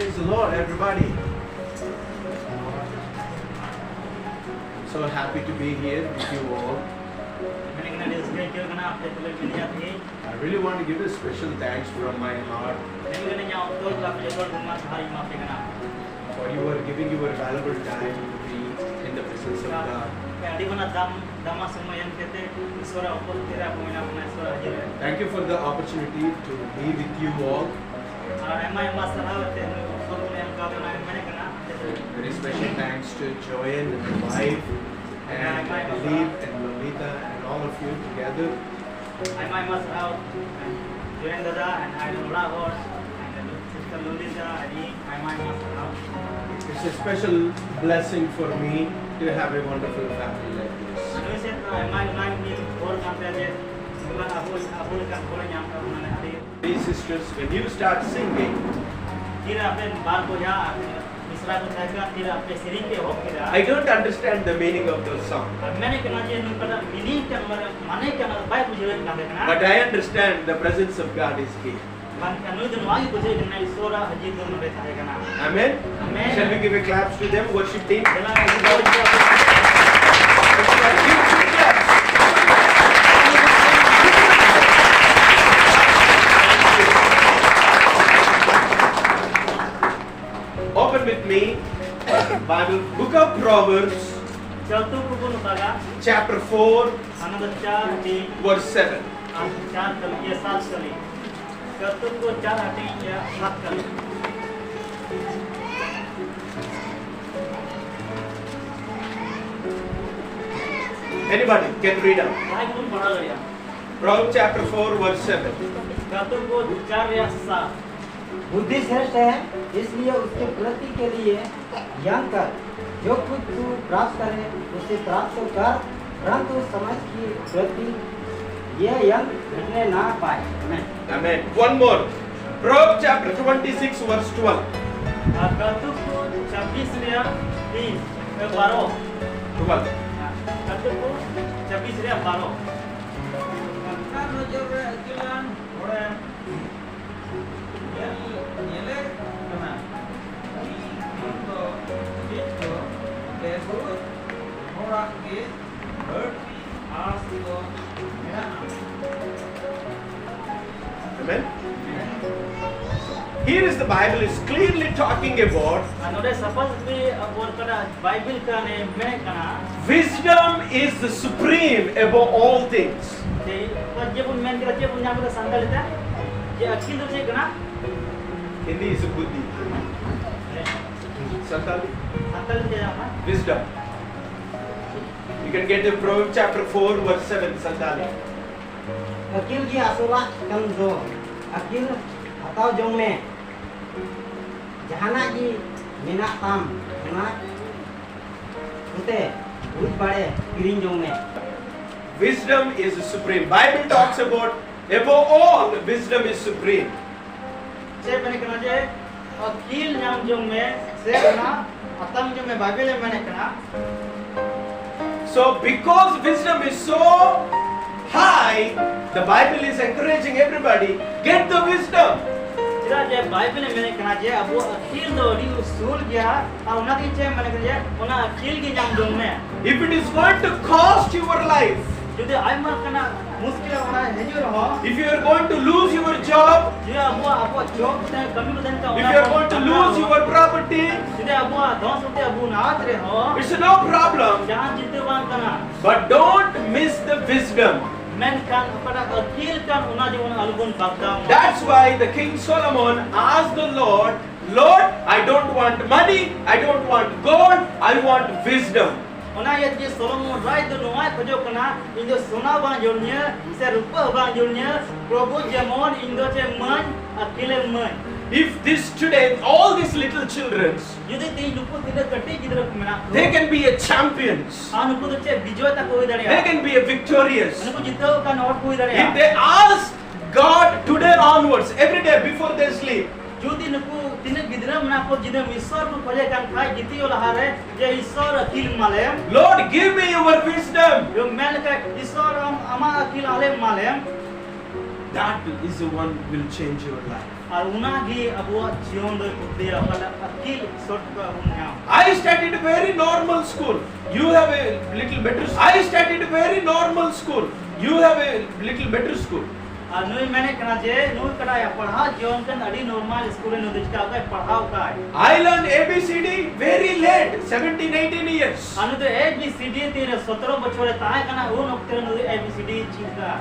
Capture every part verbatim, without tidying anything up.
Praise the Lord, everybody. So happy to be here with you all. ᱢᱮᱱᱮᱫ ᱠᱟᱱᱟ, ᱟᱹᱰᱤ ᱨᱟᱹᱥᱠᱟᱹ ᱟᱹᱭᱠᱟᱹᱜ ᱠᱟᱱᱟ ᱟᱯᱮ ᱛᱩᱞᱩᱡ ᱢᱤᱞᱟᱹᱣ ᱛᱮ᱾ I really want to give a special thanks from my heart ᱢᱮᱱᱮᱫ ᱠᱟᱱᱟ, ᱤᱧᱟᱹᱜ ᱚᱱᱛᱚᱨ ᱠᱷᱚᱱ ᱟᱯᱮ ᱡᱚᱛᱚ ᱦᱚᱲ ᱜᱮ ᱢᱟ ᱥᱟᱨᱦᱟᱣ ᱤᱧ ᱮᱢᱟ ᱯᱮ ᱠᱟᱱᱟ᱾ For you are giving your valuable time to be in the presence of God. ᱟᱹᱰᱤ ᱢᱟᱨᱟᱝ ᱫᱟᱢ, ᱫᱟᱢᱟ ᱥᱚᱢᱚᱭ ᱮᱢ ᱠᱟᱛᱮ ᱤᱥᱣᱚᱨᱟᱜ ᱚᱯᱚᱨ ᱛᱤᱨᱮ ᱟᱵᱚ ᱢᱮᱱᱟᱜ ᱵᱚᱱᱟ, ᱤᱥᱣᱚᱨᱟᱜ ᱦᱟᱡᱩᱨ ᱨᱮ᱾ Thank you for the opportunity to be with you all. ᱟᱨ ᱟᱭᱢᱟ ᱟᱭᱢᱟ ᱥᱟᱨᱦᱟᱣ ᱮᱱᱛᱮ ᱱᱩᱭ ᱚᱯᱚᱨ ᱵᱚᱱ ᱮᱢ ᱠᱟᱣᱫᱮ, ᱚᱱᱟ ᱜᱮ ᱢᱮᱱᱮᱫ ᱠᱟᱱᱟ᱾ Very special thanks to Joel and the wife and Dilip and Lolita and all of you together. ᱟᱭᱢᱟ ᱟᱭᱢᱟ ᱥᱟᱨᱦᱟᱣ ᱡᱚᱭᱮᱱ ᱫᱟᱫᱟ and ᱟᱡ ᱨᱮᱱ ᱚᱲᱟᱜ ᱦᱚᱲ and sister ᱞᱚᱞᱤᱛᱟ, ᱟᱹᱰᱤ ᱟᱭᱢᱟ ᱟᱭᱢᱟ ᱥᱟᱨᱦᱟᱣ᱾ It's a special blessing for me to have a wonderful family like this. ᱱᱩᱭ ᱥᱮᱫ ᱫᱚ ᱟᱭᱢᱟ ᱟᱭᱢᱟ ᱢᱤᱫ ᱦᱚᱲ ᱠᱟᱱ ᱛᱟᱭᱟ ᱡᱮ ᱱᱚᱝᱠᱟᱱ ᱟᱵᱚ ᱟᱵᱚ ᱞᱮᱠᱟᱱ ᱦᱚᱲ ᱧᱟᱢ ᱠᱟᱜ ᱵᱚᱱᱟ, ᱟᱹᱰᱤ Dear sisters, when you start singing, ᱛᱤᱨᱮ ᱟᱯᱮ ᱵᱟᱨ ᱵᱚᱭᱦᱟ ᱢᱤᱥᱨᱟ ᱠᱚ ᱛᱟᱦᱮᱸ ᱠᱟᱱ, ᱛᱤᱨᱮ ᱟᱯᱮ ᱥᱮᱨᱮᱧ ᱯᱮ ᱮᱦᱚᱵ ᱠᱮᱫᱟ᱾ I don't understand the meaning of the song. ᱟᱨ ᱢᱮᱱᱮᱫ ᱠᱟᱱᱟ ᱡᱮ ᱱᱚᱝᱠᱟᱱᱟᱜ meaning ᱠᱟᱱᱟ, ᱵᱟᱭ ᱵᱩᱡᱷᱟᱹᱣᱮᱫ ᱠᱟᱱ ᱛᱟᱦᱮᱸ ᱠᱟᱱᱟ᱾ But I understand the presence of God is here. ᱵᱟᱝᱠᱷᱟᱱ ᱱᱩᱭ ᱫᱚ ᱱᱚᱣᱟ ᱜᱮ ᱵᱩᱡᱷᱟᱹᱣ ᱠᱟᱱᱟ, ᱤᱥᱣᱚᱨᱟᱜ ᱦᱟᱹᱡᱤᱨ ᱫᱚ ᱱᱚᱰᱮ ᱛᱟᱦᱮᱸ ᱠᱟᱱᱟ᱾ Amen. Amen. Shall we give a claps to them, worship team? ᱫᱮᱞᱟ, Open with me, Bible, book of Proverbs, ᱠᱟᱹᱛᱩᱠ ᱠᱚᱵᱚᱱ ᱯᱟᱲᱦᱟᱜᱟ᱾ Chapter four, ᱚᱱᱟ ᱫᱚ ᱪᱟᱨ ᱫᱤᱱ verse seven. ᱟᱨ ᱪᱟᱨ ᱠᱟᱹᱢᱤ, ᱤᱭᱟᱹ, ᱥᱟᱛ ᱠᱟᱹᱢᱤ᱾ ᱠᱟᱹᱛᱩᱠ ᱠᱚ ᱪᱟᱨ ᱦᱟᱹᱴᱤᱧ, ᱤᱭᱟᱹ, ᱥᱟᱛ ᱠᱟᱹᱢᱤ᱾ Anybody can read out. ᱡᱟᱦᱟᱸᱭ ᱜᱮᱵᱚᱱ ᱯᱟᱲᱦᱟᱣ ᱫᱟᱲᱮᱭᱟᱜᱼᱟ᱾ Proverbs chapter four, verse seven. ᱠᱟᱹᱛᱩᱠ ᱠᱚ ᱪᱟᱨ ᱨᱮᱭᱟᱜ ᱥᱟᱛ᱾ बुद्धि श्रेष्ठ है, इसलिए उसके प्रति के लिए यंग कर। जो कुछ तू प्राप्त करे, उसे प्राप्त तो कर, परंतु समझ की प्रति ये यंग घटने ना पाए। Amen. Amen. One more. Proverbs chapter twenty-six, verse twelve. ᱟᱨ ᱠᱟᱹᱛᱩᱠ ᱠᱚ ᱪᱷᱟᱵᱵᱤᱥ ᱨᱮᱭᱟᱜ ᱛᱤᱱ, ᱮ, ᱵᱟᱨᱚ᱾ Twelve. ᱠᱟᱹᱛᱩᱠ ᱠᱚ ᱪᱷᱟᱵᱵᱤᱥ ᱨᱮᱭᱟᱜ ᱵᱟᱨᱚ᱾ ᱠᱟᱛᱷᱟ ᱱᱚᱡᱚᱨ ᱨᱮ ᱟᱹᱠᱤᱞᱟᱱ ᱦᱚᱲᱮ ᱧᱮᱞ, ᱧᱮᱞᱮ ᱠᱟᱱᱟ᱾ Bible is clearly talking about ᱟᱨ ᱱᱚᱰᱮ ᱥᱟᱯᱷᱟ ᱥᱟᱹᱯᱷᱤ ᱟᱵᱚ ᱚᱠᱟᱴᱟᱜ ᱵᱟᱭᱵᱮᱞ ᱠᱟᱱᱮ ᱢᱮᱱᱮᱫ ᱠᱟᱱᱟ wisdom is the supreme above all things. ᱡᱮ ᱚᱠᱟ ᱡᱮ ᱵᱚᱱ ᱢᱮᱱ ᱠᱮᱫᱟ, ᱪᱮᱫ ᱵᱚᱱ ᱧᱟᱢ ᱠᱮᱫᱟ ᱥᱟᱱᱛᱟᱲᱤ ᱛᱮ? ᱡᱮ ᱟᱹᱠᱤᱞ ᱫᱚ ᱪᱮᱫ ᱠᱟᱱᱟ? Hindi is a buddhi. Santali. Santali ᱛᱮ ᱧᱟᱢᱟ Wisdom. You can get the Proverbs chapter four, verse seven, Santali. ᱟᱹᱠᱤᱞ ᱜᱮ ᱟᱥᱚᱞᱟᱜ ᱠᱟᱱ ᱫᱚ, ᱟᱹᱠᱤᱞ ᱦᱟᱛᱟᱣ ᱡᱚᱝ ᱢᱮ᱾ ᱡᱟᱦᱟᱱᱟᱜ ᱜᱮ ᱢᱮᱱᱟᱜ ᱛᱟᱢ, ᱚᱱᱟ ᱠᱚᱛᱮ ᱵᱩᱡᱽ ᱵᱟᱲᱮ ᱠᱤᱨᱤᱧ ᱡᱚᱝ ᱢᱮ᱾ Wisdom is supreme. Bible talks about above all, wisdom is supreme. ᱪᱮᱫ ᱢᱮᱱᱮᱫ ᱠᱟᱱᱟ ᱡᱮ ᱟᱹᱠᱤᱞ ᱧᱟᱢ ᱡᱚᱝ ᱢᱮ ᱥᱮ ᱚᱱᱟ ᱦᱟᱛᱟᱣ ᱡᱚᱝ ᱢᱮ, ᱵᱟᱭᱵᱮᱞ ᱮ ᱢᱮᱱᱮᱫ ᱠᱟᱱᱟ᱾ So, because wisdom is so high, the Bible is encouraging everybody, get the wisdom. ᱪᱮᱫᱟᱜ ᱡᱮ ᱵᱟᱭᱵᱮᱞ ᱮ ᱢᱮᱱᱮᱫ ᱠᱟᱱᱟ ᱡᱮ ᱟᱵᱚᱣᱟᱜ ᱟᱹᱠᱤᱞ ᱫᱚ ᱟᱹᱰᱤ ᱩᱥᱩᱞ ᱜᱮᱭᱟ, ᱟᱨ ᱚᱱᱟᱛᱮ ᱪᱮᱫ ᱮ ᱢᱮᱱᱮᱫ ᱠᱟᱱᱟ ᱡᱮ ᱚᱱᱟ ᱟᱹᱠᱤᱞ ᱜᱮ ᱧᱟᱢ ᱡᱚᱝ ᱢᱮ᱾ If it is going to cost your life, ᱡᱩᱫᱤ ᱟᱭᱢᱟ ᱞᱮᱠᱟᱱᱟᱜ ᱢᱩᱥᱠᱤᱞ ᱚᱱᱟ ᱦᱤᱡᱩᱜ ᱨᱮᱦᱚᱸ, if you are going to lose your job, ᱡᱩᱫᱤ ᱟᱵᱚᱣᱟᱜ ᱟᱵᱚᱣᱟᱜ ᱡᱚᱵ ᱛᱮ ᱠᱟᱹᱢᱤ ᱵᱚ ᱛᱟᱦᱮᱱ ᱠᱷᱟᱱ if ᱚᱱᱟ you are ᱵᱚᱱ going to ᱠᱷᱟᱴᱟᱣ, lose your property, ᱡᱩᱫᱤ ᱟᱵᱚᱣᱟᱜ ᱫᱷᱚᱱ ᱥᱚᱢᱯᱚᱛᱤ ᱟᱵᱚ ᱵᱚᱱ ᱟᱫ ᱨᱮᱦᱚᱸ, it's no problem. ᱡᱟᱦᱟᱱ ᱪᱤᱱᱛᱟᱹ ᱵᱟᱝ ᱠᱟᱱᱟ᱾ But don't miss the wisdom. ᱢᱮᱱᱠᱷᱟᱱ ᱚᱠᱟᱴᱟᱜ ᱟᱹᱠᱤᱞ ᱠᱟᱱ ᱚᱱᱟ ᱡᱮᱢᱚᱱ ᱟᱞᱚᱵᱚᱱ ᱵᱟᱜᱫᱟᱣ ᱢᱟ᱾ That's why the King Solomon asked the Lord, Lord, I don't want money, I don't want gold, I want wisdom. ᱚᱱᱟ ᱤᱭᱟᱹ ᱛᱮᱜᱮ ᱥᱚᱞᱚᱢᱚᱱ ᱨᱟᱡᱽ ᱫᱚ ᱱᱚᱣᱟᱭ ᱠᱷᱚᱡᱚᱜ ᱠᱟᱱᱟ, ᱤᱧ ᱫᱚ ᱥᱚᱱᱟ ᱵᱟᱝ ᱡᱟᱹᱨᱩᱲᱤᱧᱟᱹ ᱥᱮ ᱨᱩᱯᱟᱹ ᱦᱚᱸ ᱵᱟᱝ ᱡᱟᱹᱨᱩᱲᱤᱧᱟᱹ, ᱯᱨᱚᱵᱷᱩ ᱡᱮᱢᱚᱱ ᱤᱧ ᱫᱚ ᱪᱮᱫ ᱤᱢᱟᱹᱧ, ᱟᱹᱠᱤᱞᱮ ᱤᱢᱟᱹᱧ᱾ If this today, all these little children, ᱡᱩᱫᱤ ᱛᱮᱦᱮᱧ ᱱᱩᱠᱩ ᱛᱤᱱᱟᱹᱜ ᱠᱟᱹᱴᱤᱡ ᱜᱤᱫᱽᱨᱟᱹ ᱠᱚ ᱢᱮᱱᱟᱜ ᱠᱚ, they can be a champions. ᱟᱨ ᱱᱩᱠᱩ ᱫᱚ ᱪᱮᱫ ᱵᱤᱡᱚᱭ ᱛᱟᱠᱚ ᱦᱩᱭ They ᱫᱟᱲᱮᱭᱟᱜᱼᱟ, can be a victorious. ᱱᱩᱠᱩ ᱡᱤᱛᱟᱹᱣ ᱟᱠᱟᱱ ᱦᱚᱲ ᱠᱚ ᱦᱩᱭ If ᱫᱟᱲᱮᱭᱟᱜᱼᱟ᱾ they ask God today onwards, every day before they sleep, ᱡᱩᱫᱤ ᱱᱩᱠᱩ ᱛᱤᱱᱟᱹᱜ ᱜᱤᱫᱽᱨᱟᱹ ᱢᱮᱱᱟᱜ ᱠᱚ, ᱡᱩᱫᱤ ᱤᱥᱥᱚᱨ ᱠᱚ ᱠᱷᱚᱡᱮ ᱠᱟᱱ ᱠᱷᱟᱡ, ᱜᱤᱛᱤᱡᱚᱜ ᱞᱟᱦᱟᱨᱮ ᱡᱮ ᱤᱥᱥᱚᱨ ᱟᱹᱠᱤᱞ ᱮᱢᱟᱞᱮᱢ, Lord, give me your wisdom. ᱢᱮᱱ ᱞᱮᱠᱷᱟᱡ, ᱤᱥᱥᱚᱨ ᱟᱢ ᱟᱢᱟᱜ ᱟᱹᱠᱤᱞ ᱟᱞᱮ ᱮᱢᱟᱞᱮᱢ᱾ That is the one will change your life. ᱟᱨ ᱚᱱᱟᱜᱮ ᱟᱵᱚᱣᱟᱜ ᱡᱤᱭᱚᱱ ᱫᱚᱭ ᱵᱚᱫᱞᱮᱭᱟ, ᱚᱠᱟᱴᱟᱜ ᱟᱹᱠᱤᱞ ᱤᱥᱥᱚᱨ ᱴᱷᱮᱱ ᱠᱷᱚᱱ ᱵᱚᱱ ᱧᱟᱢ᱾ I studied very normal school. You have a little better school. I studied very normal school. You have a little better school. ᱟᱨ ᱱᱩᱭ ᱢᱮᱱᱮᱫ ᱠᱟᱱᱟ ᱡᱮ ᱱᱩᱭ ᱠᱟᱱᱟᱭ ᱯᱟᱲᱦᱟᱣ ᱡᱤᱭᱚᱱ ᱠᱟᱱ ᱟᱹᱰᱤ ᱱᱚᱨᱢᱟᱞ ᱥᱠᱩᱞ ᱨᱮ ᱱᱩᱭ ᱫᱚ ᱪᱤᱠᱟ ᱠᱟᱭ ᱯᱟᱲᱦᱟᱣ ᱠᱟᱭ᱾ I learned A B C D very late, seventeen, eighteen years. ᱟᱨ ᱱᱩᱭ ᱫᱚ A B C D ᱛᱤᱱᱨᱮ ᱥᱚᱛᱨᱚ ᱵᱚᱪᱷᱚᱨ ᱨᱮ ᱛᱟᱦᱮᱸ ᱠᱟᱱᱟ, ᱩᱱ ᱚᱠᱛᱮ ᱨᱮ ᱱᱩᱭ ᱫᱚ A B C D ᱪᱮᱫ ᱠᱟᱜᱼᱟ᱾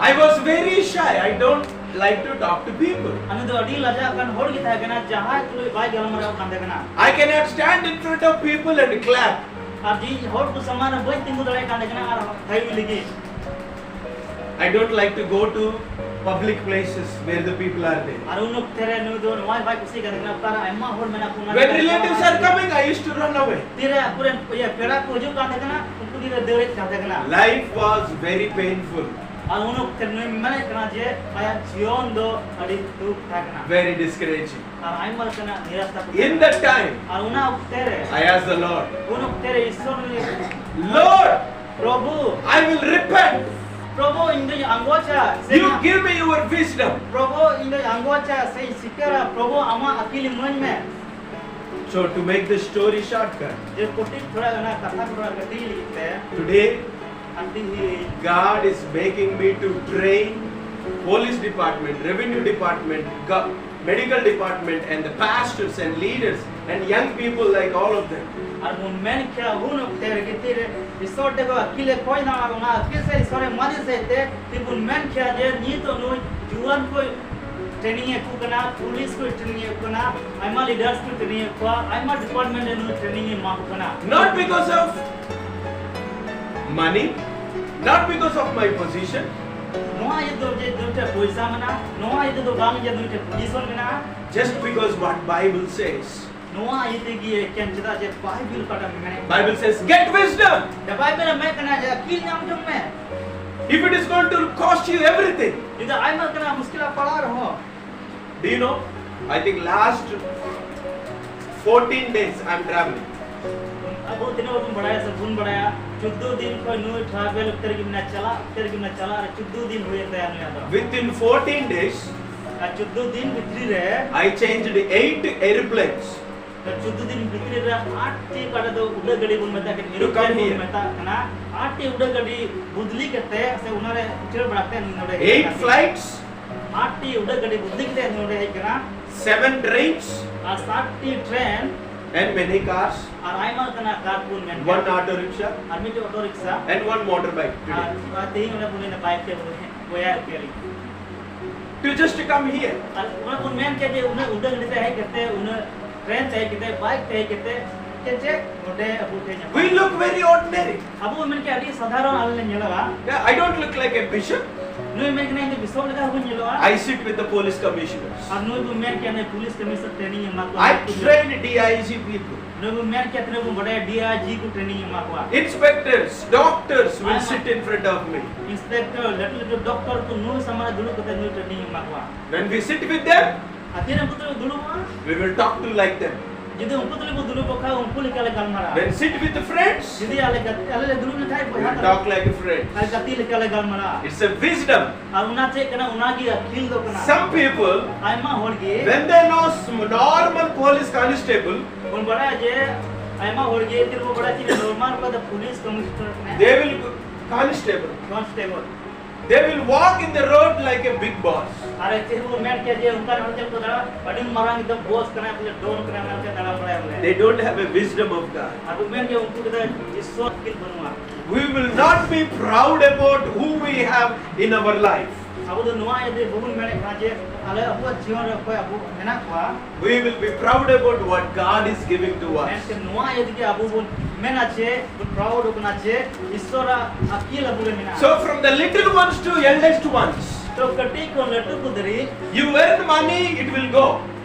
I was very shy. I don't like to talk to people. ᱟᱨ ᱱᱩᱭ ᱫᱚ ᱟᱹᱰᱤ ᱞᱟᱡᱟᱜ ᱠᱟᱱ ᱦᱚᱲ ᱜᱮ ᱛᱟᱦᱮᱸ ᱠᱟᱱᱟ, ᱡᱟᱦᱟᱸᱭ ᱛᱩᱞᱩᱡ ᱵᱟᱭ ᱜᱟᱞᱢᱟᱨᱟᱣ ᱠᱟᱱ ᱛᱟᱦᱮᱸ ᱠᱟᱱᱟ᱾ I cannot stand in front of people and clap. ᱟᱨ ᱡᱤ ᱦᱚᱲ ᱠᱚ ᱥᱟᱢᱟᱝ ᱨᱮ ᱵᱟᱹᱧ ᱛᱤᱸᱜᱩ ᱫᱟᱲᱮᱭᱟᱜ ᱠᱟᱱ ᱛᱟᱦᱮᱸ ᱠᱟᱱᱟ ᱟᱨ ᱛᱷᱟᱭᱚ ᱞᱟᱹᱜᱤᱫ᱾ I don't like to go to public places where the people are there. ᱟᱨ ᱩᱱ ᱚᱠᱛᱮ ᱨᱮ ᱱᱩᱭ ᱫᱚ ᱱᱚᱣᱟ ᱵᱟᱭ ᱠᱩᱥᱤᱭᱟᱜ ᱠᱟᱱ ᱛᱟᱦᱮᱸ ᱠᱟᱱᱟ, ᱚᱠᱟᱨᱮ ᱟᱭᱢᱟ ᱦᱚᱲ ᱢᱮᱱᱟᱜ ᱠᱚ, ᱚᱱᱟ When ᱡᱟᱭᱜᱟ ᱨᱮ relatives ᱪᱟᱞᱟᱣ are coming, I used to run away. ᱛᱤᱨᱮ ᱟᱠᱚᱨᱮᱱ ᱤᱭᱟᱹ ᱯᱮᱲᱟ ᱠᱚ ᱦᱤᱡᱩᱜ ᱠᱟᱱ ᱛᱟᱦᱮᱸ ᱠᱟᱱᱟ, ᱩᱱᱠᱩ ᱛᱤᱨᱮ ᱫᱟᱹᱲᱮᱫ ᱠᱟᱱ ᱛᱟᱦᱮᱸ ᱠᱟᱱᱟ᱾ Life was very painful. ᱟᱨ ᱩᱱ ᱚᱠᱛᱮ ᱱᱩᱭ ᱢᱮᱱᱮᱫ ᱠᱟᱱᱟ ᱡᱮ ᱟᱭᱟᱜ ᱡᱤᱭᱚᱱ ᱫᱚ ᱟᱹᱰᱤ ᱫᱩᱠ ᱛᱟᱦᱮᱸ ᱠᱟᱱᱟ᱾ Very discouraging. ᱟᱨ ᱟᱭᱢᱟ ᱞᱮᱠᱟᱱᱟᱜ ᱱᱤᱨᱟᱥᱟ ᱠᱚ In that time, ᱟᱨ ᱚᱱᱟ ᱚᱠᱛᱮ ᱨᱮ I asked the Lord, ᱩᱱ ᱚᱠᱛᱮ ᱨᱮ ᱤᱥᱥᱚᱨ ᱨᱮ, "Lord, ᱯᱨᱚᱵᱷᱩ, I will repent. ᱯᱨᱚᱵᱷᱩ, ᱤᱧ ᱫᱚᱧ ᱟᱸᱜᱚᱪᱟ, ᱥᱮ You give me your wisdom." ᱯᱨᱚᱵᱷᱩ, ᱤᱧ ᱫᱚᱧ ᱟᱸᱜᱚᱪᱟ, ᱥᱮᱧ ᱥᱤᱠᱟᱹᱨᱟ, ᱯᱨᱚᱵᱷᱩ, ᱟᱢᱟᱜ ᱟᱹᱠᱤᱞ ᱤᱢᱟᱹᱧ ᱢᱮ᱾ So, to make the story shortcut, ᱡᱮ ᱠᱟᱹᱴᱤᱡ ᱛᱷᱚᱲᱟ ᱚᱱᱟ ᱠᱟᱛᱷᱟ ᱛᱷᱚᱲᱟ ᱠᱟᱹᱴᱤᱡ ᱞᱟᱹᱜᱤᱫ ᱛᱮ, today, ᱟᱹᱰᱤ God is making me to train police department, revenue department, go-, medical department, and the pastors and leaders and young people like all of them. ᱟᱨ ᱵᱚᱱ ᱢᱮᱱ ᱠᱮᱭᱟ, ᱩᱱ ᱚᱠᱛᱮ ᱨᱮᱜᱮ ᱛᱤᱨᱮ ᱤᱥᱚᱨ ᱴᱷᱮᱱ ᱠᱷᱚᱱ ᱟᱹᱠᱤᱞ ᱮ ᱠᱚᱭ ᱧᱟᱢᱟ, ᱚᱱᱟ ᱟᱹᱠᱤᱞ ᱥᱮ ᱤᱥᱚᱨ ᱮ ᱮᱢᱟᱫᱮ ᱥᱮ ᱛᱮ, ᱛᱤ ᱵᱚᱱ ᱢᱮᱱ ᱠᱮᱭᱟ ᱡᱮ ᱱᱤᱛ ᱫᱚ ᱱᱩᱭ ᱡᱩᱣᱟᱹᱱ ᱠᱚ training ᱮ ᱠᱚ ᱠᱟᱱᱟ, ᱯᱩᱞᱤᱥ ᱠᱚ training ᱮ ᱠᱚ ᱠᱟᱱᱟ, ᱟᱭᱢᱟ leaders ᱠᱚ training ᱮ ᱠᱚᱣᱟ, ᱟᱭᱢᱟ department ᱨᱮ ᱱᱩᱭ training ᱮ ᱮᱢᱟ ᱠᱚ ᱠᱟᱱᱟ᱾ Not because of money, not because of my position. ᱱᱚᱣᱟ ᱤᱭᱟᱹ ᱫᱚ ᱡᱮ ᱱᱩᱭ ᱴᱷᱮᱱ ᱯᱚᱭᱥᱟ ᱢᱮᱱᱟᱜᱼᱟ, ᱱᱚᱣᱟ ᱤᱭᱟᱹ ᱫᱚ ᱵᱟᱝ ᱡᱮ ᱱᱩᱭ ᱴᱷᱮᱱ position ᱢᱮᱱᱟᱜᱼᱟ᱾ Just because what Bible says. ᱱᱚᱣᱟ ᱤᱭᱟᱹ ᱛᱮᱜᱮ ᱮᱠᱮᱱ ᱪᱮᱫᱟᱜ ᱡᱮ ᱵᱟᱭᱵᱮᱞ ᱚᱠᱟᱴᱟᱜ ᱢᱮᱱᱮᱫ Bible says, "Get wisdom." ᱡᱮ ᱵᱟᱭᱵᱮᱞ ᱮ ᱢᱮᱱ ᱠᱟᱱᱟ ᱡᱮ ᱟᱹᱠᱤᱞ ᱧᱟᱢ ᱡᱚᱝ ᱢᱮ᱾ If it is going to cost you everything. ᱡᱩᱫᱤ ᱟᱭᱢᱟ ᱞᱮᱠᱟᱱᱟᱜ ᱢᱩᱥᱠᱤᱞ ᱯᱟᱲᱟᱣ ᱨᱮᱦᱚᱸ᱾ Do you know? I think last fourteen days I'm traveling. ᱟᱵᱚ ᱛᱤᱱᱟᱹᱜ ᱵᱚᱱ ᱵᱟᱲᱟᱭᱟ ᱥᱮ ᱵᱚᱱ ᱵᱟᱲᱟᱭᱟ, ᱪᱳᱫᱽᱫᱳ ᱫᱤᱱ ᱠᱷᱚᱱ ᱱᱩᱭ travel ᱚᱠᱛᱮ ᱨᱮᱜᱮ ᱢᱮᱱᱟᱜᱼᱟ, ᱪᱟᱞᱟᱜ ᱚᱠᱛᱮ ᱨᱮᱜᱮ ᱢᱮᱱᱟᱜᱼᱟ, ᱪᱟᱞᱟᱜ ᱨᱮ ᱪᱳᱫᱽᱫᱳ ᱫᱤᱱ ᱦᱩᱭᱮᱱ ᱛᱟᱭᱟ ᱱᱩᱭᱟᱜ ᱫᱚ᱾ Within fourteen days, ᱟᱨ ᱪᱳᱫᱽᱫᱳ ᱫᱤᱱ ᱵᱷᱤᱛᱨᱤ ᱨᱮ I changed eight airplanes. ᱪᱳᱫᱽᱫᱳ ᱫᱤᱱ ᱵᱷᱤᱛᱨᱤ ᱨᱮ ᱟᱴ ᱴᱤ, ᱚᱠᱟ ᱫᱚ ᱩᱰᱟᱹᱜ ᱜᱟᱹᱰᱤ ᱵᱚᱱ ᱢᱮᱛᱟᱜ ᱠᱟᱱᱟ, To come aeroplane ᱵᱚᱱ here. ᱢᱮᱛᱟᱜ ᱠᱟᱱᱟ, ᱟᱴ ᱴᱤ ᱩᱰᱟᱹᱜ ᱜᱟᱹᱰᱤ ᱵᱚᱫᱞᱤ ᱠᱟᱛᱮ ᱥᱮ ᱚᱱᱟ ᱨᱮ ᱩᱪᱟᱹᱲ ᱵᱟᱲᱟ ᱠᱟᱛᱮ ᱱᱩᱭ ᱱᱚᱰᱮ ᱦᱮᱡ Eight ᱠᱟᱱᱟ᱾ Flights. ᱟᱴ ᱴᱤ ᱩᱰᱟᱹᱜ ᱜᱟᱹᱰᱤ ᱵᱚᱫᱞᱤ ᱠᱟᱛᱮ ᱱᱩᱭ ᱱᱚᱰᱮ ᱦᱮᱡ ᱠᱟᱱᱟ᱾ Seven trains. ᱟᱨ ᱥᱟᱛ T train. And many cars. ᱟᱨ ᱟᱭᱢᱟ ᱞᱮᱠᱟᱱᱟᱜ ᱠᱟᱨ ᱵᱚᱱ ᱢᱮᱱ One auto rickshaw. ᱟᱨ ᱢᱤᱫᱴᱮᱡ auto rickshaw. And one motorbike. ᱟᱨ ᱟᱨ ᱛᱮᱦᱮᱧ ᱚᱱᱟ ᱵᱚᱞᱮ ᱵᱟᱭᱤᱠ ᱛᱮ ᱵᱚᱞᱮ ᱵᱚᱭᱟ ᱠᱮᱞᱤ᱾ To just come here. ᱟᱨ ᱚᱱᱟ ᱵᱚᱱ ᱢᱮᱱ ᱠᱮᱫ ᱡᱮ ᱩᱱᱟᱹᱜ ᱩᱰᱟᱹᱱ ᱜᱟᱹᱰᱤ ᱛᱮ ᱦᱮᱡ ᱠᱟᱛᱮ, ᱩᱱᱟᱹᱜ ᱴᱨᱮᱱ ᱛᱮ ᱦᱮᱡ ᱠᱟᱛᱮ, ᱵᱟᱭᱤᱠ ᱛᱮ ᱦᱮᱡ ᱠᱟᱛᱮ, ᱪᱮᱫ ᱪᱮᱫ ᱱᱚᱰᱮ ᱟᱵᱚ ᱴᱷᱮᱱ ᱧᱟᱯᱟᱢ᱾ We look very ordinary. ᱟᱵᱚ ᱵᱚᱱ ᱢᱮᱱ ᱠᱮᱫ ᱟᱹᱰᱤ ᱥᱟᱫᱷᱟᱨᱚᱱ ᱟᱞᱮ ᱞᱮ ᱧᱮᱞᱚᱜᱼᱟ᱾ Yeah, I don't look like a bishop. ᱱᱩᱭ ᱢᱮᱱ ᱠᱟᱱᱟ ᱤᱧ ᱫᱚ ᱵᱤᱥᱚᱯ ᱞᱮᱠᱟ ᱦᱚᱸᱵᱚᱱ ᱧᱮᱞᱚᱜᱼᱟ᱾ I sit with the police commissioners. ᱟᱨ ᱱᱩᱭ ᱵᱚᱱ ᱢᱮᱱ ᱠᱮᱫ ᱱᱩᱭ ᱯᱩᱞᱤᱥ ᱠᱚᱢᱤᱥᱚᱱᱟᱨ ᱴᱨᱮᱱᱤᱝ ᱮᱢᱟ ᱠᱚᱣᱟ᱾ I train D I G people. ᱱᱩᱭ ᱵᱚᱱ ᱢᱮᱱ ᱠᱮᱫ ᱛᱤᱱᱟᱹᱜ ᱵᱚᱱ ᱵᱟᱰᱟᱭᱟ ᱰᱤ ᱟᱭ ᱡᱤ ᱠᱚ ᱴᱨᱮᱱᱤᱝ ᱮᱢᱟ ᱠᱚᱣᱟ᱾ Inspectors, doctors will sit in front of me. Inspector, ᱞᱟᱹᱴᱩ ᱞᱟᱹᱴᱩ ᱰᱚᱠᱴᱚᱨ ᱠᱚ ᱱᱩᱭ ᱥᱟᱢᱟᱝ ᱨᱮ ᱫᱩᱲᱩᱵ ᱠᱟᱛᱮ ᱱᱩᱭ ᱴᱨᱮᱱᱤᱝ ᱮᱢᱟ ᱠᱚᱣᱟ᱾ When we sit with them, ᱟᱨ ᱛᱤᱱᱟᱹᱜ ᱠᱚ ᱫᱩᱲᱩᱵ ᱫᱩᱲᱩᱵᱼᱟ? We will talk to like them. ᱡᱩᱫᱤ ᱩᱱᱠᱩ ᱛᱩᱞᱩᱡ ᱵᱚ ᱫᱩᱲᱩᱵ ᱠᱚᱜ ᱠᱷᱟᱱ ᱩᱱᱠᱩ ᱞᱮᱠᱟ ᱞᱮ ᱜᱟᱞᱢᱟᱨᱟᱜᱼᱟ᱾ When sit with the friends, ᱡᱩᱫᱤ ᱟᱞᱮ ᱜᱟᱛᱮ, ᱟᱞᱮ ᱞᱮ ᱫᱩᱲᱩᱵ ᱞᱮᱱᱠᱷᱟᱱ we ᱵᱚᱭᱦᱟ will ᱛᱟᱞᱟ, talk like a friend. ᱟᱨ ᱜᱟᱛᱮ ᱞᱮᱠᱟ ᱞᱮ ᱜᱟᱞᱢᱟᱨᱟᱜᱼᱟ᱾ It's a wisdom. ᱟᱨ ᱚᱱᱟ ᱪᱮᱫ ᱠᱟᱱᱟ? ᱚᱱᱟᱜᱮ ᱟᱹᱠᱤᱞ ᱫᱚ ᱠᱟᱱᱟ᱾ Some people, ᱟᱭᱢᱟ ᱦᱚᱲ ᱜᱮ when they know some normal police constable, ᱵᱚᱱ ᱵᱟᱲᱟᱭᱟ ᱡᱮ ᱟᱭᱢᱟ ᱦᱚᱲ ᱜᱮ ᱛᱤᱱ ᱵᱚ ᱵᱟᱲᱟᱭᱟ ᱡᱮ ᱱᱚᱨᱢᱟᱞ ᱠᱚ ᱫᱚ ᱯᱩᱞᱤᱥ ᱠᱚᱢᱤᱥᱚᱱᱟᱨ ᱠᱟᱱᱟᱭ, they will, constable, constable, they will walk in the road like a big boss. ᱟᱨ ᱪᱮᱫ ᱵᱚ ᱢᱮᱱ ᱠᱮᱭᱟ ᱡᱮ ᱚᱱᱠᱟᱱ ᱦᱚᱲ ᱪᱮᱫ ᱠᱚ ᱫᱟᱬᱟ, ᱟᱹᱰᱤ ᱢᱟᱨᱟᱝ ᱮᱠᱫᱚᱢ ᱵᱚᱥ ᱠᱟᱱᱟᱭ, ᱵᱚᱞᱮ ᱰᱚᱱ ᱠᱟᱱᱟᱭ, ᱢᱮᱱᱛᱮ ᱫᱟᱬᱟ ᱵᱟᱲᱟᱭᱟ ᱵᱚᱞᱮ᱾ They don't have a wisdom of God. ᱟᱨ ᱵᱚ ᱢᱮᱱ ᱠᱮᱭᱟ ᱩᱱᱠᱩ ᱠᱚᱫᱚ ᱤᱥᱥᱚᱨ ᱟᱹᱠᱤᱞ ᱵᱟᱹᱱᱩᱜᱼᱟ᱾ We will not be proud about who we have in our life. ᱟᱵᱚ ᱫᱚ ᱱᱚᱣᱟ ᱤᱭᱟᱹᱛᱮ ᱵᱟᱵᱚᱱ ᱢᱮᱱᱮᱫ ᱠᱟᱱᱟ ᱡᱮ ᱟᱞᱮ ᱟᱵᱚᱣᱟᱜ ᱡᱤᱭᱚᱱ ᱨᱮ ᱚᱠᱚᱭ ᱟᱵᱚ ᱢᱮᱱᱟᱜ ᱠᱚᱣᱟ, We will be proud about what God is giving to us. ᱢᱮᱱᱠᱷᱟᱱ ᱱᱚᱣᱟ ᱤᱭᱟᱹ ᱛᱮᱜᱮ ᱟᱵᱚ ᱵᱚᱱ ᱢᱮᱱᱟ ᱡᱮ ᱵᱚᱱ ᱯᱨᱟᱩᱰ ᱠᱟᱱᱟ ᱡᱮ ᱤᱥᱥᱚᱨᱟᱜ ᱟᱹᱠᱤᱞ ᱟᱵᱚ ᱨᱮ ᱢᱮᱱᱟᱜᱼᱟ᱾ So from the little ones to eldest ones, ᱛᱚ ᱠᱟᱹᱴᱤᱡ ᱠᱷᱚᱱ ᱞᱟᱹᱴᱩ ᱠᱚ ᱫᱷᱟᱹᱨᱤᱡ, you earn money, it will go.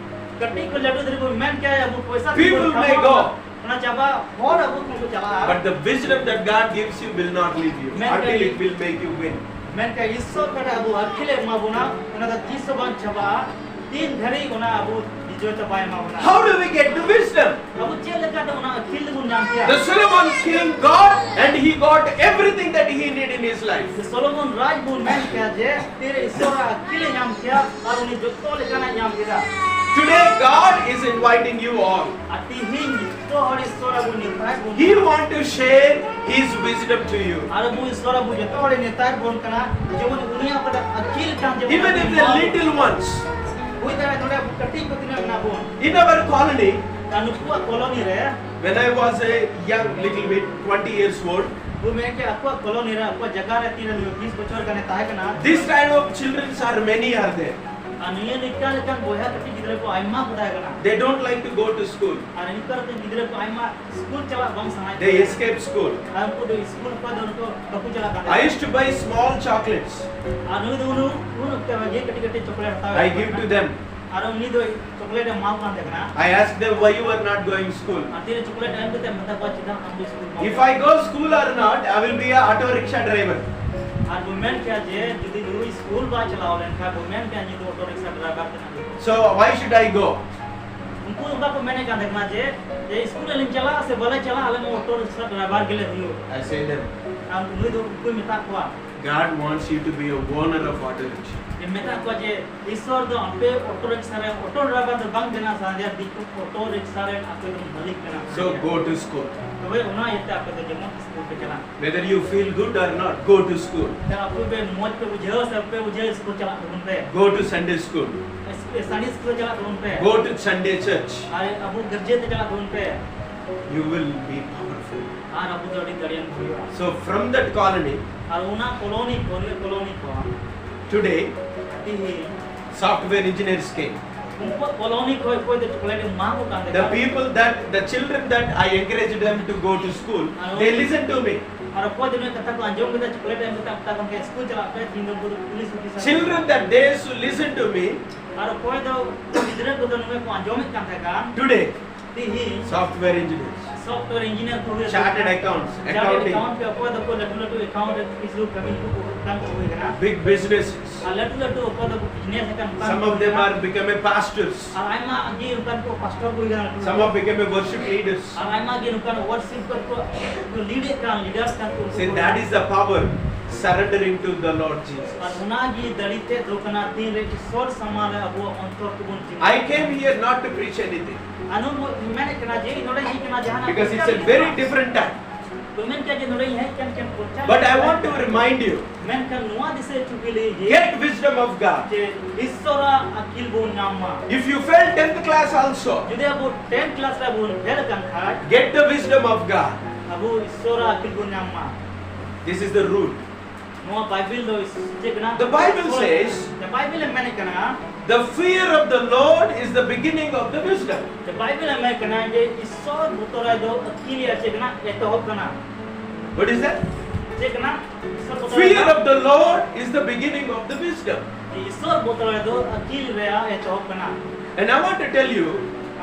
ᱠᱟᱹᱴᱤᱡ ᱠᱷᱚᱱ ᱞᱟᱹᱴᱩ ᱫᱷᱟᱹᱨᱤᱡ ᱵᱚᱱ ᱢᱮᱱ ᱠᱮᱭᱟ ᱟᱵᱚ ᱯᱚᱭᱥᱟ People may ᱠᱟᱢᱟᱣᱟ, go. ᱚᱱᱟ ᱪᱟᱵᱟ, ᱦᱚᱲ ᱟᱵᱚ ᱠᱷᱚᱱ ᱠᱚ ᱪᱟᱞᱟᱜᱼᱟ᱾ But the wisdom that God gives you will not leave you Man until can- it will make you win. ᱢᱮᱱᱠᱷᱟᱱ ᱤᱥᱥᱚᱨ ᱚᱠᱟᱴᱟᱜ ᱟᱵᱚ ᱟᱹᱠᱤᱞ ᱮ ᱮᱢᱟ ᱵᱚᱱᱟ, ᱚᱱᱟ ᱫᱚ ᱛᱤᱥ ᱦᱚᱸ ᱵᱟᱝ ᱪᱟᱵᱟᱜᱼᱟ, ᱛᱤᱱ ᱫᱷᱟᱹᱨᱤᱡ ᱚᱱᱟ ᱟᱵᱚ ᱵᱤᱡᱚᱭ ᱛᱮ ᱵᱟᱭ ᱮᱢᱟ ᱵᱚᱱᱟ᱾ How do we get the wisdom? ᱟᱵᱚ ᱪᱮᱫ ᱞᱮᱠᱟᱛᱮ ᱚᱱᱟ ᱟᱹᱠᱤᱞ ᱫᱚᱵᱚᱱ ᱧᱟᱢ ᱠᱮᱭᱟ? The Solomon king got and he got everything that he needed in his life. Solomon ᱨᱟᱡᱽ ᱵᱚᱱ ᱢᱮᱱ ᱠᱮᱭᱟ ᱡᱮ ᱛᱤᱨᱮ ᱤᱥᱥᱚᱨᱟᱜ ᱟᱹᱠᱤᱞ ᱮ ᱧᱟᱢ ᱠᱮᱭᱟ ᱟᱨ ᱩᱱᱤ ᱡᱚᱛᱚ ᱞᱮᱠᱟᱱᱟᱜ ᱧᱟᱢ ᱠᱮᱫᱟ᱾ To Today, God is inviting you all. ᱟᱨ ᱛᱤᱦᱤᱧ ᱡᱚᱛᱚ ᱦᱚᱲ ᱤᱥᱚᱨ ᱟᱵᱚ ᱱᱮᱣᱛᱟᱭᱮᱫ ᱵᱚᱱ He want to share His wisdom to you. ᱟᱨ ᱟᱵᱚ ᱤᱥᱚᱨ ᱟᱵᱚ ᱡᱚᱛᱚ ᱦᱚᱲ ᱱᱮᱣᱛᱟᱭᱮᱫ ᱵᱚᱱ ᱠᱟᱱᱟ, ᱡᱮᱢᱚᱱ ᱩᱱᱤᱭᱟᱜ ᱚᱠᱟᱴᱟᱜ ᱟᱹᱠᱤᱞ ᱠᱟᱱ, ᱡᱮᱢᱚᱱ Even if the little ones. ᱦᱩᱭ ᱫᱟᱲᱮᱭᱟᱜᱼᱟ ᱱᱚᱰᱮ ᱟᱵᱚ ᱠᱟᱹᱴᱤᱡ ᱠᱚ ᱛᱤᱱᱟᱹᱜ ᱢᱮᱱᱟᱜ ᱵᱚᱱ, In our colony, ᱟᱨ ᱱᱩᱠᱩᱣᱟᱜ ᱠᱚᱞᱚᱱᱤ ᱨᱮ, when I was a young, little bit, twenty years old, ᱠᱚ ᱢᱮᱱ ᱠᱮᱫ ᱟᱠᱚᱣᱟᱜ ᱠᱚᱞᱚᱱᱤ ᱨᱮ, ᱟᱠᱚᱣᱟᱜ ᱡᱟᱭᱜᱟ ᱨᱮ ᱛᱤᱱᱟᱹᱜ ᱵᱤᱥ ᱵᱚᱪᱷᱚᱨ ᱜᱟᱱᱮ ᱛᱟᱦᱮᱸ ᱠᱟᱱᱟ᱾ this type of children are many are there. ᱟᱨ ᱱᱤᱭᱟᱹ ᱞᱮᱠᱟ ᱞᱮᱠᱟᱱ ᱵᱚᱭᱦᱟ ᱠᱟᱹᱴᱤᱡ ᱜᱤᱫᱽᱨᱟᱹ ᱠᱚ ᱟᱭᱢᱟ ᱠᱚ ᱛᱟᱦᱮᱸ ᱠᱟᱱᱟ᱾ They don't like to go to school. ᱟᱨ ᱱᱤᱛᱚᱜ ᱨᱮᱱ ᱜᱤᱫᱽᱨᱟᱹ ᱠᱚ ᱟᱭᱢᱟ ᱥᱠᱩᱞ ᱪᱟᱞᱟᱜ ᱵᱟᱝ ᱥᱟᱱᱟᱭᱮᱫ They ᱠᱚᱣᱟ᱾ Escape school. ᱟᱨ ᱩᱱᱠᱩ ᱫᱚ ᱥᱠᱩᱞ ᱠᱷᱚᱱ ᱫᱚ ᱩᱱᱠᱩ ᱵᱟᱠᱚ ᱪᱟᱞᱟᱜ ᱠᱟᱱ I used to buy small chocolates. ᱟᱨ ᱱᱩᱭ ᱫᱚ ᱩᱱ ᱩᱱ ᱚᱠᱛᱮ ᱨᱮᱜᱮ ᱠᱟᱹᱴᱤᱡ ᱠᱟᱹᱴᱤᱡ ᱪᱚᱠᱞᱮᱴ ᱦᱟᱛᱟᱣ I give to them. ᱟᱨ ᱩᱱᱤ ᱫᱚ ᱪᱚᱠᱞᱮᱴ ᱮ ᱮᱢᱟ ᱠᱚ ᱠᱟᱱ ᱛᱟᱦᱮᱸ ᱠᱟᱱᱟ᱾ I asked them, "Why you are not going school?" ᱟᱨ ᱛᱤᱨᱮ ᱪᱚᱠᱞᱮᱴ ᱮᱢ ᱠᱟᱛᱮ ᱢᱮᱛᱟ ᱠᱚᱣᱟ, "ᱪᱮᱫᱟᱜ ᱟᱢ ᱫᱚ ᱥᱠᱩᱞ ᱵᱟᱢ If I go school or not, I will be a auto rickshaw driver. ᱟᱨ ᱵᱚ ᱢᱮᱱ ᱠᱮᱭᱟ ᱡᱮ ᱡᱩᱫᱤ ᱱᱩᱭ ᱥᱠᱩᱞ ᱵᱟᱭ ᱪᱟᱞᱟᱣ ᱞᱮᱱᱠᱷᱟᱱ ᱵᱚ ᱢᱮᱱ ᱠᱮᱭᱟ ᱡᱮ ᱫᱚ ᱚᱴᱳ ᱨᱤᱠᱥᱟ ᱰᱨᱟᱭᱵᱷᱟᱨ ᱠᱟᱱᱟ ᱱᱩᱭ᱾ So why should I go?" ᱩᱱᱠᱩ ᱚᱱᱠᱟ ᱠᱚ ᱢᱮᱱᱮᱫ ᱠᱟᱱ ᱛᱟᱦᱮᱸ ᱠᱟᱱᱟ ᱡᱮ, ᱡᱮ ᱥᱠᱩᱞ ᱨᱮᱞᱤᱧ ᱪᱟᱞᱟᱜᱼᱟ ᱥᱮ ᱵᱟᱞᱮ ᱪᱟᱞᱟᱜᱼᱟ, ᱟᱞᱮ ᱢᱟ ᱚᱴᱳ ᱨᱤᱠᱥᱟ ᱰᱨᱟᱭᱵᱷᱟᱨ ᱜᱮᱞᱮ ᱦᱩᱭᱩᱜ᱾ I say them, ᱟᱨ ᱱᱩᱭ ᱫᱚ ᱩᱱᱠᱩᱭ ᱢᱮᱛᱟ ᱠᱚᱣᱟ, "God wants you to be a owner of auto rickshaw. ᱡᱮ ᱢᱮᱛᱟ ᱠᱚᱣᱟ ᱡᱮ ᱤᱥᱚᱨ ᱫᱚ ᱟᱯᱮ ᱚᱴᱳ ᱨᱤᱠᱥᱟ ᱨᱮ ᱚᱴᱳ ᱰᱨᱟᱭᱵᱷᱟᱨ ᱫᱚ ᱵᱟᱝ ᱵᱮᱱᱟᱣ ᱥᱟᱱᱟᱭᱮᱫ ᱯᱮᱭᱟ, ᱚᱴᱳ ᱨᱤᱠᱥᱟ ᱨᱮ ᱟᱯᱮ ᱫᱚ ᱢᱟᱹᱞᱤᱠ ᱵᱮᱱᱟᱣ ᱥᱟᱱᱟᱭᱮᱫ So ᱯᱮᱭᱟ᱾ Go to school." ᱛᱚᱵᱮ ᱚᱱᱟ ᱤᱭᱟᱹᱛᱮ ᱟᱯᱮ ᱫᱚ ᱡᱮᱢᱚᱱ ᱥᱠᱩᱞ ᱯᱮ ᱪᱟᱞᱟᱜ᱾ Whether you feel good or not, go to school. ᱛᱚ ᱟᱯᱮ ᱯᱮ ᱢᱚᱡᱽ ᱯᱮ ᱵᱩᱡᱷᱟᱹᱣ ᱥᱮ ᱵᱟᱯᱮ ᱵᱩᱡᱷᱟᱹᱣ, ᱥᱠᱩᱞ ᱪᱟᱞᱟᱜ ᱛᱟᱵᱚᱱ ᱯᱮ᱾ Go to Sunday school. Sunday school ᱪᱟᱞᱟᱜ ᱛᱟᱵᱚᱱ ᱯᱮ᱾ Go to Sunday church. ᱟᱨ ᱟᱵᱚ ᱜᱤᱨᱡᱟᱹ ᱛᱮ ᱪᱟᱞᱟᱜ ᱛᱟᱵᱚᱱ ᱯᱮ᱾ You will be powerful. ᱟᱨ ᱟᱵᱚ ᱫᱚ ᱟᱹᱰᱤ ᱫᱟᱲᱮᱭᱟᱱ ᱠᱚ ᱦᱩᱭᱩᱜᱼᱟ᱾ So from that colony, ᱟᱨ ᱚᱱᱟ ᱠᱚᱞᱚᱱᱤ ᱠᱷᱚᱱ, ᱱᱤᱭᱟᱹ ᱠᱚᱞᱚᱱᱤ ᱠᱷᱚᱱ today, ᱛᱤᱦᱤᱧ software engineers came. ᱩᱱᱠᱩᱣᱟᱜ ᱠᱚᱞᱚᱱᱤ ᱠᱷᱚᱱ ᱚᱠᱚᱭ ᱫᱚ ᱪᱚᱠᱞᱮᱴ ᱮᱢᱟ ᱠᱚ ᱠᱟᱱ The ᱛᱟᱦᱮᱸ᱾ people that, the children that I encouraged them to go to school, they listened to me. ᱟᱨ ᱚᱠᱚᱭ ᱫᱚ ᱱᱩᱭ ᱠᱟᱛᱷᱟ ᱠᱚ ᱟᱸᱡᱚᱢ ᱠᱮᱫᱟ, ᱪᱚᱠᱞᱮᱴ ᱮᱢ ᱠᱟᱛᱮ ᱟᱯᱛᱟ ᱠᱷᱚᱱ ᱜᱮ ᱥᱠᱩᱞ ᱪᱟᱞᱟᱜ ᱯᱮ, ᱛᱤᱦᱤᱧ ᱫᱚ ᱩᱱᱠᱩ ᱫᱚ police officer. Children that days to listen to me, ᱟᱨ ᱚᱠᱚᱭ ᱫᱚ ᱜᱤᱫᱽᱨᱟᱹ ᱠᱚᱫᱚ ᱱᱩᱭ ᱠᱚ ᱟᱸᱡᱚᱢᱮᱫ ᱠᱟᱱ ᱛᱟᱦᱮᱸ ᱠᱟᱱ᱾ today, ᱛᱤᱦᱤᱧ software engineers, ᱥᱚᱯᱷᱴᱣᱮᱭᱟᱨ ᱤᱧᱡᱤᱱᱤᱭᱟᱨ ᱠᱚ ᱦᱩᱭ chartered accounts, chartered accounting, account ᱯᱮ, ᱚᱠᱚᱭ ᱫᱚᱠᱚ ᱞᱟᱹᱴᱩ ᱞᱟᱹᱴᱩ ᱮᱠᱟᱣᱩᱱᱴ ᱨᱮ ᱚᱯᱷᱤᱥ ᱨᱮ ᱠᱟᱹᱢᱤ ᱠᱚ ᱠᱟᱱ ᱠᱚ ᱦᱩᱭ ᱠᱟᱱᱟ᱾ big businesses. ᱟᱨ ᱞᱟᱹᱴᱩ ᱞᱟᱹᱴᱩ ᱚᱠᱚᱭ ᱫᱚ ᱵᱤᱡᱽᱱᱮᱥ ᱟᱠᱟᱱ ᱠᱚ ᱠᱟᱱ Some ᱠᱚ of them ᱦᱩᱭ are becoming pastors. ᱠᱟᱱᱟ᱾ ᱟᱨ ᱟᱭᱢᱟ ᱜᱮ ᱚᱱᱠᱟᱱ ᱠᱚ ᱯᱟᱥᱴᱚᱨ ᱠᱚ ᱦᱩᱭ ᱠᱟᱱᱟ ᱞᱟᱹᱴᱩ Some ᱞᱟᱹᱴᱩ᱾ are becoming worship leaders. ᱟᱨ ᱟᱭᱢᱟ ᱜᱮ ᱱᱚᱝᱠᱟᱱ ᱣᱟᱨᱥᱤᱯ ᱠᱚ ᱠᱚ ᱞᱤᱰ ᱮᱫ ᱠᱟᱱ, ᱞᱤᱰᱟᱨᱥ ᱠᱟᱱ ᱠᱚ᱾ See, that is the power. surrendering to the Lord Jesus. ᱟᱨ ᱚᱱᱟᱜᱮ ᱫᱟᱲᱮ ᱛᱮᱫ ᱫᱚ ᱠᱟᱱᱟ ᱛᱤᱱᱨᱮ ᱤᱥᱚᱨ ᱥᱟᱢᱟᱝ ᱨᱮ ᱟᱵᱚᱣᱟᱜ ᱚᱱᱛᱚᱨ ᱠᱚᱵᱚᱱ ᱪᱤᱱᱦᱟᱹ᱾ I came here not to preach anything ᱟᱨ ᱱᱚᱣᱟ ᱢᱮᱱᱮᱫ ᱠᱟᱱᱟ ᱡᱮ ᱤᱧ ᱱᱚᱰᱮ ᱦᱮᱡ ᱠᱟᱱᱟ ᱡᱟᱦᱟᱱᱟᱜ because it's a very different time. ᱠᱚ ᱢᱮᱱ ᱠᱮᱫᱟ ᱡᱮ ᱱᱚᱰᱮ ᱤᱧ ᱦᱮᱡ ᱠᱟᱱ ᱠᱮᱢ ᱯᱨᱚᱪᱟᱨ But I want to remind you, ᱢᱮᱱᱠᱷᱟᱱ ᱱᱚᱣᱟ ᱫᱤᱥᱟᱹ ᱦᱚᱪᱚ ᱠᱮ ᱞᱟᱹᱜᱤᱫ ᱜᱮ get wisdom of God. ᱡᱮ ᱤᱥᱚᱨᱟᱜ ᱟᱹᱠᱤᱞ ᱵᱚᱱ ᱧᱟᱢ ᱢᱟ᱾ If you fail tenth class also, ᱡᱩᱫᱤ ᱟᱵᱚ ᱴᱮᱱ ᱠᱞᱟᱥ ᱨᱮ ᱵᱚᱱ ᱯᱷᱮᱞ ᱟᱠᱟᱱ ᱠᱷᱟᱡ get the wisdom of God. ᱟᱵᱚ ᱤᱥᱚᱨᱟᱜ ᱟᱹᱠᱤᱞ ᱵᱚᱱ ᱧᱟᱢ ᱢᱟ᱾ This is the root. ᱱᱚᱣᱟ ᱵᱟᱭᱵᱮᱞ ᱫᱚ ᱪᱮᱫ ᱠᱟᱱᱟ? The Bible says, the Bible ᱮ ᱢᱮᱱᱮᱫ ᱠᱟᱱᱟ, The fear of the Lord is the beginning of the wisdom. The Bible ᱮ ᱢᱮᱱᱮᱫ ᱠᱟᱱᱟ ᱡᱮ ᱤᱥᱚᱨ ᱵᱚᱛᱚᱨ ᱫᱚ ᱟᱹᱠᱤᱞ ᱨᱮᱭᱟᱜ ᱪᱮᱫ ᱠᱟᱱᱟ? ᱮᱛᱚᱦᱚᱵ ᱠᱟᱱᱟ᱾ What is that? ᱪᱮᱫ ᱠᱟᱱᱟ? ᱤᱥᱚᱨ ᱵᱚᱛᱚᱨ Fear ᱫᱚ- of the Lord is the beginning of the wisdom. ᱤᱥᱚᱨ ᱵᱚᱛᱚᱨ ᱫᱚ ᱟᱹᱠᱤᱞ ᱨᱮᱭᱟᱜ ᱮᱛᱚᱦᱚᱵ ᱠᱟᱱᱟ᱾ And I want to tell you,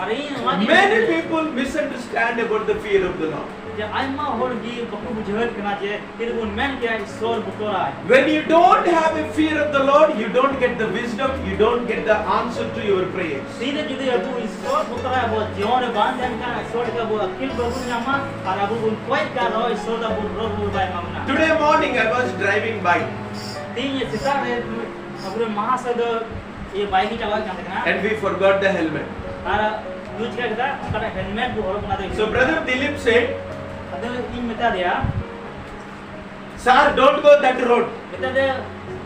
ᱟᱨ ᱤᱧ ᱱᱚᱣᱟ ᱜᱮ many people misunderstand about the fear of the Lord. ᱡᱮ ᱟᱭᱢᱟ ᱦᱚᱲ ᱜᱮ ᱵᱟᱠᱚ ᱵᱩᱡᱷᱟᱹᱣᱮᱫ ᱠᱟᱱᱟ ᱡᱮ ᱛᱤᱨᱮ ᱵᱚᱱ ᱢᱮᱱ ᱠᱮᱭᱟ ᱤᱥᱚᱨ ᱵᱚᱛᱚᱨᱟᱭ᱾ When you don't have a fear of the Lord, you don't get the wisdom, you don't get the answer to your prayers. ᱛᱤᱨᱮ ᱡᱩᱫᱤ ᱟᱵᱚ ᱤᱥᱚᱨ ᱵᱚᱛᱚᱨᱟᱭ ᱟᱵᱚ ᱡᱤᱭᱚᱱ ᱨᱮ ᱵᱟᱝ ᱛᱟᱦᱮᱱ ᱠᱷᱟᱱ, ᱤᱥᱚᱨ ᱴᱷᱮᱱ ᱟᱵᱚ ᱟᱹᱠᱤᱞ ᱵᱟᱵᱚᱱ ᱧᱟᱢᱟ ᱟᱨ ᱟᱵᱚ ᱵᱚᱱ ᱠᱚᱭ ᱠᱟᱜ ᱨᱮᱦᱚᱸ ᱤᱥᱚᱨ ᱫᱚ ᱟᱵᱚ ᱨᱚᱲ ᱨᱩᱣᱟᱹᱲ ᱵᱟᱭ ᱮᱢᱟ ᱵᱚᱱᱟ᱾ Today morning I was driving bike. ᱛᱮᱦᱮᱧ ᱥᱮᱛᱟᱜ ᱨᱮ ᱟᱵᱚᱨᱮᱱ ᱢᱟᱦᱟᱥᱚᱭ ᱫᱚ ᱤᱭᱟᱹ ᱵᱟᱭᱤᱠ ᱮ ᱪᱟᱞᱟᱣᱮᱫ ᱠᱟᱱ ᱛᱟᱦᱮᱸ ᱠᱟᱱᱟ᱾ And we forgot the helmet. ᱟᱨ ᱵᱩᱡᱽ ᱠᱮᱫᱟ ᱚᱠᱟᱴᱟᱜ ᱦᱮᱞᱢᱮᱴ ᱵᱚ ᱦᱚᱨᱚᱜ ᱠᱟᱱᱟ᱾ So Brother Dilip said, ᱟᱫᱚ ᱤᱧ ᱢᱮᱛᱟ ᱫᱮᱭᱟ, "Sir, don't go that road. ᱢᱮᱛᱟ ᱫᱮᱭᱟ,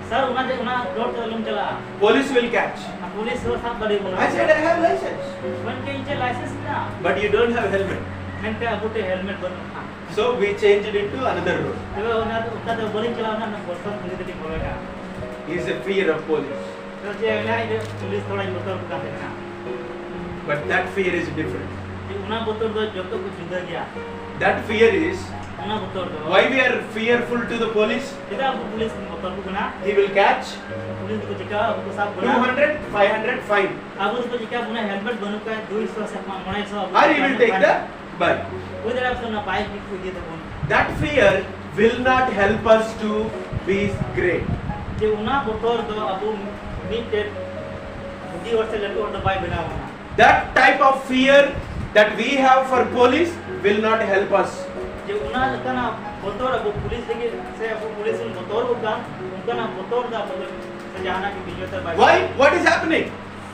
"ᱥᱟᱨ, ᱚᱱᱟ ᱡᱮ ᱚᱱᱟ ᱨᱳᱰ ᱛᱮ ᱟᱞᱚᱢ ᱪᱟᱞᱟᱜᱼᱟ, Police will catch." R police ᱦᱚᱸ ᱥᱟᱵ ᱫᱟᱲᱮ ᱵᱚᱱᱟ᱾ I said, "I have license." ᱢᱮᱱ ᱠᱮᱫ ᱤᱧ ᱪᱮᱫ ᱞᱟᱭᱥᱮᱱᱥ ᱢᱮᱱᱟᱜᱼᱟ, But you don't have helmet. ᱢᱮᱱᱠᱷᱟᱱ ᱟᱵᱚ ᱴᱷᱮᱱ ᱦᱮᱞᱢᱮᱴ ᱵᱟᱹᱱᱩᱜᱼᱟ᱾ So we changed it to another road. ᱛᱚᱵᱮ ᱚᱱᱟ ᱫᱚ ᱚᱱᱠᱟ ᱫᱚ ᱵᱟᱹᱞᱤᱧ ᱪᱟᱞᱟᱣ ᱮᱱᱟ, ᱚᱱᱟ ᱵᱚᱨᱥᱟ ᱯᱩᱞᱤᱥ ᱠᱟᱹᱴᱤᱡ ᱵᱚᱞᱚᱭᱮᱱᱟ᱾ He is a fear of police. ᱛᱚ ᱪᱮᱫ ᱢᱮᱱᱟ, ᱤᱧ ᱫᱚ ᱯᱩᱞᱤᱥ ᱛᱷᱚᱲᱟᱧ ᱵᱚᱛᱚᱨ ᱠᱚ ᱠᱟᱱ ᱛᱟᱦᱮᱸ ᱠᱟᱱᱟ᱾ But that fear is different. ᱡᱮ ᱚᱱᱟ ᱵᱚᱛᱚᱨ ᱫᱚ ᱡᱚᱛᱚ ᱠᱚ ᱡᱩᱫᱟᱹ ᱜᱮᱭᱟ᱾ That fear is ᱚᱱᱟ ᱵᱚᱛᱚᱨ ᱫᱚ why we are fearful to the police. ᱪᱮᱫᱟᱜ ᱟᱵᱚ ᱯᱩᱞᱤᱥ ᱵᱚᱱ ᱵᱚᱛᱚᱨ ᱠᱚ ᱠᱟᱱᱟ? He will catch ᱯᱩᱞᱤᱥ ᱫᱚᱠᱚ ᱪᱤᱠᱟ, ᱟᱵᱚ ᱠᱚ ᱥᱟᱵ ᱵᱚᱱᱟ᱾ two hundred, five hundred fine. ᱟᱵᱚ ᱫᱚᱠᱚ ᱪᱤᱠᱟ ᱵᱚᱱᱟ, ᱦᱮᱞᱢᱮᱴ ᱵᱟᱹᱱᱩᱜ ᱠᱷᱟᱱ ᱫᱩᱭ ᱥᱚ ᱥᱮ ᱢᱚᱬᱮ ᱥᱚ ᱟᱵᱚ Or he will take the bike. ᱦᱩᱭ ᱫᱟᱲᱮᱭᱟᱜᱼᱟ ᱥᱮ ᱚᱱᱟ ᱵᱟᱭᱤᱠ ᱜᱮᱠᱚ ᱤᱫᱤ ᱛᱟᱵᱚᱱ᱾ That fear will not help us to be great. ᱡᱮ ᱚᱱᱟ ᱵᱚᱛᱚᱨ ᱫᱚ ᱟᱵᱚ ᱢᱤᱫᱴᱮᱱ ᱵᱩᱫᱷᱤ ᱦᱚᱲ ᱥᱮ ᱞᱟᱹᱴᱩ ᱦᱚᱲ ᱫᱚ ᱵᱟᱭ ᱵᱮᱱᱟᱣ ᱵᱚᱱᱟ᱾ That type of fear that we have for police will not help us. ᱡᱮ ᱚᱱᱟ ᱞᱮᱠᱟᱱᱟᱜ ᱵᱚᱛᱚᱨ ᱟᱵᱚ ᱯᱩᱞᱤᱥ ᱞᱟᱹᱜᱤᱫ ᱥᱮ ᱟᱵᱚ ᱯᱩᱞᱤᱥ ᱵᱚᱱ ᱵᱚᱛᱚᱨ ᱠᱚ ᱠᱟᱱ, ᱚᱱᱠᱟᱱᱟᱜ ᱵᱚᱛᱚᱨ ᱫᱚ ᱟᱵᱚ ᱫᱚ ᱥᱮ ᱡᱟᱦᱟᱱᱟᱜ ᱜᱮ ᱵᱤᱧ ᱵᱚᱛᱚᱨ ᱵᱟᱭ Why? What is happening?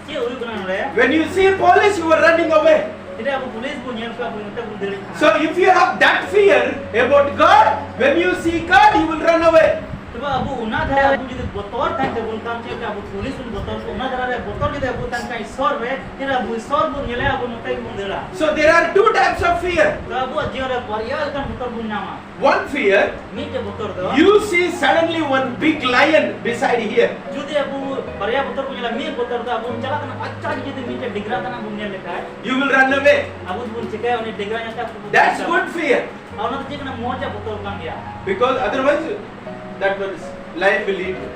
ᱪᱮᱫ ᱦᱩᱭᱩᱜ ᱠᱟᱱᱟ ᱱᱚᱰᱮ? When you see police, you are running away. ᱛᱤᱨᱮ ᱟᱵᱚ ᱯᱩᱞᱤᱥ ᱵᱚᱱ ᱧᱮᱞ ᱠᱚᱣᱟ, ᱟᱵᱚ ᱱᱚᱛᱮ ᱵᱚᱱ ᱫᱟᱹᱲ ᱠᱟᱱᱟ᱾ So if you have that fear about God, when you see God, you will run away. ᱛᱚᱵᱮ ᱟᱵᱚ ᱚᱱᱟ ᱫᱷᱟᱨᱟ ᱟᱵᱚ ᱡᱩᱫᱤ ᱵᱚᱛᱚᱨ ᱛᱟᱦᱮᱱ ᱛᱟᱵᱚᱱ ᱠᱷᱟᱱ, ᱪᱮᱫ ᱞᱮᱠᱟ ᱟᱵᱚ ᱯᱩᱞᱤᱥ ᱵᱚᱱ ᱵᱚᱛᱚᱨ ᱠᱚ, ᱚᱱᱟ ᱫᱷᱟᱨᱟ ᱨᱮ ᱵᱚᱛᱚᱨ ᱡᱩᱫᱤ ᱟᱵᱚ ᱛᱟᱦᱮᱱ ᱠᱷᱟᱱ ᱤᱥᱥᱚᱨ ᱨᱮ, ᱛᱤᱨᱮ ᱟᱵᱚ ᱤᱥᱥᱚᱨ ᱵᱚᱱ ᱧᱮᱞᱮᱭᱟ, ᱟᱵᱚ ᱱᱚᱛᱮ ᱜᱮᱵᱚᱱ ᱫᱟᱹᱲᱟ᱾ So there are two types of fear. ᱛᱚ ᱟᱵᱚᱣᱟᱜ ᱡᱤᱭᱚᱱ ᱨᱮ ᱵᱟᱨᱭᱟ ᱞᱮᱠᱟᱱ ᱵᱚᱛᱚᱨ ᱵᱚᱱ ᱧᱟᱢᱟ᱾ One fear, ᱢᱤᱫᱴᱮᱡ ᱵᱚᱛᱚᱨ ᱫᱚ you see suddenly one big lion beside here. ᱡᱩᱫᱤ ᱟᱵᱚ ᱵᱟᱨᱭᱟ ᱵᱚᱛᱚᱨ ᱵᱚᱱ ᱧᱮᱞᱟ, ᱢᱤᱫ ᱵᱚᱛᱚᱨ ᱫᱚ ᱟᱵᱚ ᱵᱚᱱ ᱪᱟᱞᱟᱜ ᱠᱟᱱᱟ, ᱟᱪᱪᱷᱟ ᱡᱩᱫᱤ ᱢᱤᱫᱴᱮᱡ ᱰᱮᱜᱽᱨᱟ ᱛᱟᱱᱟᱜ ᱵᱚᱱ ᱧᱮᱞ ᱞᱮᱠᱷᱟᱡ, You will run away. ᱟᱵᱚ ᱫᱚᱵᱚᱱ ᱪᱤᱠᱟᱹᱭᱟ, ᱩᱱᱤ ᱰᱮᱜᱽᱨᱟ ᱧᱮᱞᱛᱮ ᱟᱵᱚ ᱵᱚᱱ That's ᱪᱟᱞᱟᱜᱼᱟ᱾ Good fear. ᱟᱨ ᱚᱱᱟ ᱫᱚ ᱪᱮᱫ ᱠᱟᱱᱟ? ᱢᱚᱡᱽ ᱟᱜ ᱵᱚᱛᱚᱨ ᱠᱟᱱ ᱜᱮᱭᱟ᱾ Because otherwise, that one is lion will eat you.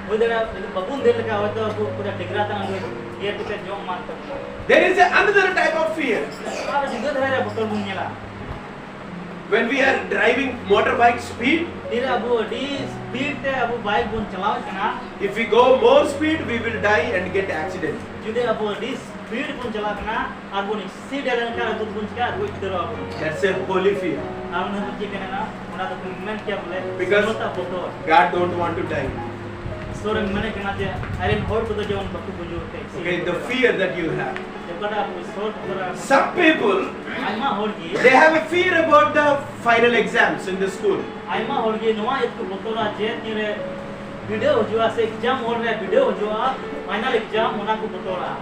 ᱦᱩᱭ ᱫᱟᱲᱮᱭᱟᱜᱼᱟ, ᱡᱩᱫᱤ ᱵᱟᱵᱚᱱ ᱫᱟᱹᱲ ᱞᱮᱠᱷᱟᱡ, ᱦᱚᱭᱛᱳ ᱟᱵᱚ ᱯᱩᱨᱟᱹ ᱰᱮᱜᱽᱨᱟ ᱛᱟᱱᱟᱜ ᱜᱮ ᱤᱭᱟᱹ ᱠᱟᱛᱮ ᱡᱚᱢ ᱮᱢᱟᱱ ᱛᱟᱵᱚᱱᱟ᱾ There is a another type of fear. ᱟᱨ ᱡᱩᱫᱟᱹ ᱫᱷᱟᱨᱟ ᱨᱮ ᱵᱚᱛᱚᱨ ᱵᱚᱱ ᱧᱮᱞᱟ᱾ When we are driving motorbike speed, ᱛᱤᱨᱮ ᱟᱵᱚ ᱟᱹᱰᱤ ᱥᱯᱤᱰ ᱛᱮ ᱟᱵᱚ ᱵᱟᱭᱤᱠ ᱵᱚᱱ ᱪᱟᱞᱟᱣᱮᱫ ᱠᱟᱱᱟ, if we go more speed, we will die and get accident. ᱡᱩᱫᱤ ᱟᱵᱚ ᱟᱹᱰᱤ ᱥᱯᱤᱰ ᱵᱚᱱ ᱪᱟᱞᱟᱜ ᱠᱟᱱᱟ ᱟᱨ ᱵᱚᱱ ᱮᱠᱥᱤᱰᱮᱱᱴ ᱞᱮᱱᱠᱷᱟᱱ, ᱟᱵᱚ ᱫᱚᱵᱚᱱ ᱪᱤᱠᱟᱹᱜᱼᱟ? ᱟᱵᱚ ᱩᱛᱟᱹᱨᱚᱜᱼᱟ ᱵᱚᱱ᱾ That's a holy fear. ᱟᱨ ᱚᱱᱟ ᱫᱚ ᱪᱮᱫ ᱠᱟᱱᱟ? ᱚᱱᱟ ᱫᱚ ᱢᱮᱱ ᱠᱮᱭᱟ ᱵᱚᱞᱮ, because ᱥᱤᱢᱟᱹ ᱛᱟᱜ ᱵᱚᱛᱚᱨ᱾ God don't want to die. ᱤᱥᱚᱨᱮ ᱢᱮᱱᱮᱫ ᱠᱟᱱᱟ ᱡᱮ ᱟᱡᱨᱮᱱ ᱦᱚᱲ ᱠᱚᱫᱚ ᱡᱮᱢᱚᱱ ᱵᱟᱠᱚ ᱜᱩᱡᱩᱜ ᱛᱮ᱾ Okay, the fear that you have. ᱚᱠᱟᱴᱟᱜ ᱟᱵᱚ ᱤᱥᱚᱨ ᱵᱚᱛᱚᱨ ᱟᱭᱢᱟ ᱦᱚᱲ ᱜᱮ, they have a fear about the final exams in the school. ᱟᱭᱢᱟ ᱦᱚᱲ ᱜᱮ ᱱᱚᱣᱟ ᱤᱭᱟᱹ ᱛᱮᱠᱚ ᱵᱚᱛᱚᱨᱟ ᱡᱮ ᱛᱤᱱᱨᱮ ᱵᱤᱰᱟᱹᱣ ᱦᱤᱡᱩᱜᱼᱟ ᱥᱮ ᱮᱠᱡᱟᱢ ᱦᱚᱞ ᱨᱮ ᱵᱤᱰᱟᱹᱣ ᱦᱤᱡᱩᱜᱼᱟ, ᱯᱷᱟᱭᱱᱟᱞ ᱮᱠᱡᱟᱢ, ᱚᱱᱟ ᱠᱚ ᱵᱚᱛᱚᱨᱟ᱾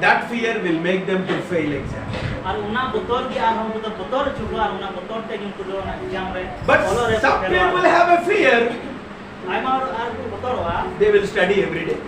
That fear will make them to fail exam. ᱟᱨ ᱚᱱᱟ ᱵᱚᱛᱚᱨ ᱜᱮ ᱟᱨᱦᱚᱸ ᱩᱱᱠᱩ ᱫᱚ ᱵᱚᱛᱚᱨ ᱦᱚᱪᱚ ᱠᱚᱣᱟ ᱟᱨ ᱚᱱᱟ ᱵᱚᱛᱚᱨ ᱛᱮᱜᱮ ᱩᱱᱠᱩ ᱫᱚ ᱚᱱᱟ ᱮᱠᱡᱟᱢ ᱨᱮ But ᱚᱞᱚᱜ ᱨᱮ some ᱯᱷᱮᱞᱚᱜᱼᱟ᱾ People have a fear. ᱟᱭᱢᱟ ᱦᱚᱲ ᱟᱨ ᱠᱚ ᱵᱚᱛᱚᱨᱚᱜᱼᱟ᱾ They will study every day.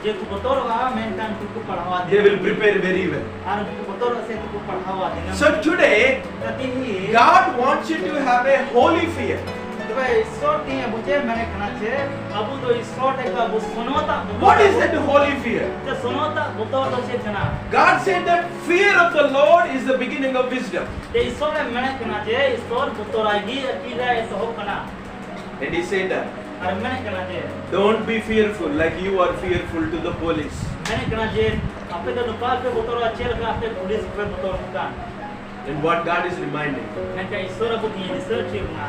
ᱡᱮ ᱠᱚ ᱵᱚᱛᱚᱨᱚᱜᱼᱟ, ᱢᱮᱱᱠᱷᱟᱱ ᱩᱱᱠᱩ ᱠᱚ ᱯᱟᱲᱦᱟᱣᱟ ᱫᱤᱱᱟᱹᱢ᱾ They will prepare very well. ᱟᱨ ᱩᱱᱠᱩ ᱠᱚ ᱵᱚᱛᱚᱨᱚᱜᱼᱟ ᱥᱮ ᱩᱱᱠᱩ ᱠᱚ ᱯᱟᱲᱦᱟᱣᱟ ᱫᱤᱱᱟᱹᱢ᱾ So today, ᱛᱚ ᱛᱤᱦᱤᱧ God wants you to have a holy fear. ᱛᱚᱵᱮ ᱤᱥᱚᱨ ᱛᱤᱦᱤᱧ ᱟᱵᱚ ᱪᱮᱫ ᱢᱮᱱᱮᱫ ᱠᱟᱱᱟ ᱡᱮ ᱟᱵᱚ ᱫᱚ ᱤᱥᱚᱨ ᱴᱷᱮᱱ ᱠᱷᱚᱱ ᱟᱵᱚ ᱥᱚᱱᱚᱛᱟᱜ ᱵᱚᱛᱚᱨ What is ᱟᱵᱚ that holy fear? ᱛᱚ ᱥᱚᱱᱚᱛᱟᱜ ᱵᱚᱛᱚᱨ ᱫᱚ ᱪᱮᱫ ᱠᱟᱱᱟ? God said that fear of the Lord is the beginning of wisdom. ᱛᱮ ᱤᱥᱚᱨ ᱮ ᱢᱮᱱᱮᱫ ᱠᱟᱱᱟ ᱡᱮ ᱤᱥᱚᱨ ᱵᱚᱛᱚᱨᱟᱭ ᱜᱮ ᱟᱹᱠᱤᱞ ᱨᱮᱭᱟᱜ ᱮᱛᱚᱦᱚᱵ ᱠᱟᱱᱟ᱾ And he said that, ᱟᱨ ᱢᱮᱱᱮᱫ ᱠᱟᱱᱟ ᱡᱮ don't be fearful like you are fearful to the police. ᱢᱮᱱᱮᱫ ᱠᱟᱱᱟ ᱡᱮ ᱟᱯᱮ ᱫᱚ ᱱᱚᱝᱠᱟ ᱯᱮ ᱵᱚᱛᱚᱨᱚᱜᱼᱟ, ᱪᱮᱫ ᱞᱮᱠᱟ ᱟᱯᱮ ᱯᱩᱞᱤᱥ ᱯᱮ ᱵᱚᱛᱚᱨ ᱠᱚ ᱠᱟᱱ᱾ And what God is reminding, ᱢᱮᱱᱠᱷᱟᱱ ᱤᱥᱚᱨ ᱟᱵᱚ ᱛᱤᱦᱤᱧ ᱫᱤᱥᱟᱹ ᱦᱚᱪᱚᱭᱮᱫ ᱵᱚᱱᱟ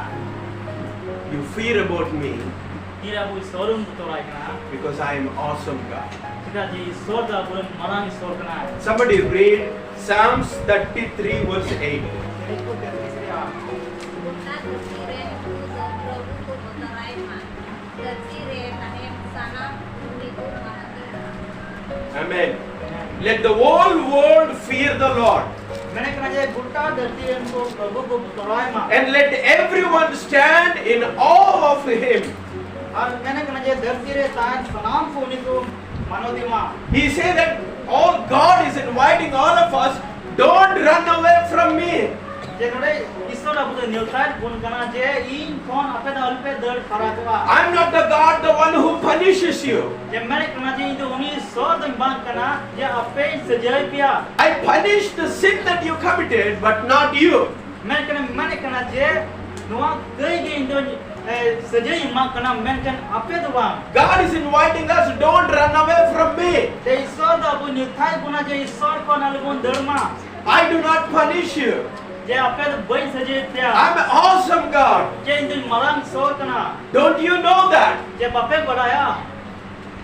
You fear about me. ᱛᱤᱨᱮ ᱟᱵᱚ ᱤᱥᱚᱨ ᱵᱚᱱ ᱵᱚᱛᱚᱨᱟᱭ ᱠᱟᱱᱟ? Because I am awesome God. ᱪᱮᱫᱟᱜ ᱡᱮ ᱤᱥᱚᱨ ᱫᱚ ᱟᱵᱚᱨᱮᱱ ᱢᱟᱨᱟᱝ ᱤᱥᱚᱨ ᱠᱟᱱᱟᱭ᱾ Somebody read Psalms thirty-three verse eight. ᱛᱤᱨᱤᱥ ᱠᱚ ᱛᱮᱛᱨᱤᱥ ᱨᱮ ᱟᱨ ᱜᱚᱴᱟ ᱫᱷᱟᱹᱨᱛᱤ ᱨᱮᱱ ᱠᱚ ᱫᱚ ᱯᱨᱚᱵᱷᱩ ᱠᱚ ᱵᱚᱛᱚᱨᱟᱭ ᱢᱟ᱾ ᱫᱷᱟᱹᱨᱛᱤ ᱨᱮ ᱛᱟᱦᱮᱱ ᱥᱟᱱᱟᱢ ᱩᱱᱤ ᱠᱚ ᱢᱟᱱᱚᱛ ᱮ ᱢᱟ᱾ Amen. Let the whole world fear the Lord. ᱢᱮᱱᱮᱫ ᱠᱟᱱᱟ ᱡᱮ ᱜᱚᱴᱟ ᱫᱷᱟᱹᱨᱛᱤ ᱨᱮᱱ ᱠᱚ ᱯᱨᱚᱵᱷᱩ ᱠᱚ ᱵᱚᱛᱚᱨᱟᱭ ᱢᱟ᱾ And let everyone stand in awe of him. ᱟᱨ ᱢᱮᱱᱮᱫ ᱠᱟᱱᱟ ᱡᱮ ᱫᱷᱟᱹᱨᱛᱤ ᱨᱮ ᱛᱟᱦᱮᱱ ᱥᱟᱱᱟᱢ ᱠᱚ ᱩᱱᱤ ᱠᱚ ᱢᱟᱱᱚᱛ ᱮ ᱢᱟ᱾ He said that all God is inviting all of us, don't run away from me. ᱡᱮ ᱱᱚᱰᱮ ᱤᱥᱚᱨ ᱟᱵᱚ ᱫᱚ ᱱᱮᱣᱛᱟᱭᱮᱫ ᱵᱚᱱ ᱠᱟᱱᱟ ᱡᱮ ᱤᱧ ᱠᱷᱚᱱ ᱟᱯᱮ ᱫᱚ ᱟᱞᱚᱯᱮ ᱫᱟᱹᱲ ᱯᱷᱟᱨᱟᱠᱚᱜᱼᱟ᱾ I'm not the God, the one who punishes you. ᱡᱮ ᱢᱮᱱᱮᱫ ᱠᱟᱱᱟ ᱡᱮ ᱤᱧ ᱫᱚ ᱩᱱᱤ ᱤᱥᱚᱨ ᱫᱚᱧ ᱵᱟᱝ ᱠᱟᱱᱟ ᱡᱮ ᱟᱯᱮᱧ ᱥᱟᱹᱡᱟᱹᱭ ᱯᱮᱭᱟ᱾ I punish the sin that you committed, but not you. ᱢᱮᱱᱮᱫ ᱠᱟᱱᱟ ᱢᱮᱱᱮᱫ ᱠᱟᱱᱟ ᱡᱮ ᱱᱚᱣᱟ ᱠᱟᱹᱭ ᱜᱮ ᱤᱧ ᱫᱚᱧ ᱮ, ᱥᱟᱹᱡᱟᱹᱭ ᱮᱢᱟᱜ ᱠᱟᱱᱟ, ᱢᱮᱱᱠᱷᱟᱱ ᱟᱯᱮ ᱫᱚ ᱵᱟᱝ᱾ God is inviting us, don't run away from me. ᱡᱮ ᱤᱥᱚᱨ ᱫᱚ ᱟᱵᱚ ᱱᱮᱣᱛᱟᱭᱮᱫ ᱵᱚᱱᱟ ᱡᱮ ᱤᱥᱚᱨ ᱠᱷᱚᱱ ᱟᱞᱚ ᱵᱚᱱ ᱫᱟᱹᱲ ᱢᱟ᱾ I do not punish you. ᱡᱮ ᱟᱯᱮ ᱫᱚ ᱵᱟᱹᱧ ᱥᱟᱹᱡᱟᱹᱭᱮᱫ ᱯᱮᱭᱟ᱾ I'm an awesome God. ᱡᱮ ᱤᱧ ᱫᱚᱧ ᱢᱟᱨᱟᱝ ᱤᱥᱚᱨ ᱠᱟᱱᱟ᱾ Don't you know that? ᱡᱮ ᱵᱟᱯᱮ ᱵᱟᱲᱟᱭᱟ?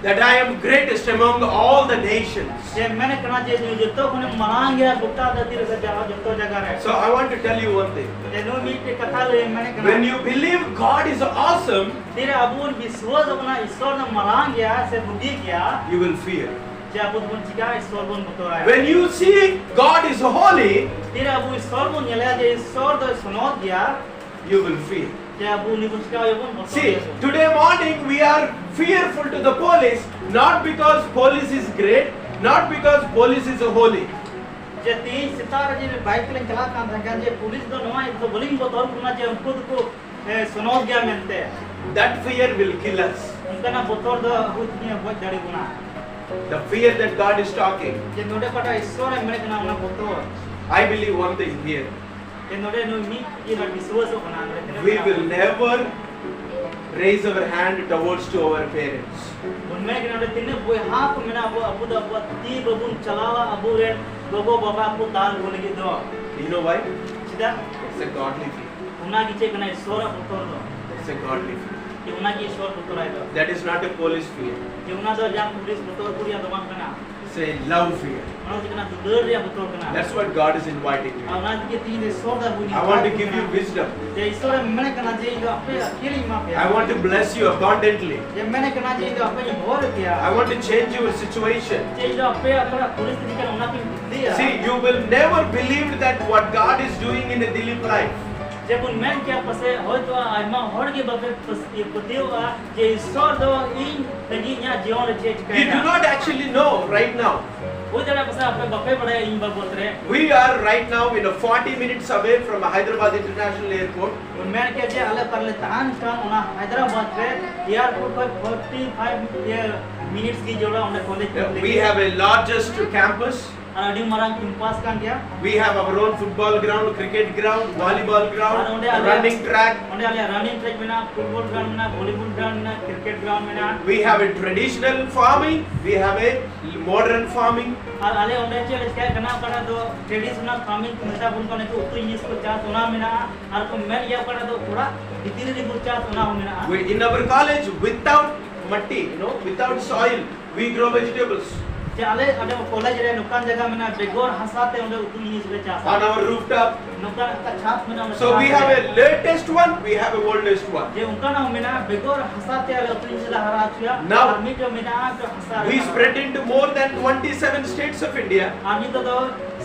That I am greatest among all the nations. ᱡᱮ ᱢᱮᱱᱮᱫ ᱠᱟᱱᱟ ᱡᱮ ᱱᱩᱭ ᱡᱚᱛᱚ ᱠᱷᱚᱱᱮ ᱢᱟᱨᱟᱝ ᱜᱮᱭᱟ ᱜᱚᱴᱟ ᱫᱷᱟᱹᱨᱛᱤ ᱨᱮ ᱡᱟᱦᱟᱸ ᱡᱚᱛᱚ ᱡᱟᱭᱜᱟ ᱨᱮ᱾ So I want to tell you one thing. ᱡᱮ ᱱᱩᱭ ᱢᱤᱫᱴᱮᱡ ᱠᱟᱛᱷᱟ ᱞᱟᱹᱭ ᱢᱮᱱᱮᱫ ᱠᱟᱱᱟ᱾ When you believe God is awesome, ᱛᱤᱨᱮ ᱟᱵᱚ ᱵᱚᱱ ᱵᱤᱥᱣᱟᱥᱚᱜ ᱠᱟᱱᱟ ᱤᱥᱚᱨ ᱫᱚ ᱢᱟᱨᱟᱝ ᱜᱮᱭᱟ ᱥᱮ ᱵᱩᱜᱤ ᱜᱮᱭᱟ, you will fear. ᱡᱮ ᱟᱵᱚ ᱫᱚᱵᱚᱱ ᱪᱤᱠᱟ ᱤᱥᱚᱨ ᱵᱚᱱ ᱵᱚᱛᱚᱨᱟᱭᱟ᱾ When you see God is holy, ᱛᱤᱨᱮ ᱟᱵᱚ ᱤᱥᱚᱨ ᱵᱚᱱ ᱧᱮᱞᱮᱭᱟ ᱡᱮ ᱤᱥᱚᱨ ᱫᱚᱭ ᱥᱚᱱᱚᱛ ᱜᱮᱭᱟ, you will fear. ᱡᱮ ᱟᱵᱚ ᱩᱱᱤ ᱵᱚᱱ ᱪᱤᱠᱟᱭᱟᱵᱚᱱ ᱵᱚᱛᱚᱨ See, ᱜᱮᱭᱟᱵᱚᱱ᱾ Today morning we are fearful to the police, not because police is great, not because police is holy. ᱡᱮ ᱛᱮᱦᱮᱧ ᱥᱮᱛᱟᱜ ᱨᱮ ᱡᱮ ᱵᱟᱭᱤᱠ ᱛᱮᱞᱤᱧ ᱪᱟᱞᱟᱜ ᱠᱟᱱ ᱛᱟᱦᱮᱸ ᱠᱟᱱ ᱡᱮ ᱯᱩᱞᱤᱥ ᱫᱚ ᱱᱚᱣᱟ ᱤᱭᱟᱹ ᱛᱮ ᱵᱟᱹᱞᱤᱧ ᱵᱚᱛᱚᱨ ᱠᱟᱱᱟ ᱡᱮ ᱩᱱᱠᱩ ᱫᱚᱠᱚ ᱮ, ᱥᱚᱱᱚᱛ ᱜᱮᱭᱟ ᱢᱮᱱᱛᱮ᱾ That fear will kill us. ᱚᱱᱠᱟᱱᱟᱜ ᱵᱚᱛᱚᱨ ᱫᱚ ᱟᱵᱚ ᱛᱮᱜᱮ ᱜᱚᱡ ᱫᱟᱲᱮ ᱵᱚᱱᱟ᱾ The fear that God is talking. ᱡᱮ ᱱᱚᱰᱮ ᱚᱠᱟᱴᱟᱜ ᱤᱥᱚᱨ ᱮ ᱢᱮᱱᱮᱫ ᱠᱟᱱᱟ ᱚᱱᱟ ᱵᱚᱛᱚᱨ᱾ I believe one thing here. ᱡᱮ ᱱᱚᱰᱮ ᱱᱩᱭ ᱢᱤᱫ ᱤᱭᱟᱹ ᱵᱤᱥᱣᱟᱥᱚᱜ ᱠᱟᱱᱟ ᱱᱚᱰᱮ ᱛᱤᱱᱟᱹᱜ We ᱢᱮᱱᱟᱜ will ᱵᱚᱱᱟ᱾ Never raise our hand towards to our parents. ᱵᱚᱱ ᱢᱮᱱ ᱠᱟᱱᱟ ᱱᱚᱰᱮ ᱛᱤᱱᱟᱹᱜ ᱵᱚᱭᱦᱟ ᱠᱚ ᱢᱮᱱᱟᱜ ᱵᱚ, ᱟᱵᱚ ᱫᱚ ᱟᱵᱚᱣᱟᱜ ᱛᱤ ᱵᱟᱵᱚᱱ ᱪᱟᱞᱟᱣᱟ ᱟᱵᱚᱨᱮᱱ ᱜᱚᱜᱚ ᱵᱟᱵᱟ ᱠᱚ ᱫᱟᱞ ᱵᱚ ᱞᱟᱹᱜᱤᱫ ᱫᱚ᱾ You know why? ᱪᱮᱫᱟᱜ? It's a godly fear. ᱚᱱᱟ ᱜᱮ ᱪᱮᱫ ᱠᱟᱱᱟ? ᱤᱥᱚᱨᱟᱜ ᱵᱚᱛᱚᱨ ᱫᱚ᱾ It's a godly fear. ᱡᱮ ᱚᱱᱟ ᱜᱮ ᱤᱥᱚᱨ ᱵᱚᱛᱚᱨᱟᱭ ᱫᱚ᱾ That is not a police fear. ᱡᱮ ᱚᱱᱟ ᱫᱚ ᱡᱟᱦᱟᱸ ᱯᱩᱞᱤᱥ ᱵᱚᱛᱚᱨ ᱠᱚ ᱨᱮᱭᱟᱜ ᱫᱚ ᱵᱟᱝ ᱠᱟᱱᱟ᱾ It's a love fear. ᱚᱱᱟ ᱫᱚ ᱦᱩᱭᱩᱜ ᱠᱟᱱᱟ ᱫᱩᱞᱟᱹᱲ ᱨᱮᱭᱟᱜ ᱵᱚᱛᱚᱨ ᱠᱟᱱᱟ᱾ That's what God is inviting you. ᱟᱨ ᱚᱱᱟ ᱛᱮᱜᱮ ᱛᱤᱦᱤᱧ ᱫᱚ ᱤᱥᱚᱨ ᱫᱚ ᱟᱵᱚ I want to give you wisdom. ᱡᱮ ᱤᱥᱚᱨ ᱮ ᱢᱮᱱᱮᱫ ᱠᱟᱱᱟ ᱡᱮ ᱤᱧ ᱫᱚ ᱟᱯᱮ ᱟᱹᱠᱤᱞ ᱤᱧ ᱮᱢᱟ ᱯᱮᱭᱟ᱾ I want to bless you abundantly. ᱡᱮ ᱢᱮᱱᱮᱫ ᱠᱟᱱᱟ ᱡᱮ ᱤᱧ ᱫᱚ ᱟᱯᱮ ᱤᱧ ᱦᱚᱨ ᱯᱮᱭᱟ᱾ I want to change your situation. ᱡᱮ ᱤᱧ ᱫᱚ ᱟᱯᱮ ᱚᱠᱟᱴᱟᱜ ᱯᱚᱨᱤᱥᱛᱷᱤᱛᱤ ᱠᱟᱱᱟ ᱚᱱᱟ ᱠᱚᱧ ᱵᱚᱫᱞᱤᱭᱟ᱾ See, you will never believe that what God is doing in a Dilip life. ᱡᱮ ᱵᱚᱱ ᱢᱮᱱ ᱠᱮᱭᱟ ᱯᱟᱥᱮ ᱦᱚᱭᱛᱳ ᱟᱭᱢᱟ ᱦᱚᱲ ᱜᱮ ᱵᱟᱯᱮ ᱯᱟᱹᱥ- ᱯᱟᱹᱛᱭᱟᱹᱣᱟ ᱡᱮ ᱤᱥᱚᱨ ᱫᱚ ᱤᱧ ᱞᱟᱹᱜᱤᱫ ᱤᱧᱟᱹᱜ ᱡᱤᱭᱚᱱ ᱨᱮ ᱪᱮᱫ You ᱪᱤᱠᱟᱹᱭᱟ᱾ do not actually know right now. ᱦᱩᱭ ᱫᱟᱲᱮᱭᱟᱜᱼᱟ ᱯᱟᱥᱮ ᱟᱯᱮ ᱵᱟᱯᱮ ᱵᱟᱲᱟᱭᱟ ᱤᱧ ᱵᱟᱵᱚᱫ ᱨᱮ᱾ We are right now in a forty minutes away from Hyderabad International Airport. ᱵᱚᱱ ᱢᱮᱱ ᱠᱮᱭᱟ ᱡᱮ ᱟᱞᱮ ᱚᱠᱟ ᱨᱮᱞᱮ ᱛᱟᱦᱮᱱ ᱠᱟᱱ ᱚᱱᱟ ᱦᱟᱭᱫᱨᱟᱵᱟᱫ ᱨᱮ ᱮᱭᱟᱨᱯᱳᱨᱴ ᱠᱷᱚᱱ ᱯᱷᱳᱨᱴᱤ ᱯᱷᱟᱭᱤᱵᱷ ᱤᱭᱟᱹ ᱢᱤᱱᱤᱴᱥ ᱜᱮ ᱡᱚᱲᱟ ᱚᱸᱰᱮ college We have a largest campus. ᱟᱨ ᱟᱹᱰᱤ ᱢᱟᱨᱟᱝ ᱠᱮᱢᱯᱟᱥ ᱠᱟᱱ ᱜᱮᱭᱟ᱾ We have our own football ground, cricket ground, volleyball R ground, ᱚᱸᱰᱮ ᱟᱞᱮ- running track. ᱚᱸᱰᱮ ᱟᱞᱮᱭᱟᱜ ᱨᱟᱱᱤᱝ ᱴᱨᱮᱠ ᱢᱮᱱᱟᱜᱼᱟ, ᱯᱷᱩᱴᱵᱚᱞ ᱜᱨᱟᱣᱩᱱᱰ ᱢᱮᱱᱟᱜᱼᱟ, ᱵᱷᱚᱞᱤᱵᱚᱞ ᱜᱨᱟᱣᱩᱱᱰ ᱢᱮᱱᱟᱜᱼᱟ, ᱠᱨᱤᱠᱮᱴ ᱜᱨᱟᱣᱩᱱᱰ ᱢᱮᱱᱟᱜᱼᱟ᱾ We have a traditional farming, we have a modern farming. ᱟᱨ ᱟᱞᱮ ᱚᱸᱰᱮ ᱪᱮᱫ ᱞᱮ ᱪᱤᱠᱟᱹᱭᱮᱫ ᱠᱟᱱᱟ ᱚᱠᱟᱴᱟᱜ ᱫᱚ ᱴᱨᱮᱰᱤᱥᱚᱱᱟᱞ ᱯᱷᱟᱨᱢᱤᱝ ᱠᱚ ᱢᱮᱛᱟ ᱵᱚᱱ ᱠᱟᱱᱟ ᱠᱚ ᱩᱛᱩ ᱡᱤᱱᱤᱥ ᱠᱚ ᱪᱟᱥ ᱚᱱᱟ ᱢᱮᱱᱟᱜᱼᱟ᱾ ᱟᱨ ᱠᱚ ᱢᱮᱱ ᱜᱮᱭᱟ ᱚᱠᱟᱴᱟᱜ ᱫᱚ ᱚᱲᱟᱜ ᱵᱷᱤᱛᱤᱨ ᱨᱮᱵᱚ ᱪᱟᱥ ᱚᱱᱟ ᱦᱚᱸ ᱢᱮᱱᱟᱜᱼᱟ᱾ We, in our college, without matti, you know, without soil, we grow vegetables. ᱡᱮ ᱟᱞᱮ ᱚᱸᱰᱮ ᱠᱚᱞᱮᱡᱽ ᱨᱮ ᱱᱚᱝᱠᱟᱱ ᱡᱟᱭᱜᱟ ᱢᱮᱱᱟᱜᱼᱟ ᱵᱮᱜᱚᱨ ᱦᱟᱥᱟ ᱛᱮ ᱚᱸᱰᱮ ᱩᱛᱩ ᱡᱤᱱᱤᱥ ᱞᱮ ᱪᱟᱥᱟ᱾ On our rooftop. ᱱᱚᱝᱠᱟᱱ ᱚᱱᱠᱟ ᱪᱷᱟᱫᱽ ᱢᱮᱱᱟᱜᱼᱟ ᱚᱸᱰᱮ So we ᱪᱷᱟᱫᱽ have ᱨᱮ᱾ A latest one, we have a oldest one. ᱡᱮ ᱚᱱᱠᱟᱱᱟᱜ ᱦᱚᱸ ᱢᱮᱱᱟᱜᱼᱟ ᱵᱮᱜᱚᱨ ᱦᱟᱥᱟ ᱛᱮ ᱟᱞᱮ ᱩᱛᱩ ᱡᱤᱱᱤᱥ ᱞᱮ ᱦᱟᱨᱟ ᱦᱚᱪᱚᱭᱟ᱾ Now ᱟᱨ ᱢᱤᱫᱴᱮᱱ ᱢᱮᱱᱟᱜᱼᱟ ᱚᱱᱠᱟ ᱦᱟᱥᱟ ᱨᱮ We ᱦᱟᱨᱟ᱾ Spread into more than twenty-seven states of India. ᱟᱨ ᱱᱤᱛᱚᱜ ᱫᱚ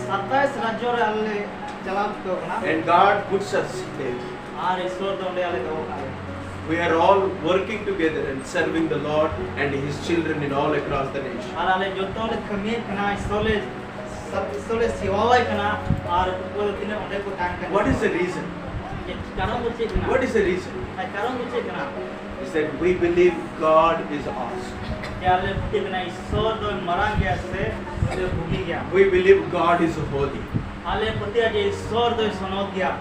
ᱥᱟᱛᱟᱭᱤᱥ ᱨᱟᱡᱽᱡᱚ ᱨᱮ ᱟᱞᱮ ᱞᱮ ᱪᱟᱞᱟᱣ ᱪᱩᱠᱟᱹᱣ ᱠᱟᱱᱟ᱾ And God puts us there. ᱟᱨ ᱤᱥᱚᱨ ᱫᱚ ᱚᱸᱰᱮ ᱟᱞᱮ ᱫᱚᱦᱚ ᱠᱟᱜ ᱞᱮᱭᱟ᱾ We are all working together and serving the Lord and His children in all across the nation. ᱟᱨ ᱟᱞᱮ ᱡᱚᱛᱚ ᱞᱮ ᱠᱟᱹᱢᱤᱭᱮᱫ ᱠᱟᱱᱟ, ᱤᱥᱚᱨ ᱞᱮ ᱤᱥᱚᱨ ᱞᱮ ᱥᱮᱵᱟᱣᱟᱭ ᱠᱟᱱᱟ᱾ ᱟᱨ ᱩᱱᱠᱩ ᱫᱚ ᱛᱤᱱᱟᱹᱜ ᱚᱸᱰᱮ ᱠᱚ ᱛᱟᱦᱮᱱ ᱠᱟᱱᱟ᱾ What is the reason? ᱪᱮᱫ ᱠᱟᱨᱚᱱ ᱫᱚ ᱪᱮᱫ ᱠᱟᱱᱟ? What is the reason? ᱟᱨ ᱠᱟᱨᱚᱱ ᱫᱚ ᱪᱮᱫ ᱠᱟᱱᱟ? Is that we believe God is awesome. ᱡᱮ ᱟᱞᱮ ᱯᱟᱹᱛᱭᱟᱹᱜ ᱠᱟᱱᱟ ᱤᱥᱚᱨ ᱫᱚ ᱢᱟᱨᱟᱝ ᱜᱮᱭᱟ ᱥᱮ ᱩᱱᱤ ᱫᱚ ᱵᱩᱜᱤ ᱜᱮᱭᱟ᱾ We believe God is holy. ᱟᱞᱮ ᱯᱟᱹᱛᱭᱟᱹᱜ ᱡᱮ ᱤᱥᱚᱨ ᱫᱚᱭ ᱥᱚᱱᱚᱛ ᱜᱮᱭᱟ᱾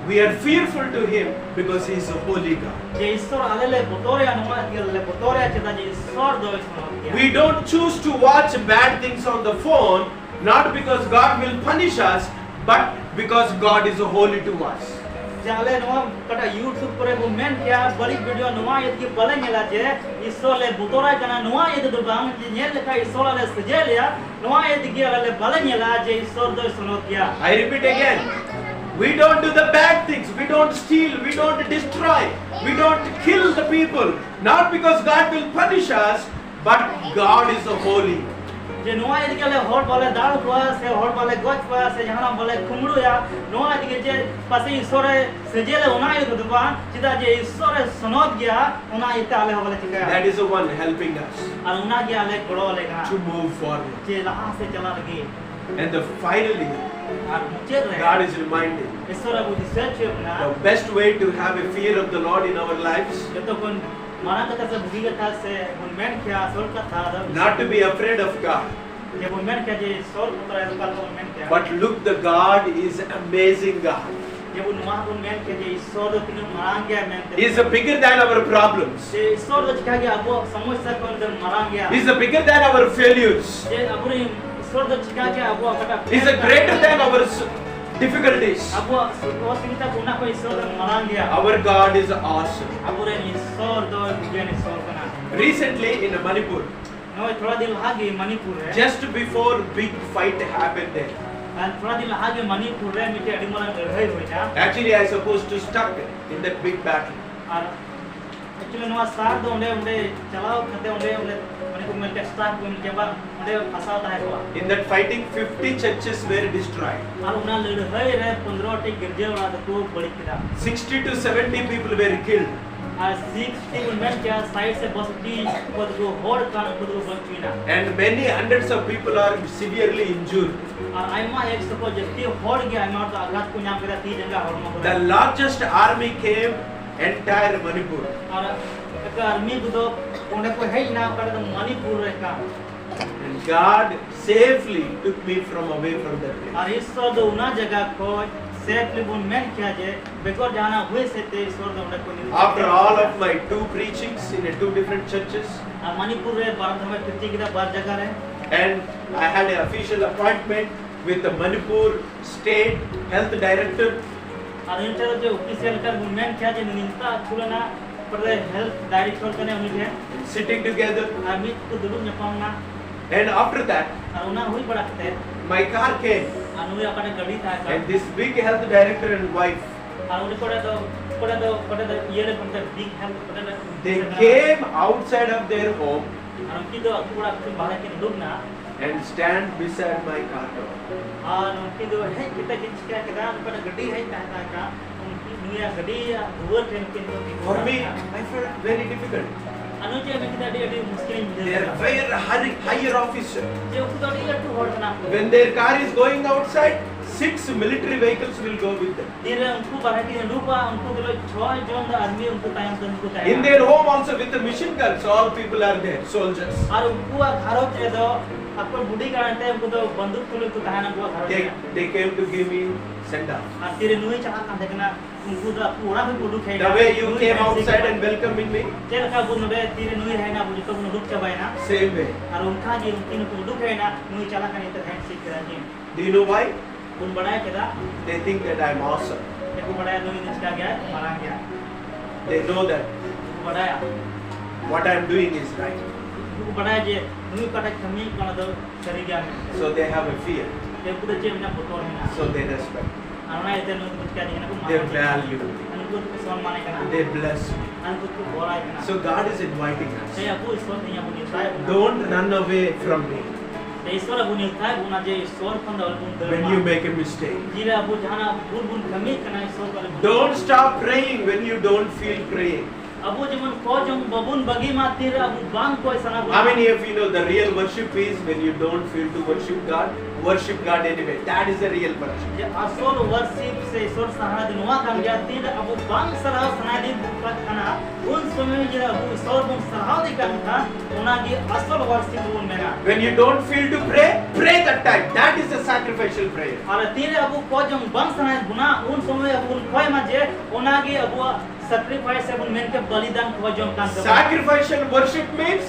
We are fearful to Him because He is a holy God. ᱡᱮ ᱤᱥᱚᱨ ᱟᱞᱮ ᱞᱮ ᱵᱚᱛᱚᱨᱮᱭᱟ, ᱱᱚᱣᱟ ᱤᱭᱟᱹ ᱞᱮ ᱵᱚᱛᱚᱨᱮᱭᱟ ᱪᱮᱫᱟᱜ ᱡᱮ ᱤᱥᱚᱨ ᱫᱚᱭ ᱥᱚᱱᱚᱛ ᱜᱮᱭᱟ᱾ We don't choose to watch bad things on the phone, not because God will punish us, but because God is holy to us. ᱟᱞᱮ ᱱᱚᱣᱟ ᱚᱠᱟᱴᱟᱜ YouTube ᱠᱚᱨᱮ ᱵᱚ ᱢᱮᱱ ᱠᱮᱭᱟ ᱵᱟᱹᱲᱤᱡ ᱵᱷᱤᱰᱤᱭᱳ, ᱱᱚᱣᱟ ᱤᱭᱟᱹ ᱛᱮᱜᱮ ᱵᱟᱞᱮ ᱧᱮᱞᱟ ᱡᱮ ᱤᱥᱥᱚᱨ ᱞᱮ ᱵᱚᱛᱚᱨᱟᱭ ᱠᱟᱱᱟ, ᱱᱚᱣᱟ ᱤᱭᱟᱹ ᱛᱮᱫᱚ ᱵᱟᱝ, ᱡᱮ ᱧᱮᱞ ᱞᱮᱠᱷᱟᱱ ᱤᱥᱥᱚᱨ ᱟᱞᱮ ᱥᱟᱹᱡᱟᱹᱭ ᱞᱮᱭᱟ, ᱱᱚᱣᱟ ᱤᱭᱟᱹ ᱛᱮᱜᱮ ᱟᱞᱮ ᱵᱟᱞᱮ ᱧᱮᱞᱟ ᱡᱮ ᱤᱥᱥᱚᱨ ᱫᱚᱭ ᱥᱚᱱᱚᱛ ᱜᱮᱭᱟ᱾ I repeat again, we don't do the bad things, we don't steal, we don't destroy, we don't kill the people, not because God will punish us, but God is holy. ᱡᱮ ᱱᱚᱣᱟ ᱤᱫᱤ ᱠᱟᱛᱮ ᱦᱚᱲ ᱵᱟᱞᱮ ᱫᱟᱞ ᱠᱚᱣᱟ ᱥᱮ ᱦᱚᱲ ᱵᱟᱞᱮ ᱜᱚᱡ ᱠᱚᱣᱟ ᱥᱮ ᱡᱟᱦᱟᱱᱟᱜ ᱵᱟᱞᱮ ᱠᱩᱢᱵᱽᱲᱩᱭᱟ, ᱱᱚᱣᱟ ᱤᱫᱤ ᱠᱟᱛᱮ ᱡᱮ ᱯᱟᱥᱮ ᱤᱥᱥᱚᱨᱮ ᱥᱟᱹᱡᱟᱹᱭ ᱞᱮ, ᱚᱱᱟ ᱤᱭᱟᱹ ᱛᱮᱫᱚ ᱵᱟᱝ, ᱪᱮᱫᱟᱜ ᱡᱮ ᱤᱥᱥᱚᱨᱮ ᱥᱚᱱᱚᱛ ᱜᱮᱭᱟ, ᱚᱱᱟ ᱤᱭᱟᱹᱛᱮ ᱟᱞᱮ ᱦᱚᱸ ᱵᱟᱞᱮ ᱪᱤᱠᱟᱹᱭᱟ᱾ That is the one helping us ᱟᱨ ᱚᱱᱟ ᱜᱮ ᱟᱞᱮ ᱜᱚᱲᱚ ᱟᱞᱮ ᱠᱟᱱᱟ to move forward. ᱡᱮ ᱞᱟᱦᱟ ᱥᱮᱫ ᱪᱟᱞᱟᱜ ᱞᱟᱹᱜᱤᱫ᱾ And the finally, ᱟᱨ ᱢᱩᱪᱟᱹᱫ ᱨᱮ God is reminding ᱤᱥᱥᱚᱨ ᱟᱵᱚ ᱫᱤᱥᱟᱹ ᱦᱚᱪᱚᱭᱮᱫ ᱵᱚᱱᱟ the best way to have a fear of the Lord in our lives ᱡᱚᱛᱚ ᱠᱷᱚᱱ ᱢᱟᱨᱟᱝ ᱠᱟᱛᱷᱟ ᱥᱮ ᱵᱩᱜᱤ ᱠᱟᱛᱷᱟ ᱥᱮ ᱵᱚᱱ ᱢᱮᱱ ᱠᱮᱭᱟ ᱟᱥᱚᱞ ᱠᱟᱛᱷᱟ ᱫᱚ not to be afraid of God, ᱡᱮ ᱵᱚᱱ ᱢᱮᱱ ᱠᱮᱭᱟ ᱡᱮ ᱤᱥᱥᱚᱨ ᱵᱚᱛᱚᱨ ᱟᱭ ᱫᱚ ᱚᱠᱟ ᱞᱮᱠᱟ ᱵᱚᱱ ᱢᱮᱱ ᱠᱮᱭᱟ᱾ But look, the God is amazing God. ᱡᱮ ᱵᱚᱱ ᱱᱚᱣᱟ ᱵᱚᱱ ᱢᱮᱱ ᱠᱮᱭᱟ ᱡᱮ ᱤᱥᱥᱚᱨ ᱫᱚ ᱛᱤᱱᱟᱹᱜ ᱢᱟᱨᱟᱝ ᱜᱮᱭᱟ ᱢᱮᱱᱛᱮ᱾ He is bigger than our problems. ᱡᱮ ᱤᱥᱥᱚᱨ ᱫᱚ ᱪᱤᱠᱟ ᱜᱮ ᱟᱵᱚᱣᱟᱜ ᱥᱚᱢᱚᱥᱥᱟ ᱠᱷᱚᱱ ᱫᱚ ᱢᱟᱨᱟᱝ ᱜᱮᱭᱟ᱾ He is bigger than our failures. ᱡᱮ ᱟᱵᱚᱨᱮᱱ ᱤᱥᱥᱚᱨ ᱫᱚ ᱪᱤᱠᱟ ᱜᱮ ᱟᱵᱚᱣᱟᱜ ᱚᱠᱟᱴᱟᱜ He is greater than our s- difficulties. ᱟᱵᱚᱣᱟᱜ ᱚᱥᱩᱵᱤᱫᱷᱟ ᱠᱚ ᱚᱱᱟ ᱠᱷᱚᱱ ᱤᱥᱥᱚᱨ ᱫᱚ ᱢᱟᱨᱟᱝ ᱜᱮᱭᱟ᱾ Our God is awesome. ᱟᱵᱚᱨᱮᱱ ᱤᱥᱥᱚᱨ ᱫᱚ ᱵᱤᱜᱽᱜᱟᱱ ᱤᱥᱥᱚᱨ ᱠᱟᱱᱟ᱾ Recently in Manipur, ᱱᱚᱜᱼᱚᱭ ᱛᱷᱚᱲᱟ ᱫᱤᱱ ᱞᱟᱦᱟ ᱜᱮ ᱢᱟᱱᱤᱯᱩᱨ ᱨᱮ just before big fight happened there, ᱟᱨ ᱛᱷᱚᱲᱟ ᱫᱤᱱ ᱞᱟᱦᱟ ᱜᱮ ᱢᱟᱱᱤᱯᱩᱨ ᱨᱮ ᱢᱤᱫᱴᱮᱡ ᱟᱹᱰᱤ ᱢᱟᱨᱟᱝ ᱞᱟᱹᱲᱦᱟᱹᱭ ᱦᱩᱭᱱᱟ᱾ Actually, I supposed to stuck in that big battle. R actually ᱱᱚᱣᱟ ᱥᱟᱨ ᱫᱚ ᱚᱸᱰᱮ ᱚᱸᱰᱮ ᱪᱟᱞᱟᱣ ᱠᱟᱛᱮ ᱚᱸᱰᱮ ᱚᱸᱰᱮ ᱢᱟᱱᱮ ᱠᱚ ᱢᱮᱱ ᱠᱮᱭᱟ ᱥᱴᱟᱠ ᱠᱚ ᱢᱮᱱ ᱠᱮᱭᱟ ᱵᱟᱝ, ᱚᱸᱰᱮ ᱯᱷᱟᱥᱟᱣ ᱛᱟᱦᱮᱸ ᱠᱚᱜᱼᱟ᱾ In that fighting, fifty churches were destroyed. ᱟᱨ ᱚᱱᱟ ᱞᱟᱹᱲᱦᱟᱹᱭ ᱨᱮ ᱯᱚᱱᱫᱽᱨᱚ ᱴᱤ ᱜᱤᱨᱡᱟᱹ ᱚᱲᱟᱜ ᱫᱚᱠᱚ ᱵᱟᱹᱲᱤᱡ ᱠᱮᱫᱟ᱾ Sixty to seventy people were killed. R sixty ᱵᱚᱱ ᱢᱮᱱ ᱠᱮᱭᱟ, ᱥᱟᱭᱤᱴ ᱥᱮ ᱵᱚᱥᱛᱤ ᱩᱱᱠᱩ ᱫᱚᱠᱚ ᱦᱚᱲ ᱠᱟᱱ ᱩᱱᱠᱩ ᱫᱚᱠᱚ ᱵᱟᱹᱲᱤᱡ ᱦᱚᱪᱚᱭᱮᱱᱟ᱾ And many hundreds of people are severely injured. ᱟᱨ ᱟᱭᱢᱟ ᱮᱠᱥᱚ ᱠᱚ ᱡᱟᱹᱥᱛᱤ ᱦᱚᱲ ᱜᱮ ᱟᱭᱢᱟ ᱦᱚᱲ ᱫᱚ ᱟᱜᱷᱟᱛ ᱠᱚ ᱧᱟᱢ ᱠᱮᱫᱟ ᱛᱤ ᱡᱟᱸᱜᱟ ᱦᱚᱲᱢᱚ ᱠᱚᱨᱮ᱾ The largest army came entire Manipur. ᱟᱨ ᱮᱠᱟ ᱟᱨᱢᱤ ᱠᱚᱫᱚ ᱚᱸᱰᱮ ᱠᱚ ᱦᱮᱡ ᱮᱱᱟ ᱚᱠᱟ ᱨᱮᱫᱚ ᱢᱟᱱᱤᱯᱩᱨ ᱨᱮ ᱠᱟᱱ᱾ And God safely took me from away from that place. ᱟᱨ ᱤᱥᱥᱚᱨ ᱫᱚ ᱚᱱᱟ ᱡᱟᱭᱜᱟ ᱠᱷᱚᱡ ᱥᱮᱯᱷᱞᱤ ᱵᱚᱱ ᱢᱮᱱ ᱠᱮᱭᱟ ᱡᱮ ᱵᱮᱜᱚᱨ ᱡᱟᱦᱟᱱᱟᱜ ᱦᱩᱭ ᱥᱮᱫ ᱛᱮ ᱤᱥᱥᱚᱨ ᱫᱚ ᱚᱸᱰᱮ ᱠᱷᱚᱡ ᱱᱤᱛ After all of my two preachings in a two different churches, ᱟᱨ ᱢᱟᱱᱤᱯᱩᱨ ᱨᱮ ᱵᱟᱨ ᱫᱷᱟᱣ ᱮ ᱯᱨᱤᱪᱤᱝ ᱠᱮᱫᱟ ᱵᱟᱨ ᱡᱟᱭᱜᱟ ᱨᱮ᱾ And I had an official appointment with the Manipur State Health Director. ᱟᱨ ᱩᱱᱤ ᱴᱷᱮᱱ ᱡᱮ ᱚᱯᱷᱤᱥᱤᱭᱟᱞ ᱞᱮᱠᱟ ᱵᱚᱱ ᱢᱮᱱ ᱠᱮᱭᱟ ᱡᱮ ᱱᱩᱭ ᱱᱤᱛᱟᱜ ᱟᱹᱛᱩ ᱨᱮᱱᱟᱜ ᱯᱩᱨᱟᱹ ᱦᱮᱞᱛᱷ ᱰᱟᱭᱨᱮᱠᱴᱚᱨ ᱠᱟᱱᱟᱭ ᱩᱱᱤ ᱴᱷᱮᱱ᱾ Sitting together. ᱟᱨ ᱢᱤᱫ ᱠᱚ ᱫᱩᱲᱩᱵ ᱧᱟᱯᱟᱢ ᱮᱱᱟ᱾ And after that, ᱟᱨ ᱚᱱᱟ ᱦᱩᱭ ᱵᱟᱲᱟ ᱠᱟᱛᱮ my car came. ᱟᱨ ᱱᱩᱭ ᱚᱠᱟᱴᱟᱜ ᱜᱟᱹᱰᱤ ᱛᱟᱦᱮᱸ ᱠᱟᱱ And this big health director and wife, ᱟᱨ ᱩᱱᱤ ᱠᱚᱲᱟ ᱫᱚ ᱠᱚᱲᱟ ᱫᱚ ᱠᱚᱲᱟ ᱫᱚ ᱤᱭᱟᱹ ᱨᱮ ᱢᱮᱱᱛᱮ ᱵᱤᱜ ᱦᱮᱞᱛᱷ ᱠᱚᱲᱟ ᱫᱚ they came outside of their home ᱟᱨ ᱩᱱᱠᱤᱱ ᱫᱚ ᱟᱹᱛᱩ ᱚᱲᱟᱜ ᱠᱷᱚᱱ ᱵᱟᱦᱨᱮ ᱠᱤᱱ ᱩᱰᱩᱠ ᱮᱱᱟ᱾ and stand beside my car door. ᱟᱨ ᱩᱱᱠᱤᱱ ᱫᱚ ᱦᱮᱡ ᱠᱟᱛᱮ ᱠᱤᱱ ᱪᱤᱠᱟ ᱠᱮᱫᱟ, ᱩᱱᱠᱤᱱᱟᱜ ᱜᱟᱹᱰᱤ ᱦᱮᱡ ᱛᱟᱦᱮᱸ ᱠᱟᱱᱟ, ᱩᱱᱠᱤᱱ ᱱᱩᱭᱟᱜ ᱜᱟᱹᱰᱤ ᱫᱩᱣᱟᱹᱨ ᱴᱷᱮᱱ ᱠᱤᱱ ᱫᱚ ᱛᱤᱸᱜᱩ For me, ᱠᱟᱱᱟ᱾ I felt very difficult. ᱟᱨ ᱱᱩᱭ ᱪᱮᱫ ᱢᱮᱱ ᱠᱮᱫᱟ, ᱟᱹᱰᱤ ᱟᱹᱰᱤ ᱢᱩᱥᱠᱤᱞ ᱤᱧ They are ᱵᱩᱡᱷᱟᱹᱣ very high, higher officer. ᱡᱮ ᱩᱱᱠᱩ ᱫᱚ ᱟᱹᱰᱤ ᱞᱟᱹᱴᱩ ᱦᱚᱲ ᱠᱟᱱᱟ ᱠᱚ᱾ When their car is going outside, six military vehicles will go with them. ᱛᱤᱨᱮ ᱩᱱᱠᱩ ᱵᱟᱦᱨᱮ ᱠᱤᱱ ᱩᱰᱩᱠᱚᱜᱼᱟ, ᱩᱱᱠᱩ ᱛᱩᱞᱩᱡ ᱪᱷᱚᱭ ᱡᱚᱱ ᱫᱚ ᱟᱨᱢᱤ ᱩᱱᱠᱩ ᱛᱟᱭᱚᱢ ᱛᱮ ᱩᱱᱠᱩ ᱛᱟᱦᱮᱱᱟ᱾ In their home also with the machine guns, all people are there, soldiers. ᱟᱨ ᱩᱱᱠᱩᱣᱟᱜ ᱜᱷᱟᱨᱚᱸᱡᱽ ᱨᱮᱫᱚ ᱟᱠᱚ ᱵᱩᱰᱤ ᱜᱟᱲᱟᱝ ᱛᱮ ᱩᱱᱠᱩ ᱫᱚ ᱵᱟᱱᱫᱩᱠ ᱛᱩᱞᱩᱡ ᱠᱚ ᱛᱟᱦᱮᱱᱟ ᱩᱱᱠᱩᱣᱟᱜ ᱜᱷᱟᱨᱚᱸᱡᱽ They, ᱨᱮ᱾ they came to give me send off. ᱟᱨ ᱛᱤᱨᱮ ᱱᱩᱭ ᱪᱟᱞᱟᱜ ᱠᱟᱱ ᱛᱟᱦᱮᱸ ᱠᱟᱱᱟ, ᱩᱱᱠᱩ ᱫᱚ ᱟᱠᱚ ᱚᱲᱟᱜ ᱠᱷᱚᱱ ᱠᱚ ᱩᱰᱩᱠ ᱦᱮᱡ The ᱮᱱᱟ᱾ way you ᱱᱩᱭ came ᱦᱮᱡ outside ᱥᱮ- and welcoming me, ᱪᱮᱫ ᱞᱮᱠᱟ ᱟᱵᱚ ᱱᱚᱰᱮ ᱛᱤᱨᱮ ᱱᱩᱭ ᱦᱮᱡ ᱮᱱᱟ, ᱟᱵᱚ ᱡᱚᱛᱚ ᱵᱚᱱ ᱩᱰᱩᱠ ᱪᱟᱵᱟᱭᱮᱱᱟ᱾ Same way. ᱟᱨ ᱚᱱᱠᱟ ᱜᱮ ᱩᱱᱠᱤᱱ ᱦᱚᱸᱠᱚ ᱩᱰᱩᱠ ᱦᱮᱡ ᱮᱱᱟ, ᱱᱩᱭ ᱪᱟᱞᱟᱜ ᱠᱟᱱ ᱱᱤᱛᱚᱜ ᱦᱮᱡ ᱥᱮᱫ ᱠᱮᱫᱟ ᱠᱤᱱ᱾ Do you know why? ᱵᱚᱱ ᱵᱟᱲᱟᱭ ᱠᱮᱫᱟ, They think that I'm awesome. ᱪᱮᱫ ᱠᱚ ᱵᱟᱲᱟᱭᱟ ᱱᱩᱭ ᱫᱚ ᱪᱤᱠᱟ ᱜᱮᱭᱟ, ᱢᱟᱨᱟᱝ ᱜᱮᱭᱟ᱾ They know that ᱠᱚ ᱵᱟᱲᱟᱭᱟ what I'm doing is right. ᱩᱱᱠᱩ ᱠᱚ ᱵᱟᱲᱟᱭᱟ ᱡᱮ ᱱᱩᱭ ᱚᱠᱟᱴᱟᱜ ᱠᱟᱹᱢᱤ ᱠᱟᱱᱟ ᱫᱚ ᱥᱟᱹᱨᱤ ᱜᱮᱭᱟ ᱢᱮᱱᱛᱮ᱾ So they have a fear. ᱡᱮ ᱩᱱᱠᱩ ᱫᱚ ᱪᱮᱫ ᱢᱮᱱᱟᱜ ᱵᱚᱛᱚᱨ ᱢᱮᱱᱟᱜᱼᱟ᱾ So they respect. ᱟᱨ ᱚᱱᱟ ᱤᱭᱟᱹᱛᱮ ᱱᱩᱭ ᱫᱚ ᱪᱤᱠᱟ ᱫᱤᱧ ᱠᱟᱱᱟ ᱠᱚ They ᱢᱟᱱᱟᱣ value. ᱟᱨ ᱩᱱᱠᱩ ᱫᱚᱠᱚ ᱥᱚᱱᱢᱟᱱᱮ ᱠᱟᱱᱟ᱾ They bless me. ᱟᱨ ᱩᱱᱠᱩ ᱫᱚᱠᱚ ᱜᱚᱲᱟᱭ ᱠᱟᱱᱟ᱾ So God is inviting us. ᱥᱮ ᱟᱵᱚ ᱤᱥᱚᱨ ᱛᱮᱦᱮᱧ ᱟᱵᱚ ᱱᱮᱣᱛᱟᱭᱮᱫ ᱵᱚᱱᱟ᱾ Don't run away from me. ᱥᱮ ᱤᱥᱚᱨ ᱟᱵᱚ ᱱᱮᱣᱛᱟᱭᱮᱫ ᱵᱚᱱᱟ ᱡᱮ ᱤᱥᱚᱨ ᱠᱷᱚᱱ ᱫᱚ ᱟᱞᱚᱵᱚᱱ ᱫᱟᱹᱲ When ᱢᱟ᱾ you make a mistake, ᱡᱮ ᱟᱵᱚ ᱡᱟᱦᱟᱱᱟᱜ ᱵᱷᱩᱞ ᱵᱚᱱ ᱠᱟᱹᱢᱤᱭᱮᱫ ᱠᱟᱱᱟ, ᱤᱥᱚᱨ ᱠᱚ ᱟᱞᱚᱵᱚᱱ don't stop praying when you don't feel praying. ᱟᱵᱚ ᱡᱮᱢᱚᱱ ᱠᱚ ᱡᱚᱢ ᱵᱟᱵᱚᱱ ᱵᱟᱹᱜᱤ ᱢᱟ, ᱛᱤᱨᱮ ᱟᱵᱚ ᱵᱟᱝ ᱠᱚᱭ ᱥᱟᱱᱟ ᱵᱚᱱᱟ᱾ How many of you know the real worship is when you don't feel to worship God? Worship God anyway. That is the real worship. ᱡᱮ ᱟᱥᱚᱞ ᱣᱟᱨᱥᱤᱯ ᱥᱮ ᱤᱥᱚᱨ ᱥᱟᱨᱦᱟᱣ ᱫᱚ ᱱᱚᱣᱟ ᱠᱟᱱ ᱜᱮᱭᱟ, ᱛᱤᱨᱮ ᱟᱵᱚ ᱵᱟᱝ ᱥᱟᱨᱦᱟᱣ ᱥᱟᱱᱟᱭᱮᱫ ᱵᱚᱱ ᱠᱟᱱᱟ, ᱩᱱ ᱥᱚᱢᱚᱭ ᱡᱮ ᱟᱵᱚ ᱤᱥᱚᱨ ᱵᱚᱱ ᱥᱟᱨᱦᱟᱣ ᱫᱮ ᱠᱟᱱ ᱠᱷᱟᱱ, ᱚᱱᱟᱜᱮ ᱟᱥᱚᱞ ᱣᱟᱨᱥᱤᱯ ᱵᱚᱱ ᱢᱮᱱᱟ᱾ When you don't feel to pray, pray that time. That is the sacrificial prayer. ᱟᱨ ᱛᱤᱨᱮ ᱟᱵᱚ ᱠᱚ ᱡᱚᱢ ᱵᱟᱝ ᱥᱟᱱᱟᱭᱮᱫ ᱵᱚᱱᱟ, ᱩᱱ ᱥᱚᱢᱚᱭ ᱟᱵᱚ ᱵᱚᱱ ᱠᱚᱭ ᱢᱟ ᱡᱮ ᱚᱱᱟᱜᱮ ᱟᱵᱚᱣᱟᱜ ᱥᱟᱠᱨᱤᱯᱷᱟᱭᱤᱥ ᱥᱮ ᱵᱚᱱ ᱢᱮᱱ ᱠᱮ ᱵᱚᱞᱤᱫᱟᱱ ᱠᱚ ᱡᱚᱢ ᱠᱟᱱ ᱛᱟᱵᱚᱱᱟ᱾ Sacrificial worship means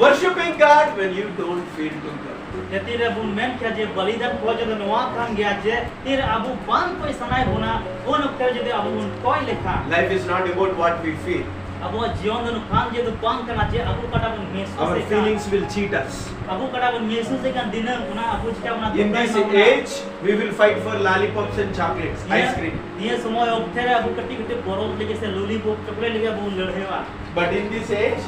worshiping God when you don't feel to God. ᱡᱟᱹᱛᱤ ᱨᱮᱵᱚᱱ ᱢᱮᱱ ᱠᱮᱭᱟ ᱡᱮ ᱵᱚᱞᱤᱫᱟᱱ ᱠᱚ ᱡᱩᱫᱤ ᱱᱚᱣᱟ ᱠᱟᱱ ᱜᱮᱭᱟ ᱡᱮ ᱛᱤᱨᱮ ᱟᱵᱚ ᱵᱟᱝ ᱠᱚᱭ ᱥᱟᱱᱟᱭᱮᱫ ᱵᱚᱱᱟ, ᱩᱱ ᱚᱠᱛᱮ ᱨᱮ ᱡᱩᱫᱤ ᱟᱵᱚ ᱵᱚᱱ ᱠᱚᱭ ᱞᱮᱠᱷᱟᱱ, Life is not about what we feel. ᱟᱵᱚᱣᱟᱜ ᱡᱤᱭᱚᱱ ᱫᱚ ᱱᱚᱝᱠᱟᱱ ᱡᱮ ᱫᱚ ᱵᱟᱝ ᱠᱟᱱᱟ ᱡᱮ ᱟᱵᱚ ᱚᱠᱟᱴᱟᱜ ᱵᱚᱱ Our ᱢᱮᱦᱥᱩᱥᱮᱫ ᱠᱟᱱ, feelings will cheat us. ᱟᱵᱚ ᱚᱠᱟᱴᱟᱜ ᱵᱚᱱ ᱢᱮᱦᱥᱩᱥᱮᱫ ᱠᱟᱱ ᱫᱤᱱᱟᱹᱢ, ᱚᱱᱟ ᱟᱵᱚ ᱪᱤᱠᱟ ᱚᱱᱟ In ᱫᱷᱳᱠᱟᱭ this ᱮᱢᱟ ᱵᱚᱱᱟ᱾ Age, we will fight for lollipops and chocolates, ᱱᱤᱭᱟᱹ, ice cream. ᱱᱤᱭᱟᱹ ᱥᱚᱢᱚᱭ ᱚᱠᱛᱮ ᱨᱮ ᱟᱵᱚ ᱠᱟᱹᱴᱤᱡ ᱠᱟᱹᱴᱤᱡ ᱯᱚᱨᱚᱵᱽ ᱞᱟᱹᱜᱤᱫ ᱥᱮ ᱞᱚᱞᱤᱯᱚᱯ ᱪᱚᱠᱞᱮᱴ ᱞᱟᱹᱜᱤᱫ ᱟᱵᱚ ᱵᱚᱱ ᱞᱟᱹᱲᱦᱟᱹᱭᱚᱜᱼᱟ᱾ But in this age,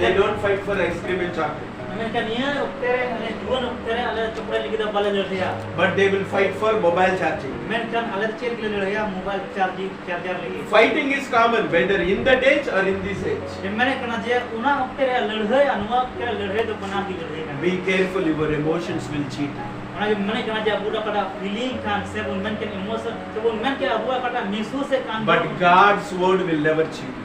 they don't fight for ice cream and chocolate. ᱢᱮᱱᱠᱷᱟᱱ ᱱᱤᱭᱟᱹ ᱚᱠᱛᱮ ᱨᱮ, ᱢᱟᱱᱮ ᱡᱩᱣᱟᱹᱱ ᱚᱠᱛᱮ ᱨᱮ ᱟᱞᱮ ᱪᱚᱠᱞᱮᱴ ᱞᱟᱹᱜᱤᱫ ᱫᱚ ᱵᱟᱞᱮ ᱞᱟᱹᱲᱦᱟᱹᱭᱟ᱾ But they will fight for mobile charging. ᱢᱮᱱᱠᱷᱟᱱ ᱟᱞᱮ ᱫᱚ ᱪᱮᱫ ᱞᱟᱹᱜᱤᱫ ᱞᱮ ᱞᱟᱹᱲᱦᱟᱹᱭᱟ? ᱢᱳᱵᱟᱭᱤᱞ ᱪᱟᱨᱡᱤᱝ, ᱪᱟᱨᱡᱟᱨ ᱞᱟᱹᱜᱤᱫ᱾ Fighting is common whether in that age or in this age. ᱡᱮ ᱢᱮᱱᱮᱫ ᱠᱟᱱᱟ ᱡᱮ ᱚᱱᱟ ᱚᱠᱛᱮ ᱨᱮ ᱞᱟᱹᱲᱦᱟᱹᱭ ᱟᱨ ᱱᱚᱣᱟ ᱚᱠᱛᱮ ᱨᱮ ᱞᱟᱹᱲᱦᱟᱹᱭ ᱫᱚ ᱵᱟᱱᱟᱨ ᱜᱮ ᱞᱟᱹᱲᱦᱟᱹᱭ ᱠᱟᱱᱟ᱾ Be careful, your emotions will cheat. ᱚᱱᱟᱜᱮ ᱢᱮᱱᱮᱫ ᱠᱟᱱᱟ ᱡᱮ ᱟᱵᱚ ᱫᱚ ᱚᱠᱟᱴᱟᱜ ᱯᱷᱤᱞᱤᱝ ᱠᱷᱟᱱ ᱥᱮ ᱵᱚᱱ ᱢᱮᱱ ᱠᱮᱫ ᱤᱢᱳᱥᱚᱱ ᱥᱮ ᱵᱚᱱ ᱢᱮᱱ ᱠᱮᱫ ᱟᱵᱚᱣᱟᱜ ᱚᱠᱟᱴᱟᱜ ᱢᱮᱦᱥᱩᱥᱮᱫ ᱠᱟᱱ But God's word will never cheat.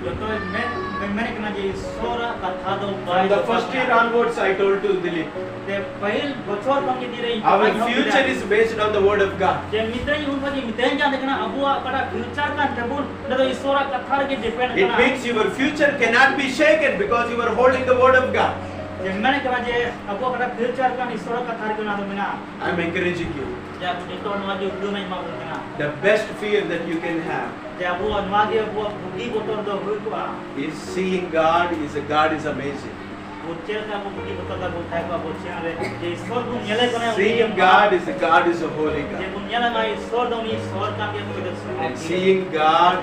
ᱡᱚᱛᱚ ᱢᱮᱱ, ᱢᱮᱱᱮᱫ ᱠᱟᱱᱟ ᱡᱮ ᱤᱥᱚᱨᱟᱜ ᱠᱟᱛᱷᱟ ᱫᱚ ᱵᱟᱭ From the ᱫᱚᱨᱠᱟᱨ first year ᱠᱟᱱᱟ᱾ Onwards, I told to Dilip, ᱡᱮ ᱯᱟᱹᱦᱤᱞ ᱵᱚᱪᱷᱚᱨ ᱠᱷᱚᱱ ᱜᱮ ᱫᱤᱱ ᱨᱮ ᱤᱧ our ᱯᱟᱲᱦᱟᱣ future ᱠᱮᱫᱟ᱾ is based on the word of God. ᱡᱮ ᱢᱤᱫ ᱫᱤᱱ ᱩᱱ ᱠᱷᱚᱱ ᱜᱮ ᱢᱤᱛᱟᱹᱧ ᱠᱟᱱ ᱛᱟᱦᱮᱸ ᱠᱟᱱᱟ, ᱟᱵᱚᱣᱟᱜ ᱚᱠᱟᱴᱟᱜ ᱯᱷᱤᱭᱩᱪᱟᱨ ᱠᱟᱱ ᱛᱟᱵᱚᱱ, ᱚᱱᱟ ᱫᱚ ᱤᱥᱚᱨᱟᱜ ᱠᱟᱛᱷᱟ ᱨᱮᱜᱮ ᱰᱤᱯᱮᱱᱰ It ᱠᱟᱱᱟ᱾ means your future cannot be shaken because you are holding the word of God. ᱡᱮ ᱢᱮᱱᱮᱫ ᱠᱟᱱᱟ ᱡᱮ ᱟᱵᱚᱣᱟᱜ ᱚᱠᱟᱴᱟᱜ ᱯᱷᱤᱭᱩᱪᱟᱨ ᱠᱟᱱ ᱤᱥᱚᱨᱟᱜ ᱠᱟᱛᱷᱟ ᱨᱮᱜᱮ ᱚᱱᱟ ᱫᱚ ᱢᱮᱱᱟᱜᱼᱟ᱾ I'm encouraging you. ᱡᱮ ᱟᱵᱚ ᱡᱚᱛᱚ ᱦᱚᱲ ᱱᱚᱣᱟ ᱜᱮ ᱩᱫᱽᱜᱟᱹᱣ ᱮᱢᱟ ᱵᱚᱱ ᱠᱟᱱᱟ᱾ The best fear that you can have ᱡᱮ ᱟᱵᱚᱣᱟᱜ ᱱᱚᱣᱟ ᱜᱮ ᱟᱵᱚᱣᱟᱜ ᱵᱩᱜᱤ ᱵᱚᱛᱚᱨ ᱫᱚ ᱦᱩᱭ ᱠᱚᱜᱼᱟ᱾ is seeing God is a God is amazing. ᱟᱵᱚ ᱪᱮᱫ ᱞᱮᱠᱟ ᱟᱵᱚ ᱵᱩᱜᱤ ᱵᱚᱛᱚᱨ ᱫᱚ ᱵᱚᱱ ᱛᱟᱦᱮᱸ ᱠᱚᱜᱼᱟ ᱟᱵᱚ ᱡᱤᱭᱚᱱ ᱨᱮ, ᱡᱮ ᱤᱥᱚᱨ ᱵᱚᱱ ᱧᱮᱞᱮ ᱠᱟᱱᱟ, ᱩᱱᱤ Seeing ᱜᱮ God is a God is a holy ᱡᱮ God. ᱵᱚᱱ ᱧᱮᱞᱟ ᱱᱚᱣᱟ ᱤᱥᱚᱨ ᱫᱚ ᱩᱱᱤ ᱤᱥᱚᱨ ᱠᱟᱱ ᱜᱮᱭᱟ, ᱩᱱᱤ ᱫᱚ ᱥᱚᱨ And ᱜᱮ᱾ Seeing God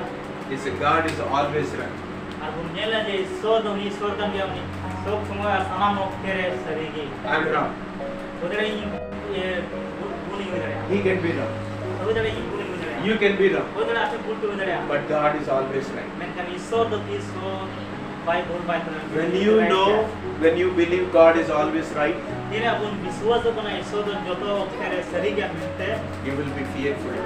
is a God is always right. ᱟᱨ ᱵᱚᱱ ᱧᱮᱞᱟ ᱡᱮ ᱤᱥᱚᱨ ᱫᱚ ᱩᱱᱤ ᱤᱥᱚᱨ ᱠᱟᱱ ᱜᱮᱭᱟ, ᱩᱱᱤ ᱥᱚᱵ ᱥᱚᱢᱚᱭ ᱟᱨ ᱥᱟᱱᱟᱢ ᱚᱠᱛᱮ ᱨᱮ ᱥᱟᱹᱨᱤ ᱜᱮ᱾ I'm wrong. ᱦᱩᱭ ᱫᱟᱲᱮᱭᱟᱜᱼᱟ ᱤᱧ, ᱤᱭᱟᱹ, ᱵᱷᱩᱞ, ᱵᱷᱩᱞ ᱤᱧ ᱦᱩᱭ ᱫᱟᱲᱮᱭᱟᱜᱼᱟ᱾ He can be wrong. ᱦᱩᱭ ᱫᱟᱲᱮᱭᱟᱜᱼᱟ ᱤᱧ ᱵᱷᱩᱞ ᱤᱧ ᱦᱩᱭ ᱫᱟᱲᱮᱭᱟᱜᱼᱟ᱾ You can be wrong. ᱦᱩᱭ ᱫᱟᱲᱮᱭᱟᱜᱼᱟ ᱟᱯᱮ ᱵᱷᱩᱞ ᱯᱮ ᱦᱩᱭ ᱫᱟᱲᱮᱭᱟᱜᱼᱟ᱾ But God is always right. ᱢᱮᱱᱠᱷᱟᱱ ᱤᱥᱚᱨ ᱫᱚ ᱛᱤᱥ ᱦᱚᱸ ᱵᱟᱭ ᱵᱷᱩᱞ ᱵᱟᱭ ᱠᱟᱱᱟ᱾ When you know, when you believe God is always right, ᱛᱤᱨᱮ ᱟᱵᱚ ᱵᱤᱥᱣᱟᱥᱚᱜ ᱠᱟᱱᱟ ᱤᱥᱚᱨ ᱫᱚ ᱡᱚᱛᱚ ᱚᱠᱛᱮ ᱨᱮ ᱥᱟᱹᱨᱤ ᱜᱮᱭᱟ ᱢᱮᱱᱛᱮ, you will be fearful.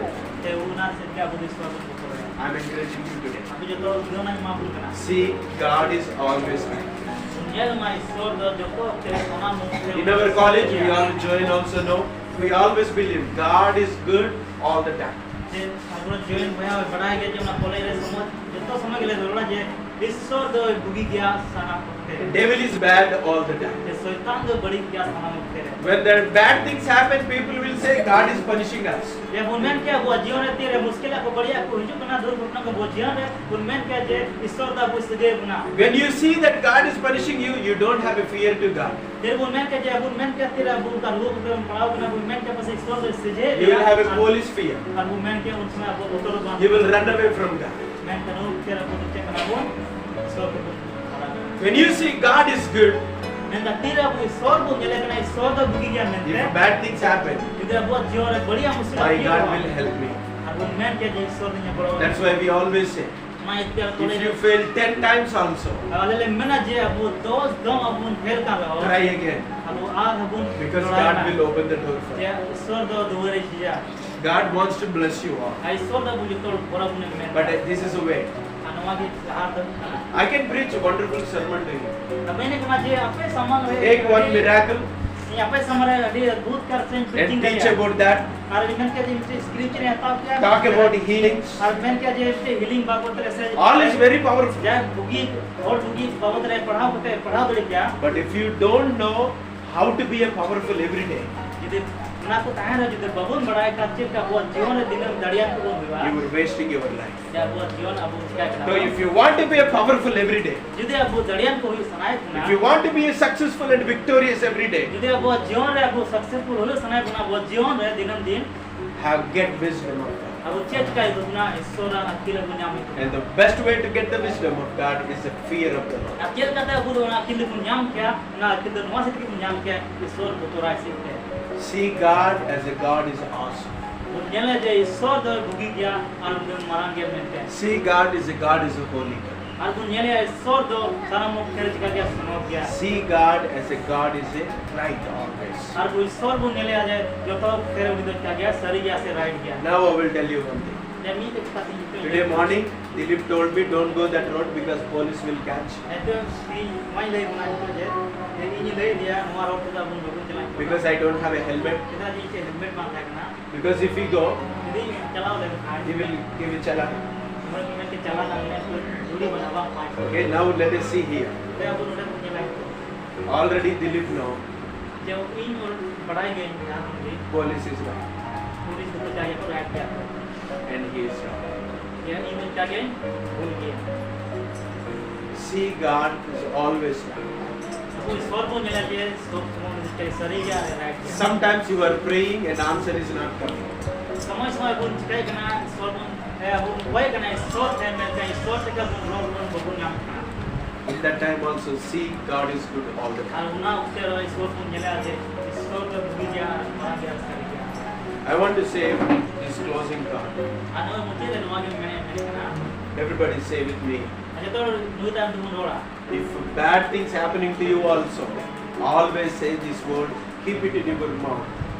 ᱛᱮ ᱚᱱᱟ ᱥᱮᱫ ᱜᱮ ᱟᱵᱚ ᱵᱤᱥᱣᱟᱥ ᱵᱚᱱ ᱫᱚᱦᱚᱭᱟ᱾ I'm encouraging you today. ᱟᱵᱚ ᱡᱚᱛᱚ ᱩᱫᱽᱜᱟᱹᱣ ᱮᱢᱟ ᱵᱚᱱ ᱠᱟᱱᱟ᱾ See, God is always right. ᱧᱮᱞ ᱢᱟ ᱤᱥᱚᱨ ᱫᱚ ᱡᱚᱛᱚ ᱚᱠᱛᱮ ᱨᱮ ᱥᱟᱱᱟᱢ ᱚᱠᱛᱮ ᱨᱮ In our college, we all join also know, we always believe God is good all the time. ᱡᱮ ᱟᱵᱚ ᱡᱚᱭᱮᱱ ᱵᱚᱭᱦᱟ ᱵᱟᱲᱟᱭ ᱜᱮ ᱡᱮ ᱚᱱᱟ ᱠᱚᱞᱮᱡᱽ ᱨᱮ ᱥᱚᱢᱚᱭ, ᱡᱚᱛᱚ ᱥᱚᱢᱚᱭ ᱜᱮᱞᱮ ᱨᱚᱲᱟ ᱡᱮ ᱤᱥᱥᱚᱨ ᱫᱚᱭ ᱵᱩᱜᱤ ᱜᱮᱭᱟ ᱥᱟᱱᱟᱢ ᱚᱠᱛᱮ ᱨᱮ᱾ Devil is bad all the time. ᱥᱚᱭᱛᱟᱱ ᱫᱚ ᱵᱟᱹᱲᱤᱡ ᱜᱮᱭᱟ ᱥᱟᱱᱟᱢ ᱚᱠᱛᱮ ᱨᱮ᱾ When there are bad things happen, people will say God is punishing us. ᱡᱮ ᱵᱚᱱ ᱢᱮᱱ ᱠᱮᱭᱟ ᱟᱵᱚᱣᱟᱜ ᱡᱤᱭᱚᱱ ᱨᱮ ᱛᱤᱨᱮ ᱢᱩᱥᱠᱤᱞᱟᱜ ᱠᱚ ᱵᱟᱹᱲᱤᱡᱟᱜ ᱠᱚ ᱦᱤᱡᱩᱜ ᱠᱟᱱᱟ, ᱫᱩᱨᱜᱷᱚᱴᱚᱱᱟ ᱠᱚ ᱟᱵᱚᱣᱟᱜ ᱡᱤᱭᱚᱱ ᱨᱮ, ᱵᱚᱱ ᱢᱮᱱ ᱠᱮᱭᱟ ᱡᱮ ᱤᱥᱥᱚᱨ ᱫᱚ ᱟᱵᱚᱭ ᱥᱟᱹᱡᱟᱹᱭ ᱵᱚᱱᱟ᱾ When you see that God is punishing you, you don't have a fear to God. ᱛᱤᱨᱮ ᱵᱚᱱ ᱢᱮᱱ ᱠᱮᱭᱟ ᱡᱮ ᱵᱚᱱ ᱢᱮᱱ ᱠᱮᱭᱟ ᱛᱤᱨᱮ ᱟᱵᱚ ᱚᱱᱠᱟ ᱨᱩᱣᱟᱹ ᱠᱚᱛᱮ ᱵᱚᱱ ᱯᱟᱲᱟᱣ ᱠᱟᱱᱟ, ᱵᱚᱱ ᱢᱮᱱ ᱠᱮᱭᱟ ᱯᱟᱥᱮᱡ ᱤᱥᱥᱚᱨ ᱫᱚᱭ ᱥᱟᱹᱡᱟᱹᱭ You will have a foolish fear. ᱟᱨ ᱵᱚᱱ ᱢᱮᱱ ᱠᱮᱭᱟ ᱩᱱ ᱥᱚᱢᱚᱭ ᱟᱵᱚ ᱵᱚᱛᱚᱨ ᱵᱟᱝ You will run away from God. ᱢᱮᱱᱠᱷᱟᱱ ᱩᱱ ᱚᱠᱛᱮ ᱨᱮ ᱟᱵᱚ ᱫᱚ ᱪᱮᱫ ᱠᱟᱱᱟ ᱵᱚᱱ? ᱤᱥᱥᱚᱨ ᱠᱚ ᱵᱚᱱ ᱯᱟᱲᱟᱣ ᱠᱟᱱᱟ᱾ When you see God is good, ᱢᱮᱱᱠᱷᱟᱱ ᱛᱤᱨᱮ ᱟᱵᱚ ᱤᱥᱥᱚᱨ ᱵᱚᱱ ᱧᱮᱞᱮ ᱠᱟᱱᱟ, ᱤᱥᱥᱚᱨ ᱫᱚ ᱵᱩᱜᱤ ᱜᱮᱭᱟ ᱢᱮᱱᱛᱮ, if bad things happen, ᱡᱩᱫᱤ ᱟᱵᱚᱣᱟᱜ ᱡᱤᱭᱚᱱ ᱨᱮ ᱵᱟᱹᱲᱤᱡ ᱢᱩᱥᱤᱵᱚᱛ my God ᱦᱩᱭᱩᱜᱼᱟ, will help me. ᱟᱨ ᱵᱚᱱ ᱢᱮᱱ ᱠᱮᱭᱟ ᱡᱮ ᱤᱥᱥᱚᱨ ᱫᱚᱧ ᱜᱚᱲᱚ That's why we always say, ᱚᱱᱟ ᱤᱫᱤ ᱠᱟᱛᱮ if you fail ten times also, ᱟᱞᱮ ᱞᱮ ᱢᱮᱱᱟ ᱡᱮ ᱟᱵᱚ ᱫᱚᱥ ᱫᱚᱢ ᱟᱵᱚ ᱵᱚᱱ ᱯᱷᱮᱞ ᱠᱟᱱ ᱨᱮᱦᱚᱸ try again. ᱟᱵᱚ ᱟᱨ ᱦᱚᱸ ᱵᱚᱱ Because ᱡᱚᱲᱟᱣ God ᱢᱟ᱾ will open the door for ᱡᱮ you. ᱤᱥᱥᱚᱨ ᱫᱚ ᱫᱩᱣᱟᱹᱨᱮ ᱡᱷᱤᱡᱟ᱾ God wants to bless you all. ᱟᱨ ᱤᱥᱥᱚᱨ ᱫᱚ ᱟᱵᱚ ᱡᱚᱛᱚ ᱦᱚᱲ ᱵᱚᱱ ᱢᱮᱱᱟ᱾ But uh, this is a way. ᱟᱨ ᱱᱚᱣᱟ ᱜᱮ ᱰᱟᱦᱟᱨ ᱫᱚ ᱠᱟᱱᱟ᱾ I can preach a wonderful sermon to you. ᱟᱨ ᱢᱮᱱᱮᱫ ᱠᱟᱱᱟ ᱡᱮ ᱟᱯᱮ ᱥᱟᱢᱟᱝ ᱨᱮ Take one miracle ᱤᱧ ᱟᱯᱮ ᱥᱟᱢᱟᱝ ᱨᱮ ᱟᱹᱰᱤ ᱚᱫᱵᱷᱩᱛ ᱠᱟᱨ ᱥᱮ and teach about that. ᱟᱨ ᱤᱧ ᱢᱮᱱ ᱠᱮᱫᱟ ᱡᱮ ᱢᱤᱫᱴᱮᱡ ᱥᱠᱨᱤᱯᱪᱟᱨ ᱤᱧ ᱦᱟᱛᱟᱣ ᱠᱮᱭᱟ᱾ Talk about healings. ᱟᱨ ᱢᱮᱱ ᱠᱮᱫᱟ ᱡᱮ ᱢᱤᱫᱴᱮᱡ ᱦᱤᱞᱤᱝ ᱵᱟᱵᱚᱫ ᱨᱮ ᱥᱮ All is very powerful. ᱡᱟᱦᱟᱸ ᱵᱩᱜᱤ, ᱦᱚᱲ ᱵᱩᱜᱤ ᱵᱟᱵᱚᱫ ᱨᱮ ᱯᱟᱲᱦᱟᱣ ᱠᱟᱛᱮ ᱯᱟᱲᱦᱟᱣ ᱫᱟᱲᱮ ᱠᱮᱭᱟ᱾ But if you don't know how to be a powerful every day, ᱡᱩᱫᱤ ᱚᱱᱟ ᱠᱚ ᱛᱟᱦᱮᱱ ᱨᱮ ᱡᱩᱫᱤ ᱵᱟᱵᱚᱱ ᱵᱟᱲᱟᱭ ᱠᱷᱟᱱ ᱪᱮᱫ ᱞᱮᱠᱟ ᱟᱵᱚᱣᱟᱜ ᱡᱤᱭᱚᱱ ᱨᱮ ᱫᱤᱱᱟᱹᱢ ᱫᱟᱲᱮᱭᱟᱱ ᱠᱚᱵᱚᱱ ᱦᱩᱭᱩᱜᱼᱟ? you are wasting your life. ᱡᱮ ᱟᱵᱚᱣᱟᱜ ᱡᱤᱭᱚᱱ ᱟᱵᱚ ᱪᱤᱠᱟ ᱠᱟᱱᱟ? So if you want to be a powerful every day, ᱡᱩᱫᱤ ᱟᱵᱚ ᱫᱟᱲᱮᱭᱟᱱ ᱠᱚ ᱦᱩᱭᱩᱜ ᱥᱟᱱᱟᱭᱮᱫ ᱵᱚᱱᱟ, if you want to be a successful and victorious every day, ᱡᱩᱫᱤ ᱟᱵᱚᱣᱟᱜ ᱡᱤᱭᱚᱱ ᱨᱮ ᱟᱵᱚ ᱥᱟᱠᱥᱮᱥᱯᱷᱩᱞ ᱦᱩᱭᱩᱜ ᱥᱟᱱᱟᱭᱮᱫ ᱵᱚᱱᱟ, ᱟᱵᱚᱣᱟᱜ ᱡᱤᱭᱚᱱ ᱨᱮ ᱫᱤᱱᱟᱹᱢ ᱫᱤᱱ have get wisdom of God. ᱟᱵᱚ ᱪᱮᱫ ᱪᱤᱠᱟᱹᱭ ᱛᱟᱵᱚᱱᱟ? ᱤᱥᱥᱚᱨᱟᱜ ᱟᱹᱠᱤᱞ ᱟᱵᱚ ᱧᱟᱢ ᱦᱩᱭᱩᱜ ᱛᱟᱵᱚᱱᱟ᱾ And the best way to get the wisdom of God is the fear of the Lord. ᱟᱨ ᱪᱮᱫ ᱞᱮᱠᱟᱛᱮ ᱟᱵᱚ ᱫᱚ ᱚᱱᱟ ᱟᱹᱠᱤᱞ ᱫᱚᱵᱚᱱ ᱧᱟᱢ ᱠᱮᱭᱟ? ᱚᱱᱟ ᱟᱹᱠᱤᱞ ᱫᱚ ᱱᱚᱣᱟ ᱥᱮᱫ ᱛᱮᱜᱮ ᱵᱚᱱ ᱧᱟᱢ ᱠᱮᱭᱟ, ᱤᱥᱥᱚᱨ ᱵᱚᱛᱚᱨᱟᱭ ᱥᱮᱫ ᱛᱮ᱾ See God as a God is awesome. ᱵᱚᱱ ᱧᱮᱞᱟ ᱡᱮ ᱤᱥᱥᱚᱨ ᱫᱚ ᱵᱩᱜᱤ ᱜᱮᱭᱟ ᱟᱨ ᱩᱱᱤ ᱫᱚ ᱢᱟᱨᱟᱝ ᱜᱮᱭᱟ ᱢᱮᱱᱛᱮ᱾ See God is a God is a holy God. ᱟᱨ ᱵᱚᱱ ᱧᱮᱞᱮᱭᱟ ᱤᱥᱥᱚᱨ ᱫᱚ ᱥᱟᱱᱟᱢ ᱚᱠᱛᱮ ᱨᱮ ᱪᱤᱠᱟ ᱜᱮᱭᱟ? ᱥᱚᱱᱚᱛ ᱜᱮᱭᱟ᱾ See God as a God is a right always. ᱟᱨ ᱵᱚᱱ ᱤᱥᱥᱚᱨ ᱵᱚᱱ ᱧᱮᱞᱮᱭᱟ ᱡᱮ ᱡᱚᱛᱚ ᱚᱠᱛᱮ ᱨᱮ ᱩᱱᱤ ᱫᱚ ᱪᱤᱠᱟ ᱜᱮᱭᱟ? ᱥᱟᱹᱨᱤ ᱜᱮᱭᱟ ᱥᱮ ᱨᱟᱭᱤᱴ ᱜᱮᱭᱟ? Now I will tell you one thing. ᱡᱮ ᱢᱤᱫ ᱠᱟᱛᱷᱟ ᱤᱧ ᱢᱮᱛᱟᱢ Today morning, Dilip told me, "Don't go that road because police will catch." ᱱᱤᱛᱚᱜ ᱤᱧ ᱱᱚᱣᱟᱧ ᱞᱟᱹᱭ ᱵᱚᱱᱟ ᱱᱤᱛᱚᱜ ᱡᱮ ᱤᱧ ᱞᱟᱹᱭ ᱟᱫᱮᱭᱟ ᱱᱚᱣᱟ ᱨᱳᱰ ᱛᱮᱫᱚ ᱟᱵᱚ ᱵᱟᱵᱚᱱ ᱪᱟᱞᱟᱜᱼᱟ᱾ Because I don't have a helmet. ᱪᱮᱫᱟᱜ ᱡᱮ ᱤᱧ ᱴᱷᱮᱱ ᱦᱮᱞᱢᱮᱴ ᱵᱟᱝ ᱛᱟᱦᱮᱸ ᱠᱟᱱᱟ᱾ Because if we go, ᱡᱩᱫᱤ ᱤᱧ ᱪᱟᱞᱟᱣ ᱞᱮᱱᱠᱷᱟᱱ he will give me challan. ᱦᱚᱲ ᱠᱚ ᱢᱮᱱ ᱠᱮᱫ ᱪᱟᱞᱟᱜ ᱠᱟᱱ ᱢᱮ ᱛᱚ ᱡᱩᱲᱤ ᱵᱟᱱᱟ ᱵᱟᱝ ᱯᱟᱸᱪ ᱠᱚ᱾ Okay, now let us see here. ᱛᱚᱵᱮ ᱟᱵᱚ ᱱᱚᱰᱮ ᱵᱚᱱ ᱧᱮᱞᱟ᱾ Already Dilip know. ᱡᱮ ᱤᱧ ᱦᱚᱲ ᱵᱟᱲᱟᱭ ᱜᱮᱭᱟᱹᱧ ᱡᱟᱦᱟᱸ ᱠᱷᱚᱱ ᱜᱮ Police is right. ᱯᱩᱞᱤᱥ ᱫᱚᱠᱚ ᱪᱟᱭᱟ ᱠᱚ ᱨᱟᱭᱤᱴ ᱜᱮᱭᱟ ᱠᱚ᱾ And he is wrong. ᱡᱮ ᱤᱧ ᱫᱚ ᱪᱟᱜᱮᱧ ᱵᱷᱩᱞ ᱜᱮᱭᱟ᱾ See, God is always right. ᱟᱵᱚ ᱤᱥᱚᱨ ᱵᱚᱱ ᱧᱮᱞᱟ ᱡᱮ ᱥᱚᱵ ᱥᱚᱢᱚᱭ ᱢᱤᱫᱴᱮᱱ ᱥᱟᱹᱨᱤ ᱜᱮᱭᱟ ᱟᱨ ᱨᱟᱭᱤᱴ ᱜᱮᱭᱟ᱾ Sometimes you are praying and answer is not coming. ᱥᱚᱢᱚᱭ ᱥᱚᱢᱚᱭ ᱵᱚᱱ ᱪᱤᱠᱟᱹᱭ ᱠᱟᱱᱟ ᱤᱥᱚᱨ ᱵᱚᱱ ᱮ, ᱟᱵᱚ ᱵᱚᱱ ᱠᱚᱭ ᱠᱟᱱᱟ ᱤᱥᱚᱨ ᱴᱷᱮᱱ, ᱢᱮᱱᱠᱷᱟᱱ ᱤᱥᱚᱨ ᱴᱷᱮᱱ ᱵᱚᱱ ᱨᱚᱲ ᱵᱚᱱ ᱵᱟᱵᱚᱱ ᱧᱟᱢ ᱠᱟᱱᱟ᱾ In that time also, see, God is good all the R time. ᱚᱱᱟ ᱚᱠᱛᱮ ᱨᱮ ᱤᱥᱚᱨ ᱵᱚᱱ ᱧᱮᱞᱟ ᱡᱮ ᱤᱥᱚᱨ ᱫᱚ ᱵᱩᱜᱤ ᱜᱮᱭᱟ ᱟᱨ ᱢᱟᱨᱟᱝ ᱜᱮᱭᱟ ᱟᱨ ᱥᱟᱹᱨᱤ ᱜᱮᱭᱟ᱾ I want to say this closing thought. ᱟᱨ ᱱᱚᱜᱼᱚᱭ ᱢᱩᱪᱟᱹᱫ ᱨᱮ ᱱᱚᱣᱟ ᱜᱮ ᱢᱮᱱᱮᱫ ᱢᱮᱱᱮᱫ ᱠᱟᱱᱟ᱾ Everybody say with me. ᱟᱨ ᱡᱚᱛᱚ ᱦᱚᱲ ᱱᱩᱭ ᱛᱟᱭᱚᱢ ᱛᱮᱵᱚᱱ ᱨᱚᱲᱟ᱾ If bad things happening to you also, always say this word, keep it in your mouth.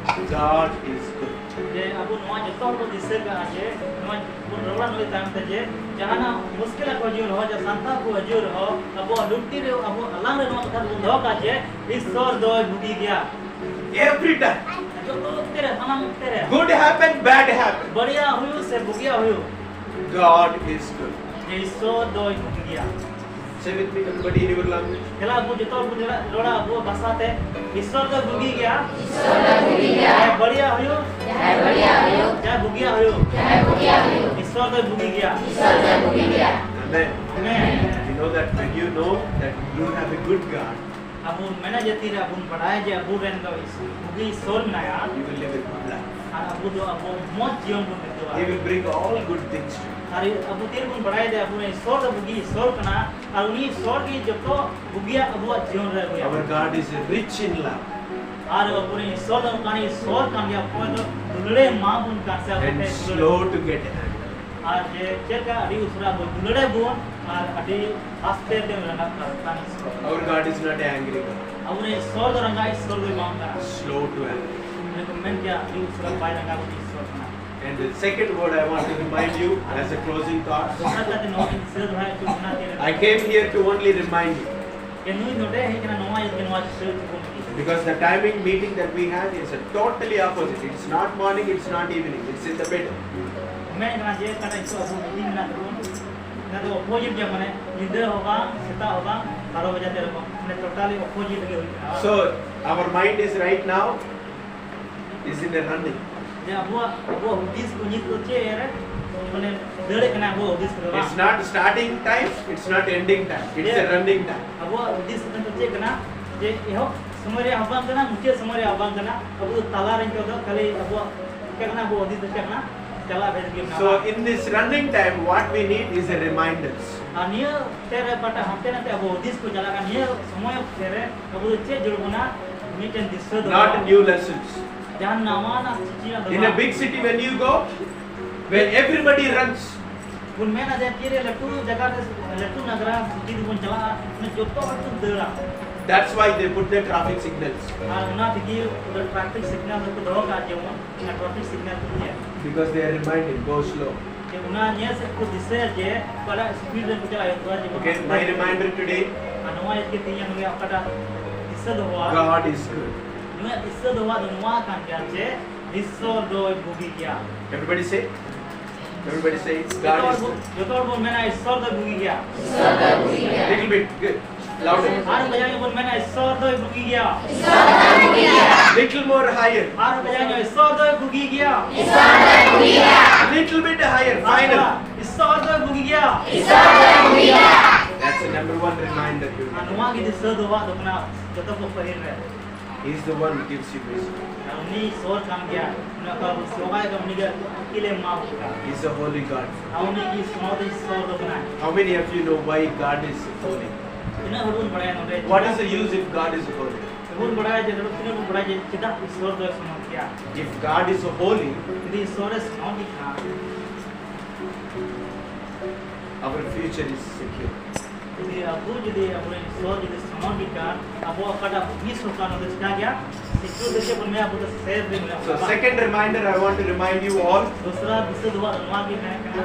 God is good. ᱡᱮ ᱟᱵᱚ ᱱᱚᱣᱟ ᱡᱚᱛᱚ ᱦᱚᱲ ᱵᱚᱱ ᱫᱤᱥᱟᱹ ᱠᱟᱜᱼᱟ ᱡᱮ ᱱᱚᱣᱟ ᱵᱚᱱ ᱨᱚᱲᱟ ᱱᱩᱭ ᱛᱟᱭᱚᱢ ᱛᱮ ᱡᱮ ᱡᱟᱦᱟᱱᱟᱜ ᱢᱩᱥᱠᱤᱞ ᱠᱚ ᱦᱤᱡᱩᱜ ᱨᱮᱦᱚᱸ, ᱡᱮ ᱥᱟᱱᱛᱟᱲ ᱠᱚ ᱦᱤᱡᱩᱜ ᱨᱮᱦᱚᱸ, ᱟᱵᱚᱣᱟᱜ ᱞᱩᱴᱤ ᱨᱮ ᱟᱵᱚ ᱟᱞᱟᱝ ᱨᱮ ᱱᱚᱣᱟ ᱠᱟᱛᱷᱟ ᱵᱚᱱ ᱫᱚᱦᱚ ᱠᱟᱜᱼᱟ ᱡᱮ ᱤᱥᱚᱨ ᱫᱚᱭ ᱵᱩᱜᱤ ᱜᱮᱭᱟ᱾ Every time. ᱡᱚᱛᱚ ᱚᱠᱛᱮ ᱨᱮ, ᱥᱟᱱᱟᱢ ᱚᱠᱛᱮ ᱨᱮ᱾ Good happen, bad happen. ᱵᱟᱹᱲᱤᱡᱟᱜ ᱦᱩᱭᱩᱜ ᱥᱮ ᱵᱩᱜᱤᱭᱟᱜ ᱦᱩᱭᱩᱜ, God is good. ᱡᱮ ᱤᱥᱚᱨ ᱫᱚᱭ ᱵᱩᱜᱤ ᱜᱮᱭᱟ᱾ Say with me, everybody in your language. ᱪᱟᱞᱟᱜ ᱟᱵᱚ ᱡᱚᱛᱚ ᱦᱚᱲ ᱵᱚᱱ ᱨᱚᱲᱟ, ᱨᱚᱲᱟ ᱟᱵᱚᱣᱟᱜ ᱵᱷᱟᱥᱟ ᱛᱮ, ᱤᱥᱚᱨ ᱫᱚᱭ ᱵᱩᱜᱤ ᱜᱮᱭᱟ᱾ ᱤᱥᱚᱨ ᱫᱚᱭ ᱵᱩᱜᱤ ᱜᱮᱭᱟ᱾ ᱡᱟᱦᱟᱸᱭ ᱵᱟᱹᱲᱤᱡᱟᱜ ᱦᱩᱭᱩᱜ, ᱡᱟᱦᱟᱸᱭ ᱵᱟᱹᱲᱤᱡᱟᱜ ᱦᱩᱭᱩᱜ, ᱡᱟᱦᱟᱸᱭ ᱵᱩᱜᱤᱭᱟᱜ ᱦᱩᱭᱩᱜ, ᱡᱟᱦᱟᱸᱭ ᱵᱩᱜᱤᱭᱟᱜ ᱦᱩᱭᱩᱜ, ᱤᱥᱚᱨ ᱫᱚᱭ ᱵᱩᱜᱤ ᱜᱮᱭᱟ᱾ ᱤᱥᱚᱨ ᱫᱚᱭ ᱵᱩᱜᱤ ᱜᱮᱭᱟ᱾ Amen. ᱦᱮᱸ᱾ You know that when you know that you have a good God, ᱟᱵᱚ ᱢᱮᱱᱟ ᱡᱟᱹᱛᱤ ᱨᱮ ᱟᱵᱚ ᱵᱟᱲᱟᱭᱟ ᱡᱮ ᱟᱵᱚᱨᱮᱱ ᱫᱚ ᱤᱥ-, ᱵᱩᱜᱤ ᱤᱥᱚᱨ ᱢᱮᱱᱟᱭᱟ᱾ You will live a good life. ᱟᱨ ᱟᱵᱚ ᱫᱚ ᱟᱵᱚ ᱢᱚᱡᱽ ᱡᱤᱭᱚᱱ ᱵᱚᱱ ᱵᱤᱛᱟᱹᱣᱟ᱾ He will bring all good things to you. ᱟᱨ ᱟᱵᱚ ᱛᱤᱱ ᱵᱚᱱ ᱵᱟᱲᱟᱭᱟ ᱡᱮ ᱟᱵᱚᱨᱮᱱ ᱤᱥᱚᱨ ᱫᱚ ᱵᱩᱜᱤ ᱤᱥᱚᱨ ᱠᱟᱱᱟ, ᱟᱨ ᱩᱱᱤ ᱤᱥᱚᱨ ᱜᱮ ᱡᱚᱛᱚ ᱵᱩᱜᱤᱭᱟᱜ ᱟᱵᱚᱣᱟᱜ ᱡᱤᱭᱚᱱ ᱨᱮ ᱟᱹᱜᱩᱭᱟ᱾ Our God is rich in love ᱟᱨ ᱟᱵᱚᱨᱮᱱ ᱤᱥᱚᱨ ᱫᱚ ᱚᱱᱠᱟᱱ ᱤᱥᱚᱨ ᱠᱟᱱ ᱜᱮᱭᱟ, ᱚᱠᱚᱭ ᱫᱚ ᱫᱩᱞᱟᱹᱲᱮ ᱮᱢᱟ ᱵᱚᱱ ᱠᱟᱱ ᱥᱮ ᱟᱵᱚ and ᱴᱷᱮᱱ ᱫᱩᱞᱟᱹᱲ᱾ slow to get angry. ᱟᱨ ᱡᱮ ᱪᱮᱫ ᱞᱮᱠᱟ ᱟᱹᱰᱤ ᱩᱥᱟᱹᱨᱟ ᱵᱚᱱ ᱫᱩᱞᱟᱹᱲᱮ ᱵᱚᱱ ᱟᱨ ᱟᱹᱰᱤ ᱟᱥᱛᱮ ᱛᱮ ᱨᱟᱸᱜᱟᱜ ᱠᱟᱱ ᱤᱥᱚᱨ᱾ Our God is not an angry God. ᱟᱵᱚᱨᱮᱱ ᱤᱥᱚᱨ ᱫᱚ ᱨᱟᱸᱜᱟᱣ ᱤᱥᱚᱨ ᱫᱚᱭ ᱵᱟᱝ ᱠᱟᱱᱟ᱾ Slow to anger. ᱚᱱᱮ ᱠᱚ ᱢᱮᱱ ᱜᱮᱭᱟ ᱟᱹᱰᱤ ᱩᱥᱟᱹᱨᱟ ᱵᱟᱭ ᱨᱟᱸᱜᱟᱣ ᱤᱥᱚᱨ ᱠᱟᱱᱟ᱾ And the second word I want to remind you as a closing thought. ᱫᱚᱥᱟᱨ ᱠᱟᱛᱮ ᱱᱚᱣᱟ ᱜᱤᱧ ᱫᱤᱥᱟᱹ ᱫᱚᱦᱲᱟᱭ ᱦᱚᱪᱚ ᱵᱚᱱᱟ ᱡᱮ I came here to only remind you. ᱡᱮ ᱱᱩᱭ ᱱᱚᱰᱮ ᱦᱮᱡ ᱠᱟᱱᱟ ᱱᱚᱣᱟ ᱤᱭᱟᱹᱛᱮ ᱱᱚᱣᱟ ᱫᱤᱥᱟᱹ ᱦᱚᱪᱚ ᱵᱚᱱ ᱞᱟᱹᱜᱤᱫ᱾ Because the timing meeting that we have is a totally opposite. It's not morning, it's not evening, it's in the middle. ᱢᱮᱱ ᱠᱟᱱᱟ ᱡᱮ ᱚᱠᱟᱴᱟᱜ ᱱᱤᱛᱚᱜ ᱟᱵᱚ meeting ᱢᱮᱱᱟᱜ ᱛᱟᱵᱚᱱ, ᱚᱱᱟ ᱫᱚ opposite ᱜᱮᱭᱟ, ᱢᱟᱱᱮ ᱧᱤᱫᱟᱹ ᱦᱚᱸ ᱵᱟᱝ, ᱥᱮᱛᱟᱜ ᱦᱚᱸ ᱵᱟᱝ, ᱵᱟᱨᱚ ᱵᱟᱡᱟ ᱛᱮ ᱮᱨᱚᱠᱚᱢ, ᱢᱟᱱᱮ totally opposite ᱜᱮ ᱦᱩᱭᱩᱜ ᱠᱟᱱᱟ᱾ So, our mind is right now is in a running. ᱡᱮ ᱟᱵᱚᱣᱟᱜ, ᱟᱵᱚᱣᱟᱜ ᱦᱩᱫᱤᱥ ᱠᱚ ᱱᱤᱛ ᱫᱚ ᱪᱮᱫ ᱨᱮ, ᱢᱟᱱᱮ ᱫᱟᱹᱲᱮᱫ ᱠᱟᱱᱟ ᱟᱵᱚᱣᱟᱜ ᱦᱩᱫᱤᱥ ᱠᱚᱫᱚ ᱵᱟᱝ? It's not starting time, it's not ending time, it's a running time. ᱟᱵᱚᱣᱟᱜ ᱦᱩᱫᱤᱥ ᱫᱚ ᱪᱮᱫ ᱠᱟᱱᱟ? ᱡᱮ ᱮᱦᱚᱵ ᱥᱚᱢᱚᱭ ᱨᱮᱭᱟᱜ ᱦᱚᱸ ᱵᱟᱝ ᱠᱟᱱᱟ, ᱢᱩᱪᱟᱹᱫ ᱥᱚᱢᱚᱭ ᱨᱮᱭᱟᱜ ᱦᱚᱸ ᱵᱟᱝ ᱠᱟᱱᱟ᱾ ᱟᱵᱚ ᱫᱚ ᱛᱟᱞᱟ ᱨᱮ ᱱᱤᱛᱚᱜ ᱫᱚ ᱠᱷᱟᱹᱞᱤ ᱟᱵᱚᱣᱟᱜ ᱪᱮᱫ ᱠᱟᱱᱟ, ᱟᱵᱚᱣᱟᱜ ᱦᱩᱫᱤᱥ ᱫᱚ ᱪᱮᱫ ᱠᱟᱱᱟ? ᱪᱟᱞᱟᱜ ᱵᱷᱮᱫ ᱜᱮ ᱢᱮᱱᱟᱜᱼᱟ᱾ So in this running time, what we need is a reminders. ᱟᱨ ᱱᱤᱭᱟᱹ ᱛᱮ ᱨᱮ ᱯᱟᱴᱟ ᱦᱟᱱᱛᱮ ᱱᱟᱛᱮ ᱟᱵᱚ ᱦᱩᱫᱤᱥ ᱠᱚ ᱪᱟᱞᱟᱜ ᱠᱟᱱ ᱱᱤᱭᱟᱹ ᱥᱚᱢᱚᱭ ᱚᱠᱛᱮ ᱨᱮ ᱟᱵᱚ ᱫᱚ ᱪᱮᱫ ᱡᱟᱹᱨᱩᱲ ᱵᱚᱱᱟ? ᱢᱤᱫᱴᱮᱱ ᱫᱤᱥᱟᱹ ᱫᱚᱦᱚ᱾ Not new lessons. ᱡᱟᱦᱟᱸ ᱱᱟᱣᱟᱱᱟᱜ ᱪᱮᱫ ᱫᱚ In a ᱵᱟᱝ᱾ Big city, when you go, when everybody runs, ᱵᱚᱱ ᱢᱮᱱᱟ ᱡᱮ ᱛᱤᱨᱮ ᱞᱟᱹᱴᱩ ᱡᱟᱭᱜᱟ ᱨᱮ, ᱞᱟᱹᱴᱩ ᱱᱟᱜᱽᱨᱟ ᱥᱤᱴᱤ ᱨᱮᱵᱚᱱ ᱪᱟᱞᱟᱜᱼᱟ, ᱢᱟᱱᱮ ᱡᱚᱛᱚ ᱦᱚᱲ ᱠᱚ ᱫᱟᱹᱲᱟ᱾ That's why they put the traffic signals. ᱟᱨ ᱚᱱᱟ ᱛᱮᱜᱮ ᱯᱩᱨᱟᱹ traffic signal ᱫᱚᱠᱚ ᱫᱚᱦᱚ ᱠᱟᱜᱼᱟ, ᱡᱮᱢᱚᱱ ᱚᱱᱟ traffic signal ᱠᱚ ᱧᱮᱞ᱾ Because they are reminded, go slow. ᱡᱮ ᱚᱱᱟ ᱧᱮᱞ ᱥᱮᱫ ᱠᱚ ᱫᱤᱥᱟᱹᱭᱟ ᱡᱮ ᱚᱠᱟᱴᱟᱜ speed ᱨᱮ ᱠᱚ ᱪᱟᱞᱟᱜ ᱦᱩᱭᱩᱜᱼᱟ, ᱡᱮᱢᱚᱱ Okay, my reminder today, ᱟᱨ ᱱᱚᱣᱟ ᱤᱫᱤ ᱠᱟᱛᱮ ᱤᱧᱟᱹᱜ ᱱᱚᱰᱮ ᱚᱠᱟᱴᱟᱜ ᱫᱤᱥᱟᱹ ᱫᱚᱦᱚᱣᱟ, God is good. ᱱᱚᱣᱟ ᱫᱤᱥᱟᱹ ᱫᱚᱦᱚᱣᱟ ᱫᱚ ᱱᱚᱣᱟ ᱠᱟᱱ ᱜᱮᱭᱟ ᱡᱮ ᱤᱥᱥᱚᱨ ᱫᱚᱭ ᱵᱩᱜᱤ ᱜᱮᱭᱟ᱾ Everybody say, everybody say, God is good. ᱡᱚᱛᱚ ᱦᱚᱲ ᱵᱚᱱ, ᱡᱚᱛᱚ ᱦᱚᱲ ᱵᱚᱱ ᱢᱮᱱᱟ, "ᱤᱥᱥᱚᱨ ᱫᱚᱭ ᱵᱩᱜᱤ ᱜᱮᱭᱟ᱾ Little bit, good. Louder. ᱟᱨ ᱠᱟᱡᱟᱠ ᱧᱚᱜ ᱵᱚᱱ ᱢᱮᱱᱟ, ᱤᱥᱥᱚᱨ ᱫᱚᱭ ᱵᱩᱜᱤ ᱜᱮᱭᱟ᱾ Little more higher. ᱟᱨ ᱠᱟᱡᱟᱠ ᱧᱚᱜ, ᱤᱥᱥᱚᱨ ᱫᱚᱭ ᱵᱩᱜᱤ ᱜᱮᱭᱟ᱾ Little bit higher, final. ᱤᱥᱥᱚᱨ ᱫᱚᱭ ᱵᱩᱜᱤ ᱜᱮᱭᱟ᱾ That's the number one reminder you need. ᱟᱨ ᱱᱚᱣᱟ ᱜᱮ ᱫᱤᱥᱟᱹ ᱫᱚᱦᱚᱣᱟᱜ ᱫᱚ ᱠᱟᱱᱟ ᱡᱚᱛᱚ ᱠᱚ ᱯᱟᱹᱦᱤᱞ ᱨᱮ᱾ He is the one who gives you wisdom. ᱟᱨ ᱩᱱᱤ ᱤᱥᱥᱚᱨ ᱠᱟᱱ ᱜᱮᱭᱟ᱾ ᱩᱱᱤ ᱚᱠᱟ ᱵᱚᱱ ᱥᱮᱵᱟᱭ ᱠᱟᱱ, ᱩᱱᱤ ᱜᱮ ᱟᱹᱠᱤᱞ ᱮ ᱮᱢᱟ ᱵᱚᱱ ᱠᱟᱱᱟ᱾ He is a holy God. ᱟᱨ ᱩᱱᱤ ᱜᱮ ᱥᱚᱱᱚᱛ ᱤᱥᱥᱚᱨ ᱫᱚ ᱠᱟᱱᱟᱭ᱾ How many of you know why God is holy? ᱛᱤᱱᱟᱹᱜ ᱦᱚᱲ ᱵᱚᱱ ᱵᱟᱲᱟᱭᱟ ᱱᱚᱰᱮ? What is the use if God is holy? ᱵᱚᱱ ᱵᱟᱲᱟᱭᱟ ᱡᱮ, ᱛᱤᱱᱟᱹᱜ ᱵᱚᱱ ᱵᱟᱲᱟᱭᱟ ᱡᱮ ᱪᱮᱫᱟᱜ ᱤᱥᱥᱚᱨ ᱫᱚᱭ ᱥᱚᱱᱚᱛ ᱜᱮᱭᱟ? If God is holy, ᱡᱩᱫᱤ ᱤᱥᱥᱚᱨ ᱮ ᱥᱚᱱᱚᱛ ᱜᱮ ᱠᱷᱟᱱ, our future is secure. ᱡᱩᱫᱤ ᱟᱵᱚ, ᱡᱩᱫᱤ ᱟᱵᱚᱨᱮᱱ ᱤᱥᱥᱚᱨ ᱡᱩᱫᱤ ᱥᱚᱱᱚᱛ ᱜᱮ ᱠᱷᱟᱱ, ᱟᱵᱚ ᱚᱠᱟᱴᱟᱜ ᱵᱷᱚᱵᱤᱥᱥᱚᱛ ᱠᱟᱱ, ᱚᱱᱟ ᱫᱚ ᱪᱤᱠᱟ ᱜᱮᱭᱟ? ᱥᱤᱠᱩᱨ ᱫᱚ ᱪᱮᱫ ᱵᱚᱱ ᱢᱮᱱᱟ? ᱟᱵᱚ ᱫᱚ safe ᱨᱮ ᱢᱮᱱᱟᱜ ᱵᱚᱱᱟ᱾ So, second reminder I want to remind you all, ᱫᱚᱥᱨᱟ ᱫᱤᱥᱟᱹ ᱫᱚᱦᱚ ᱱᱚᱣᱟ ᱜᱮ ᱢᱮᱱ ᱠᱟᱱᱟ,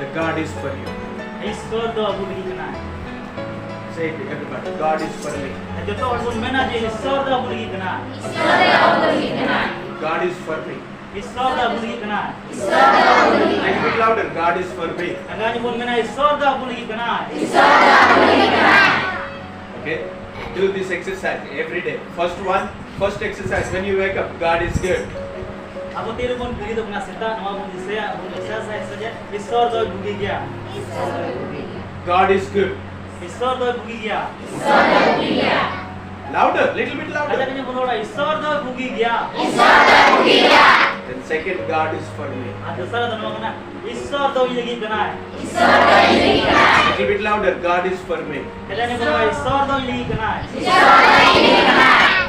the God is for you. ᱤᱥᱥᱚᱨ ᱫᱚ ᱟᱵᱚ ᱞᱟᱹᱜᱤᱫ ᱠᱟᱱᱟᱭ᱾ Say it, everybody, God is for me. ᱡᱚᱛᱚ ᱦᱚᱲ ᱵᱚᱱ ᱢᱮᱱᱟ ᱡᱮ ᱤᱥᱥᱚᱨ ᱫᱚ ᱟᱵᱚ ᱞᱟᱹᱜᱤᱫ ᱠᱟᱱᱟᱭ᱾ God is for me. ᱤᱥᱥᱚᱨ ᱫᱚ ᱟᱵᱚ ᱞᱟᱹᱜᱤᱫ ᱠᱟᱱᱟᱭ᱾ Little bit louder. God is for me. ᱟᱸᱡᱚᱢ ᱵᱚᱱ ᱢᱮᱱᱟ, ᱤᱥᱥᱚᱨ ᱫᱚ ᱟᱵᱚ ᱞᱟᱹᱜᱤᱫ ᱠᱟᱱᱟᱭ᱾ Okay? Do this exercise every day. First one, first exercise. When you wake up, God is good. ᱟᱵᱚ ᱛᱤ ᱨᱮᱵᱚᱱ ᱵᱮᱨᱮᱫᱚᱜ ᱠᱟᱱᱟ, ᱥᱮᱛᱟᱜ ᱱᱚᱣᱟ ᱵᱚᱱ ᱫᱤᱥᱟᱹᱭᱟ, ᱵᱚᱱ ᱮᱠᱥᱟᱨᱥᱟᱭᱤᱡᱽ ᱥᱮ ᱪᱮᱫ? ᱤᱥᱥᱚᱨ ᱫᱚᱭ ᱵᱩᱜᱤ ᱜᱮᱭᱟ᱾ God is good. ᱤᱥᱥᱚᱨ ᱫᱚᱭ ᱵᱩᱜᱤ ᱜᱮᱭᱟ᱾ Louder, little bit ᱟᱪᱪᱷᱟ, louder. ᱠᱟᱹᱴᱤᱡ ᱵᱚᱱ ᱨᱚᱲᱟ, ᱤᱥᱥᱚᱨ ᱫᱚᱭ ᱵᱩᱜᱤ ᱜᱮᱭᱟ᱾ Then second, God is for me. ᱟᱨ ᱫᱚᱥᱟᱨ ᱫᱚ ᱱᱚᱣᱟ ᱠᱟᱱᱟ, ᱤᱥᱥᱚᱨ ᱫᱚ ᱤᱧ ᱞᱟᱹᱜᱤᱫ ᱠᱟᱱᱟᱭ᱾ Little bit louder. God is for me. ᱠᱟᱹᱴᱤᱡ ᱵᱚᱱ ᱨᱚᱲᱟ, ᱤᱥᱥᱚᱨ ᱫᱚ ᱤᱧ ᱞᱟᱹᱜᱤᱫ ᱠᱟᱱᱟᱭ᱾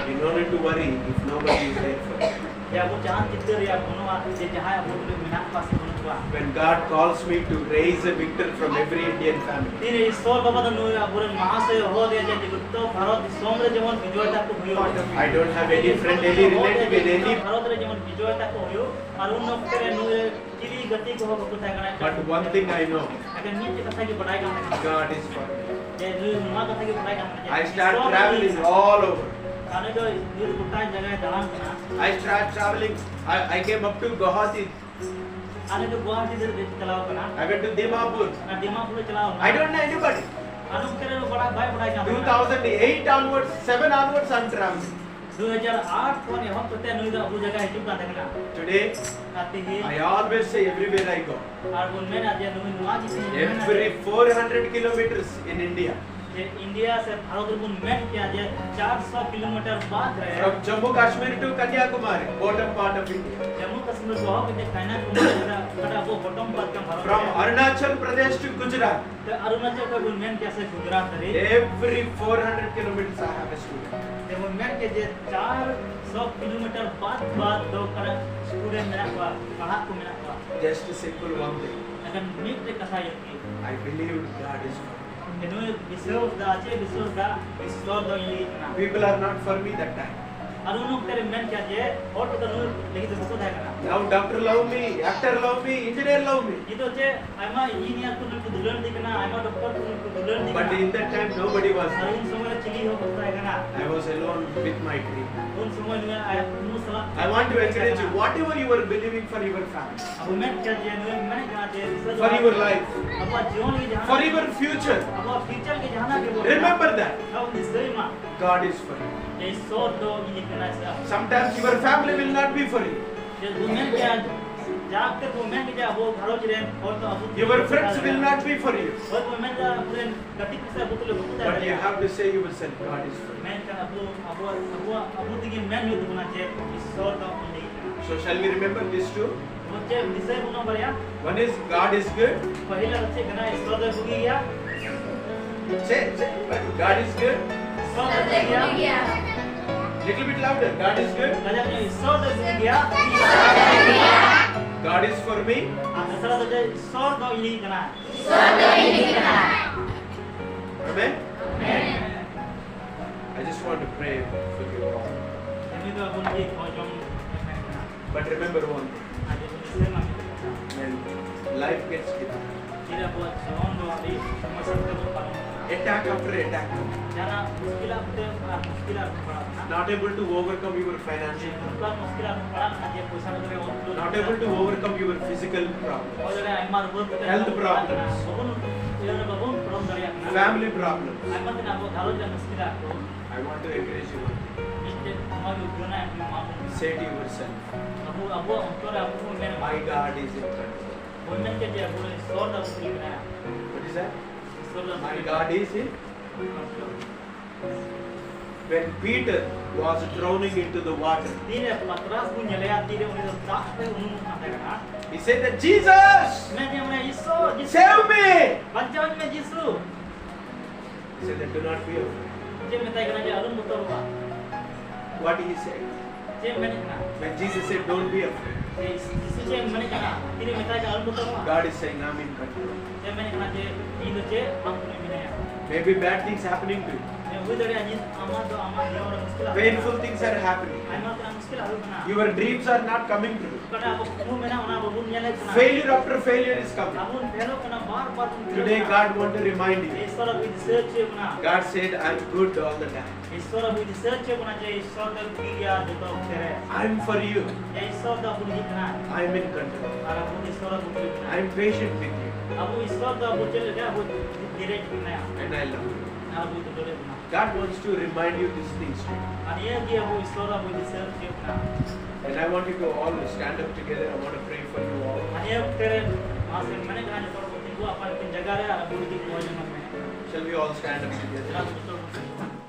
You don't need to worry if nobody is there for you. ᱡᱮ ᱟᱵᱚ ᱡᱟᱦᱟᱸ ᱪᱤᱱᱛᱟᱹ ᱨᱮᱭᱟᱜ ᱵᱟᱹᱱᱩᱜᱼᱟ, ᱡᱮ ᱡᱟᱦᱟᱸᱭ ᱟᱵᱚ ᱛᱩᱞᱩᱡ ᱢᱮᱱᱟᱜ ᱠᱚᱣᱟ ᱥᱮ ᱵᱟᱹᱱᱩᱜ ᱠᱚᱣᱟ᱾ When God calls me to raise a victor from every Indian family, ᱛᱤᱨᱮ ᱤᱥᱥᱚᱨ ᱵᱟᱵᱟ ᱫᱚ ᱱᱩᱭ ᱟᱵᱚᱨᱮᱱ ᱢᱟᱦᱟᱥᱚᱭ ᱦᱚᱦᱚ ᱟᱫᱮᱭᱟ ᱡᱮ ᱡᱚᱛᱚ ᱵᱷᱟᱨᱚᱛ ᱫᱤᱥᱚᱢ ᱨᱮ ᱡᱮᱢᱚᱱ ᱵᱤᱡᱚᱭ ᱛᱟᱠᱚ ᱦᱩᱭᱩᱜ᱾ I don't have any friend, any relative in any. Bharat ᱨᱮ ᱡᱮᱢᱚᱱ ᱵᱤᱡᱚᱭ ᱛᱟᱠᱚ ᱦᱩᱭᱩᱜ, ᱟᱨ ᱩᱱ ᱚᱠᱛᱮ ᱨᱮ ᱱᱩᱭ ᱨᱮ ᱪᱤᱞᱤ ᱜᱟᱛᱮ ᱠᱚᱦᱚᱸ ᱵᱟᱠᱚ ᱛᱟᱦᱮᱸ ᱠᱟᱱᱟ᱾ But one thing I know, ᱮᱠᱮᱱ ᱢᱤᱫᱴᱮᱡ ᱠᱟᱛᱷᱟ ᱜᱮ ᱵᱟᱰᱟᱭ ᱠᱟᱱ ᱛᱟᱦᱮᱸ ᱠᱟᱱᱟ God is for me. ᱡᱮ ᱱᱩᱭ ᱱᱚᱣᱟ ᱠᱟᱛᱷᱟ ᱜᱮ ᱵᱟᱰᱟᱭ ᱠᱟᱱ ᱛᱟᱦᱮᱸ ᱠᱟᱱᱟ᱾ I start traveling all over. ᱟᱨ ᱱᱩᱭ ᱫᱚ ᱱᱩᱭ ᱫᱚ ᱜᱚᱴᱟ ᱡᱟᱭᱜᱟᱭ ᱫᱟᱬᱟᱱ ᱠᱟᱱᱟ᱾ I start traveling. I, I came up to Guwahati. ᱟᱨ ᱱᱩᱭ ᱫᱚ ᱜᱩᱣᱟᱦᱟᱴᱤ ᱫᱷᱟᱹᱵᱤᱡ ᱪᱟᱞᱟᱣ ᱠᱟᱱᱟ᱾ I went to Dimapur. ᱟᱨ ᱰᱤᱢᱟᱯᱩᱨ ᱮ ᱪᱟᱞᱟᱣ ᱠᱟᱱᱟ᱾ I don't know anybody. ᱟᱨ ᱱᱚᱛᱮ ᱨᱮ ᱵᱟᱲᱟᱭ ᱵᱟᱭ ᱵᱟᱲᱟᱭ ᱠᱟᱱ ᱛᱟᱦᱮᱸ ᱠᱟᱱᱟ᱾ two thousand eight onwards, seven onwards, I'm traveling. ᱫᱩ ᱦᱟᱡᱟᱨ ᱟᱴ ᱠᱷᱚᱱ ᱮᱦᱚᱵ ᱠᱟᱛᱮ ᱱᱩᱭ ᱫᱚ ᱟᱵᱚ ᱡᱟᱭᱜᱟ ᱦᱤᱡᱩᱜ ᱠᱟᱱ ᱛᱟᱦᱮᱸ ᱠᱟᱱᱟ᱾ Today, ᱟᱨ ᱛᱮᱦᱮᱧ I always say everywhere I go, ᱟᱨ ᱵᱚᱱ ᱢᱮᱱᱟ ᱡᱮ ᱱᱩᱭ ᱱᱚᱣᱟ ᱡᱤᱱᱤᱥ ᱢᱮᱱᱟ every four hundred kilometers in India, ᱡᱮ ᱤᱱᱰᱤᱭᱟ ᱥᱮ ᱵᱷᱟᱨᱚᱛ ᱨᱮᱵᱚᱱ ᱢᱮᱱ ᱠᱮᱭᱟ ᱡᱮ ᱪᱟᱨᱥᱚ ᱠᱤᱞᱳᱢᱤᱴᱟᱨ ᱵᱟᱫ ᱨᱮ from Jammu Kashmir to Kanyakumari, bottom part of India, Jammu Kashmir ᱠᱚ ᱦᱚᱸ ᱠᱟᱛᱮ ᱠᱟᱱᱭᱟᱠᱩᱢᱟᱨᱤ ᱚᱠᱟᱴᱟᱜ ᱟᱵᱚ ᱵᱚᱴᱚᱢ ᱯᱟᱨᱴ ᱠᱟᱱ ᱵᱷᱟᱨᱚᱛ from ᱨᱮ᱾ Arunachal Pradesh to Gujarat, ᱛᱮ ᱟᱨᱩᱱᱟᱪᱚᱞ ᱠᱷᱚᱱ ᱵᱚᱱ ᱢᱮᱱ ᱠᱮᱭᱟ ᱥᱮ ᱜᱩᱡᱽᱨᱟᱴ ᱫᱷᱟᱹᱨᱤᱡ᱾ every four hundred kilometers I have a student. ᱛᱮ ᱵᱚᱱ ᱢᱮᱱ ᱠᱮᱭᱟ ᱡᱮ ᱪᱟᱨᱥᱚ ᱠᱤᱞᱳᱢᱤᱴᱟᱨ ᱵᱟᱫ ᱵᱟᱫ ᱫᱚ ᱚᱠᱟᱨᱮ ᱥᱴᱩᱰᱮᱱᱴ ᱢᱮᱱᱟᱜ ᱠᱚᱣᱟ, ᱯᱟᱲᱦᱟᱜ ᱠᱚ ᱢᱮᱱᱟᱜ ᱠᱚᱣᱟ᱾ Just a simple one thing. ᱮᱠᱷᱟᱱ ᱢᱤᱫᱴᱮᱡ ᱠᱟᱛᱷᱟ ᱜᱮ ᱟᱨᱠᱤ᱾ I believe God is for me. ᱡᱮ ᱱᱩᱭ ᱵᱤᱥᱣᱟᱥ ᱫᱟ, ᱪᱮᱫ ᱵᱤᱥᱣᱟᱥ ᱫᱟ? ᱤᱥᱥᱚᱨ ᱫᱚ ᱤᱧ ᱞᱟᱹᱜᱤᱫ ᱠᱟᱱᱟ᱾ People are not for me that time. ᱟᱨ ᱩᱱ ᱚᱠᱛᱮ ᱨᱮ ᱢᱮᱱ ᱠᱮᱫ ᱡᱮ ᱦᱚᱲ ᱠᱚᱫᱚ ᱱᱩᱭ ᱞᱟᱹᱜᱤᱫ ᱫᱚ ᱵᱟᱠᱚ ᱛᱟᱦᱮᱸ ᱠᱟᱱᱟ᱾ Now doctor love me, actor love me, engineer love me. ᱱᱤᱛᱚᱜ ᱪᱮ ᱟᱭᱢᱟ ᱤᱧᱡᱤᱱᱤᱭᱟᱨ ᱠᱚ ᱱᱩᱭ ᱠᱚ ᱫᱩᱞᱟᱹᱲ ᱫᱤ ᱠᱟᱱᱟ, ᱟᱭᱢᱟ ᱰᱚᱠᱴᱚᱨ ᱠᱚ ᱱᱩᱭ ᱠᱚ ᱫᱩᱞᱟᱹᱲ ᱫᱤ ᱠᱟᱱᱟ᱾ But in that time nobody was. ᱟᱨ ᱩᱱ ᱥᱚᱢᱚᱭ ᱨᱮ ᱪᱤᱞᱤ ᱦᱚᱸ ᱵᱟᱠᱚ ᱛᱟᱦᱮᱸ ᱠᱟᱱᱟ᱾ I was alone with my dream. ᱩᱱ ᱥᱚᱢᱚᱭ ᱱᱩᱭ ᱟᱭᱟᱜ ᱠᱩᱠᱢᱩ ᱥᱟᱞᱟᱜ I want to encourage you, whatever you were believing for your family. ᱟᱵᱚ ᱢᱮᱱ ᱠᱮᱫ ᱡᱮ ᱱᱩᱭ ᱢᱮᱱᱮᱫ ᱠᱟᱱᱟ ᱡᱮ ᱤᱥᱚᱨ ᱫᱚ For your life. ᱟᱵᱚᱣᱟᱜ ᱡᱤᱭᱚᱱ ᱜᱮ ᱡᱟᱦᱟᱸ For your future. ᱟᱵᱚᱣᱟᱜ ᱯᱷᱤᱭᱩᱪᱟᱨ ᱜᱮ ᱡᱟᱦᱟᱸ ᱜᱮ ᱵᱚᱱ Remember that. ᱟᱵᱚ ᱫᱤᱥᱟᱹᱭ ᱢᱟ᱾ God is for you. ᱡᱮ ᱤᱥᱚᱨ ᱫᱚ ᱤᱧ ᱠᱟᱱᱟᱭ ᱥᱮ ᱟᱵᱚ Sometimes your family will not be for you. ᱡᱮ ᱵᱚ ᱢᱮᱱ ᱜᱮᱭᱟ, ᱡᱟᱦᱟᱸ ᱚᱠᱛᱮ ᱵᱚ ᱢᱮᱱ ᱜᱮᱭᱟ ᱟᱵᱚ ᱜᱷᱟᱨᱚᱸᱡᱽ ᱨᱮᱱ ᱦᱚᱲ ᱫᱚ ᱟᱵᱚ Your friends will not be for you. ᱦᱚᱭ ᱵᱚ ᱢᱮᱱ ᱜᱮᱭᱟ ᱟᱵᱚᱨᱮᱱ ᱜᱟᱛᱮ ᱠᱚ ᱥᱮ ᱟᱵᱚ ᱛᱩᱞᱩᱡ ᱵᱟᱠᱚ ᱛᱟᱦᱮᱸ But you ᱫᱟᱲᱮᱭᱟᱜᱼᱟ᱾ Have to say you will say God is for you. ᱢᱮᱱᱠᱷᱟᱱ ᱟᱵᱚ, ᱟᱵᱚᱣᱟᱜ, ᱟᱵᱚᱣᱟᱜ, ᱟᱵᱚ ᱛᱮᱜᱮ ᱢᱮᱱ ᱦᱩᱭᱩᱜ ᱛᱟᱵᱚᱱᱟ ᱡᱮ ᱤᱥᱚᱨ ᱫᱚ ᱟᱵᱚ ᱞᱟᱹᱜᱤᱫ ᱠᱟᱱᱟ᱾ So shall we remember this too? ᱟᱵᱚ ᱪᱮᱫ ᱫᱤᱥᱟᱹᱭ ᱵᱚᱱᱟ ᱵᱟᱨᱭᱟ? One is God is good. ᱯᱟᱹᱦᱤᱞᱟ ᱫᱚ ᱪᱮᱫ ᱠᱟᱱᱟ? ᱤᱥᱚᱨ ᱫᱚᱭ ᱵᱩᱜᱤ ᱜᱮᱭᱟ᱾ Say, say, God is good. ᱤᱥᱚᱨ ᱫᱚᱭ ᱵᱩᱜᱤ ᱜᱮᱭᱟ᱾ Little bit louder. God is good. ᱠᱟᱡᱟᱠ ᱧᱚᱜ, ᱤᱥᱚᱨ ᱫᱚᱭ ᱵᱩᱜᱤ ᱜᱮᱭᱟ᱾ God is for me. ᱟᱨ ᱫᱚᱥᱨᱟ ᱫᱚ ᱡᱮ ᱤᱥᱚᱨ ᱫᱚ ᱤᱧ ᱞᱟᱹᱜᱤᱫ ᱠᱟᱱᱟ᱾ Amen? I just want to pray for you all. ᱩᱱᱤ ᱫᱚ ᱟᱵᱚ ᱞᱟᱹᱜᱤᱫ ᱠᱷᱚᱡᱚᱢ ᱮ ᱢᱮᱱ ᱠᱟᱱᱟ᱾ But remember one thing. ᱟᱨ ᱡᱮ ᱵᱚᱱ ᱫᱤᱥᱟᱹᱭ ᱢᱟ ᱢᱤᱫ ᱠᱟᱛᱷᱟ᱾ When life gets difficult, ᱛᱤᱨᱮ ᱟᱵᱚᱣᱟᱜ ᱡᱤᱭᱚᱱ ᱫᱚ ᱟᱹᱰᱤ ᱥᱚᱢᱚᱥᱥᱟ ᱛᱮ ᱵᱚᱱ ᱯᱟᱨᱚᱢ ᱠᱟᱱᱟ᱾ Attack after attack. ᱡᱟᱦᱟᱱᱟᱜ ᱢᱩᱥᱠᱤᱞᱟᱜ ᱛᱮ ᱟᱨ ᱢᱩᱥᱠᱤᱞᱟᱜ ᱨᱮ ᱯᱟᱲᱟᱣ ᱠᱟᱱᱟ᱾ Not able to overcome your financial problem. ᱱᱚᱝᱠᱟᱱ ᱢᱩᱥᱠᱤᱞᱟᱜ ᱨᱮ ᱯᱟᱲᱟᱣ ᱠᱟᱱᱟ ᱡᱮ ᱯᱚᱭᱥᱟ ᱴᱟᱠᱟ ᱨᱮᱭᱟᱜ ᱚᱵᱷᱟᱵ Not able to overcome your physical problem. ᱦᱚᱲ ᱨᱮ ᱟᱭᱢᱟ ᱨᱩᱣᱟᱹ ᱠᱚᱛᱮ Health ᱯᱟᱲᱟᱣ ᱠᱟᱱᱟ᱾ Problems. ᱵᱟᱵᱚᱱ, ᱤᱭᱟᱹ ᱨᱮ ᱵᱟᱵᱚᱱ ᱯᱟᱨᱚᱢ ᱫᱟᱲᱮᱭᱟᱜ ᱠᱟᱱᱟ᱾ Family problems. ᱟᱭᱢᱟ ᱛᱮᱱᱟᱜ ᱟᱵᱚ ᱜᱷᱟᱨᱚᱸᱡᱽ ᱨᱮ ᱢᱩᱥᱠᱤᱞᱟᱜ ᱠᱚ᱾ I want to encourage you one thing. ᱢᱤᱫᱴᱮᱱ ᱱᱚᱣᱟ ᱜᱮ ᱩᱫᱽᱜᱟᱹᱣ ᱨᱮᱱᱟᱜ ᱮᱢ ᱢᱟ ᱵᱚᱱ ᱠᱟᱱᱟ᱾ Say to yourself, ᱟᱵᱚ, ᱟᱵᱚᱣᱟᱜ ᱚᱱᱛᱚᱨ ᱨᱮ ᱟᱵᱚ ᱵᱚᱱ ᱢᱮᱱᱟ, My God is in control. ᱵᱚᱱ ᱢᱮᱱ ᱠᱮᱫ ᱡᱮ ᱟᱵᱚ ᱨᱮᱱ ᱤᱥᱚᱨ ᱫᱚ ᱟᱵᱚ ᱴᱷᱤᱠ ᱢᱮᱱᱟᱭᱟ᱾ What is that? ᱤᱥᱚᱨ ᱫᱚ My God is in control. When Peter was drowning into the water, ᱛᱤᱨᱮ ᱯᱟᱛᱨᱟᱥ ᱵᱚᱱ ᱧᱮᱞᱮᱭᱟ, ᱛᱤᱨᱮ ᱩᱱᱤ ᱫᱚ ᱫᱟᱜ ᱛᱮ ᱩᱱᱩᱢᱚᱜ ᱠᱟᱱ ᱛᱟᱦᱮᱸ ᱠᱟᱱᱟ᱾ He said that, Jesus, ᱢᱮᱱ ᱡᱮ ᱢᱮᱱᱟ, ᱤᱥᱚᱨ, ᱡᱤᱥᱩ, save me. ᱵᱟᱧᱪᱟᱣᱤᱧ ᱢᱮ, ᱡᱤᱥᱩ᱾ He said that, Do not be afraid. ᱪᱮᱫ ᱢᱮᱛᱟᱭ ᱠᱟᱱᱟ ᱡᱮ ᱟᱞᱚᱢ ᱵᱚᱛᱚᱨᱚᱜᱼᱟ? What he said? ᱪᱮᱫ ᱢᱮᱱᱮᱫ ᱠᱟᱱᱟ? When Jesus said, Don't be afraid, ᱡᱮ ᱡᱤᱥᱩ ᱪᱮᱫ ᱢᱮᱱᱮᱫ ᱠᱟᱱᱟ? ᱛᱤᱨᱮ ᱢᱮᱛᱟᱭ ᱠᱟᱱᱟ ᱟᱞᱚᱢ ᱵᱚᱛᱚᱨᱚᱜᱼᱟ? God is saying, I'm in control. ᱪᱮᱫ ᱢᱮᱱᱮᱫ ᱠᱟᱱᱟ ᱡᱮ ᱤᱧ ᱫᱚ ᱪᱮᱫ ᱟᱢ ᱴᱷᱮᱱ ᱢᱮᱱᱟᱭᱟ? Maybe bad things happening to you. ᱡᱮ ᱦᱩᱭ ᱫᱟᱲᱮᱭᱟᱜᱼᱟ ᱱᱤᱛ ᱟᱢᱟᱜ ᱫᱚ ᱟᱢᱟᱜ ᱡᱤᱭᱚᱱ ᱨᱮ ᱢᱩᱥᱠᱤᱞ ᱟᱹᱜᱩ ᱠᱟᱱᱟ᱾ Painful things are happening. ᱟᱭᱢᱟ ᱞᱮᱠᱟᱱᱟᱜ ᱢᱩᱥᱠᱤᱞ ᱟᱹᱜᱩ ᱠᱟᱱᱟ᱾ Your dreams are not coming true. ᱚᱠᱟᱴᱟᱜ ᱟᱵᱚ ᱠᱩᱠᱢᱩ ᱢᱮᱱᱟᱜᱼᱟ, ᱚᱱᱟ ᱵᱟᱵᱚᱱ ᱧᱮᱞᱮᱫ ᱠᱟᱱᱟ᱾ Failure after failure is coming. ᱟᱵᱚ ᱵᱚᱱ ᱯᱷᱮᱞᱚᱜ ᱠᱟᱱᱟ, ᱵᱟᱨ ᱵᱟᱨ ᱵᱚᱱ ᱯᱷᱮᱞᱚᱜ Today, ᱠᱟᱱᱟ᱾ God want to remind you. ᱤᱥᱚᱨ ᱟᱵᱚ ᱫᱤᱥᱟᱹ ᱦᱚᱪᱚᱭᱮᱫ ᱵᱚᱱᱟ᱾ God said, "I'm good all the time." ᱤᱥᱚᱨ ᱟᱵᱚ ᱫᱤᱥᱟᱹ ᱦᱚᱪᱚᱭᱮᱫ ᱵᱚᱱᱟ ᱡᱮ ᱤᱥᱚᱨ ᱫᱚ ᱴᱷᱤᱠ ᱜᱮᱭᱟ ᱡᱚᱛᱚ ᱚᱠᱛᱮ ᱨᱮ᱾ "I'm for you. ᱡᱮ ᱤᱥᱚᱨ ᱫᱚ ᱟᱵᱚ ᱞᱟᱹᱜᱤᱫ ᱠᱟᱱᱟᱭ᱾ I'm in control. ᱟᱨ ᱟᱵᱚ ᱤᱥᱚᱨ ᱟᱵᱚ ᱞᱟᱹᱜᱤᱫ ᱠᱟᱱᱟᱭ᱾ I'm patient with you. ᱟᱵᱚ ᱤᱥᱚᱨ ᱫᱚ ᱟᱵᱚ ᱪᱮᱫ ᱞᱮᱠᱟ ᱟᱵᱚ ᱫᱷᱤᱨᱮ ᱢᱮᱱᱟᱭᱟ᱾ And I love you." ᱟᱨ ᱟᱵᱚ ᱫᱚ ᱡᱚᱲᱮ ᱵᱚᱱᱟ᱾ God wants to remind you these things today. ᱟᱨ ᱱᱤᱭᱟᱹ ᱜᱮ ᱟᱵᱚ ᱤᱥᱚᱨ ᱟᱵᱚ ᱫᱤᱥᱟᱹ ᱦᱚᱪᱚᱭᱮᱫ ᱵᱚᱱᱟ᱾ And I want you to all stand up together. I want to pray for you all. ᱟᱨ ᱱᱤᱭᱟᱹ ᱚᱠᱛᱮ ᱨᱮ ᱢᱟᱥᱮ ᱢᱮᱱᱮᱫ ᱠᱟᱱᱟ ᱡᱚᱛᱚ ᱦᱚᱲ ᱠᱚ ᱛᱤᱸᱜᱩ ᱟᱯᱟᱱ ᱟᱹᱯᱤᱱ ᱡᱟᱭᱜᱟ ᱨᱮ ᱟᱨ ᱟᱵᱚ ᱞᱟᱹᱜᱤᱫ ᱫᱚᱦᱚ ᱡᱚᱝ ᱢᱮ᱾ Shall we all stand up together? ᱪᱮᱫᱟᱜ ᱡᱚᱛᱚ ᱦᱚᱲ ᱵᱚᱱ ᱛᱤᱸᱜᱩᱱᱟ?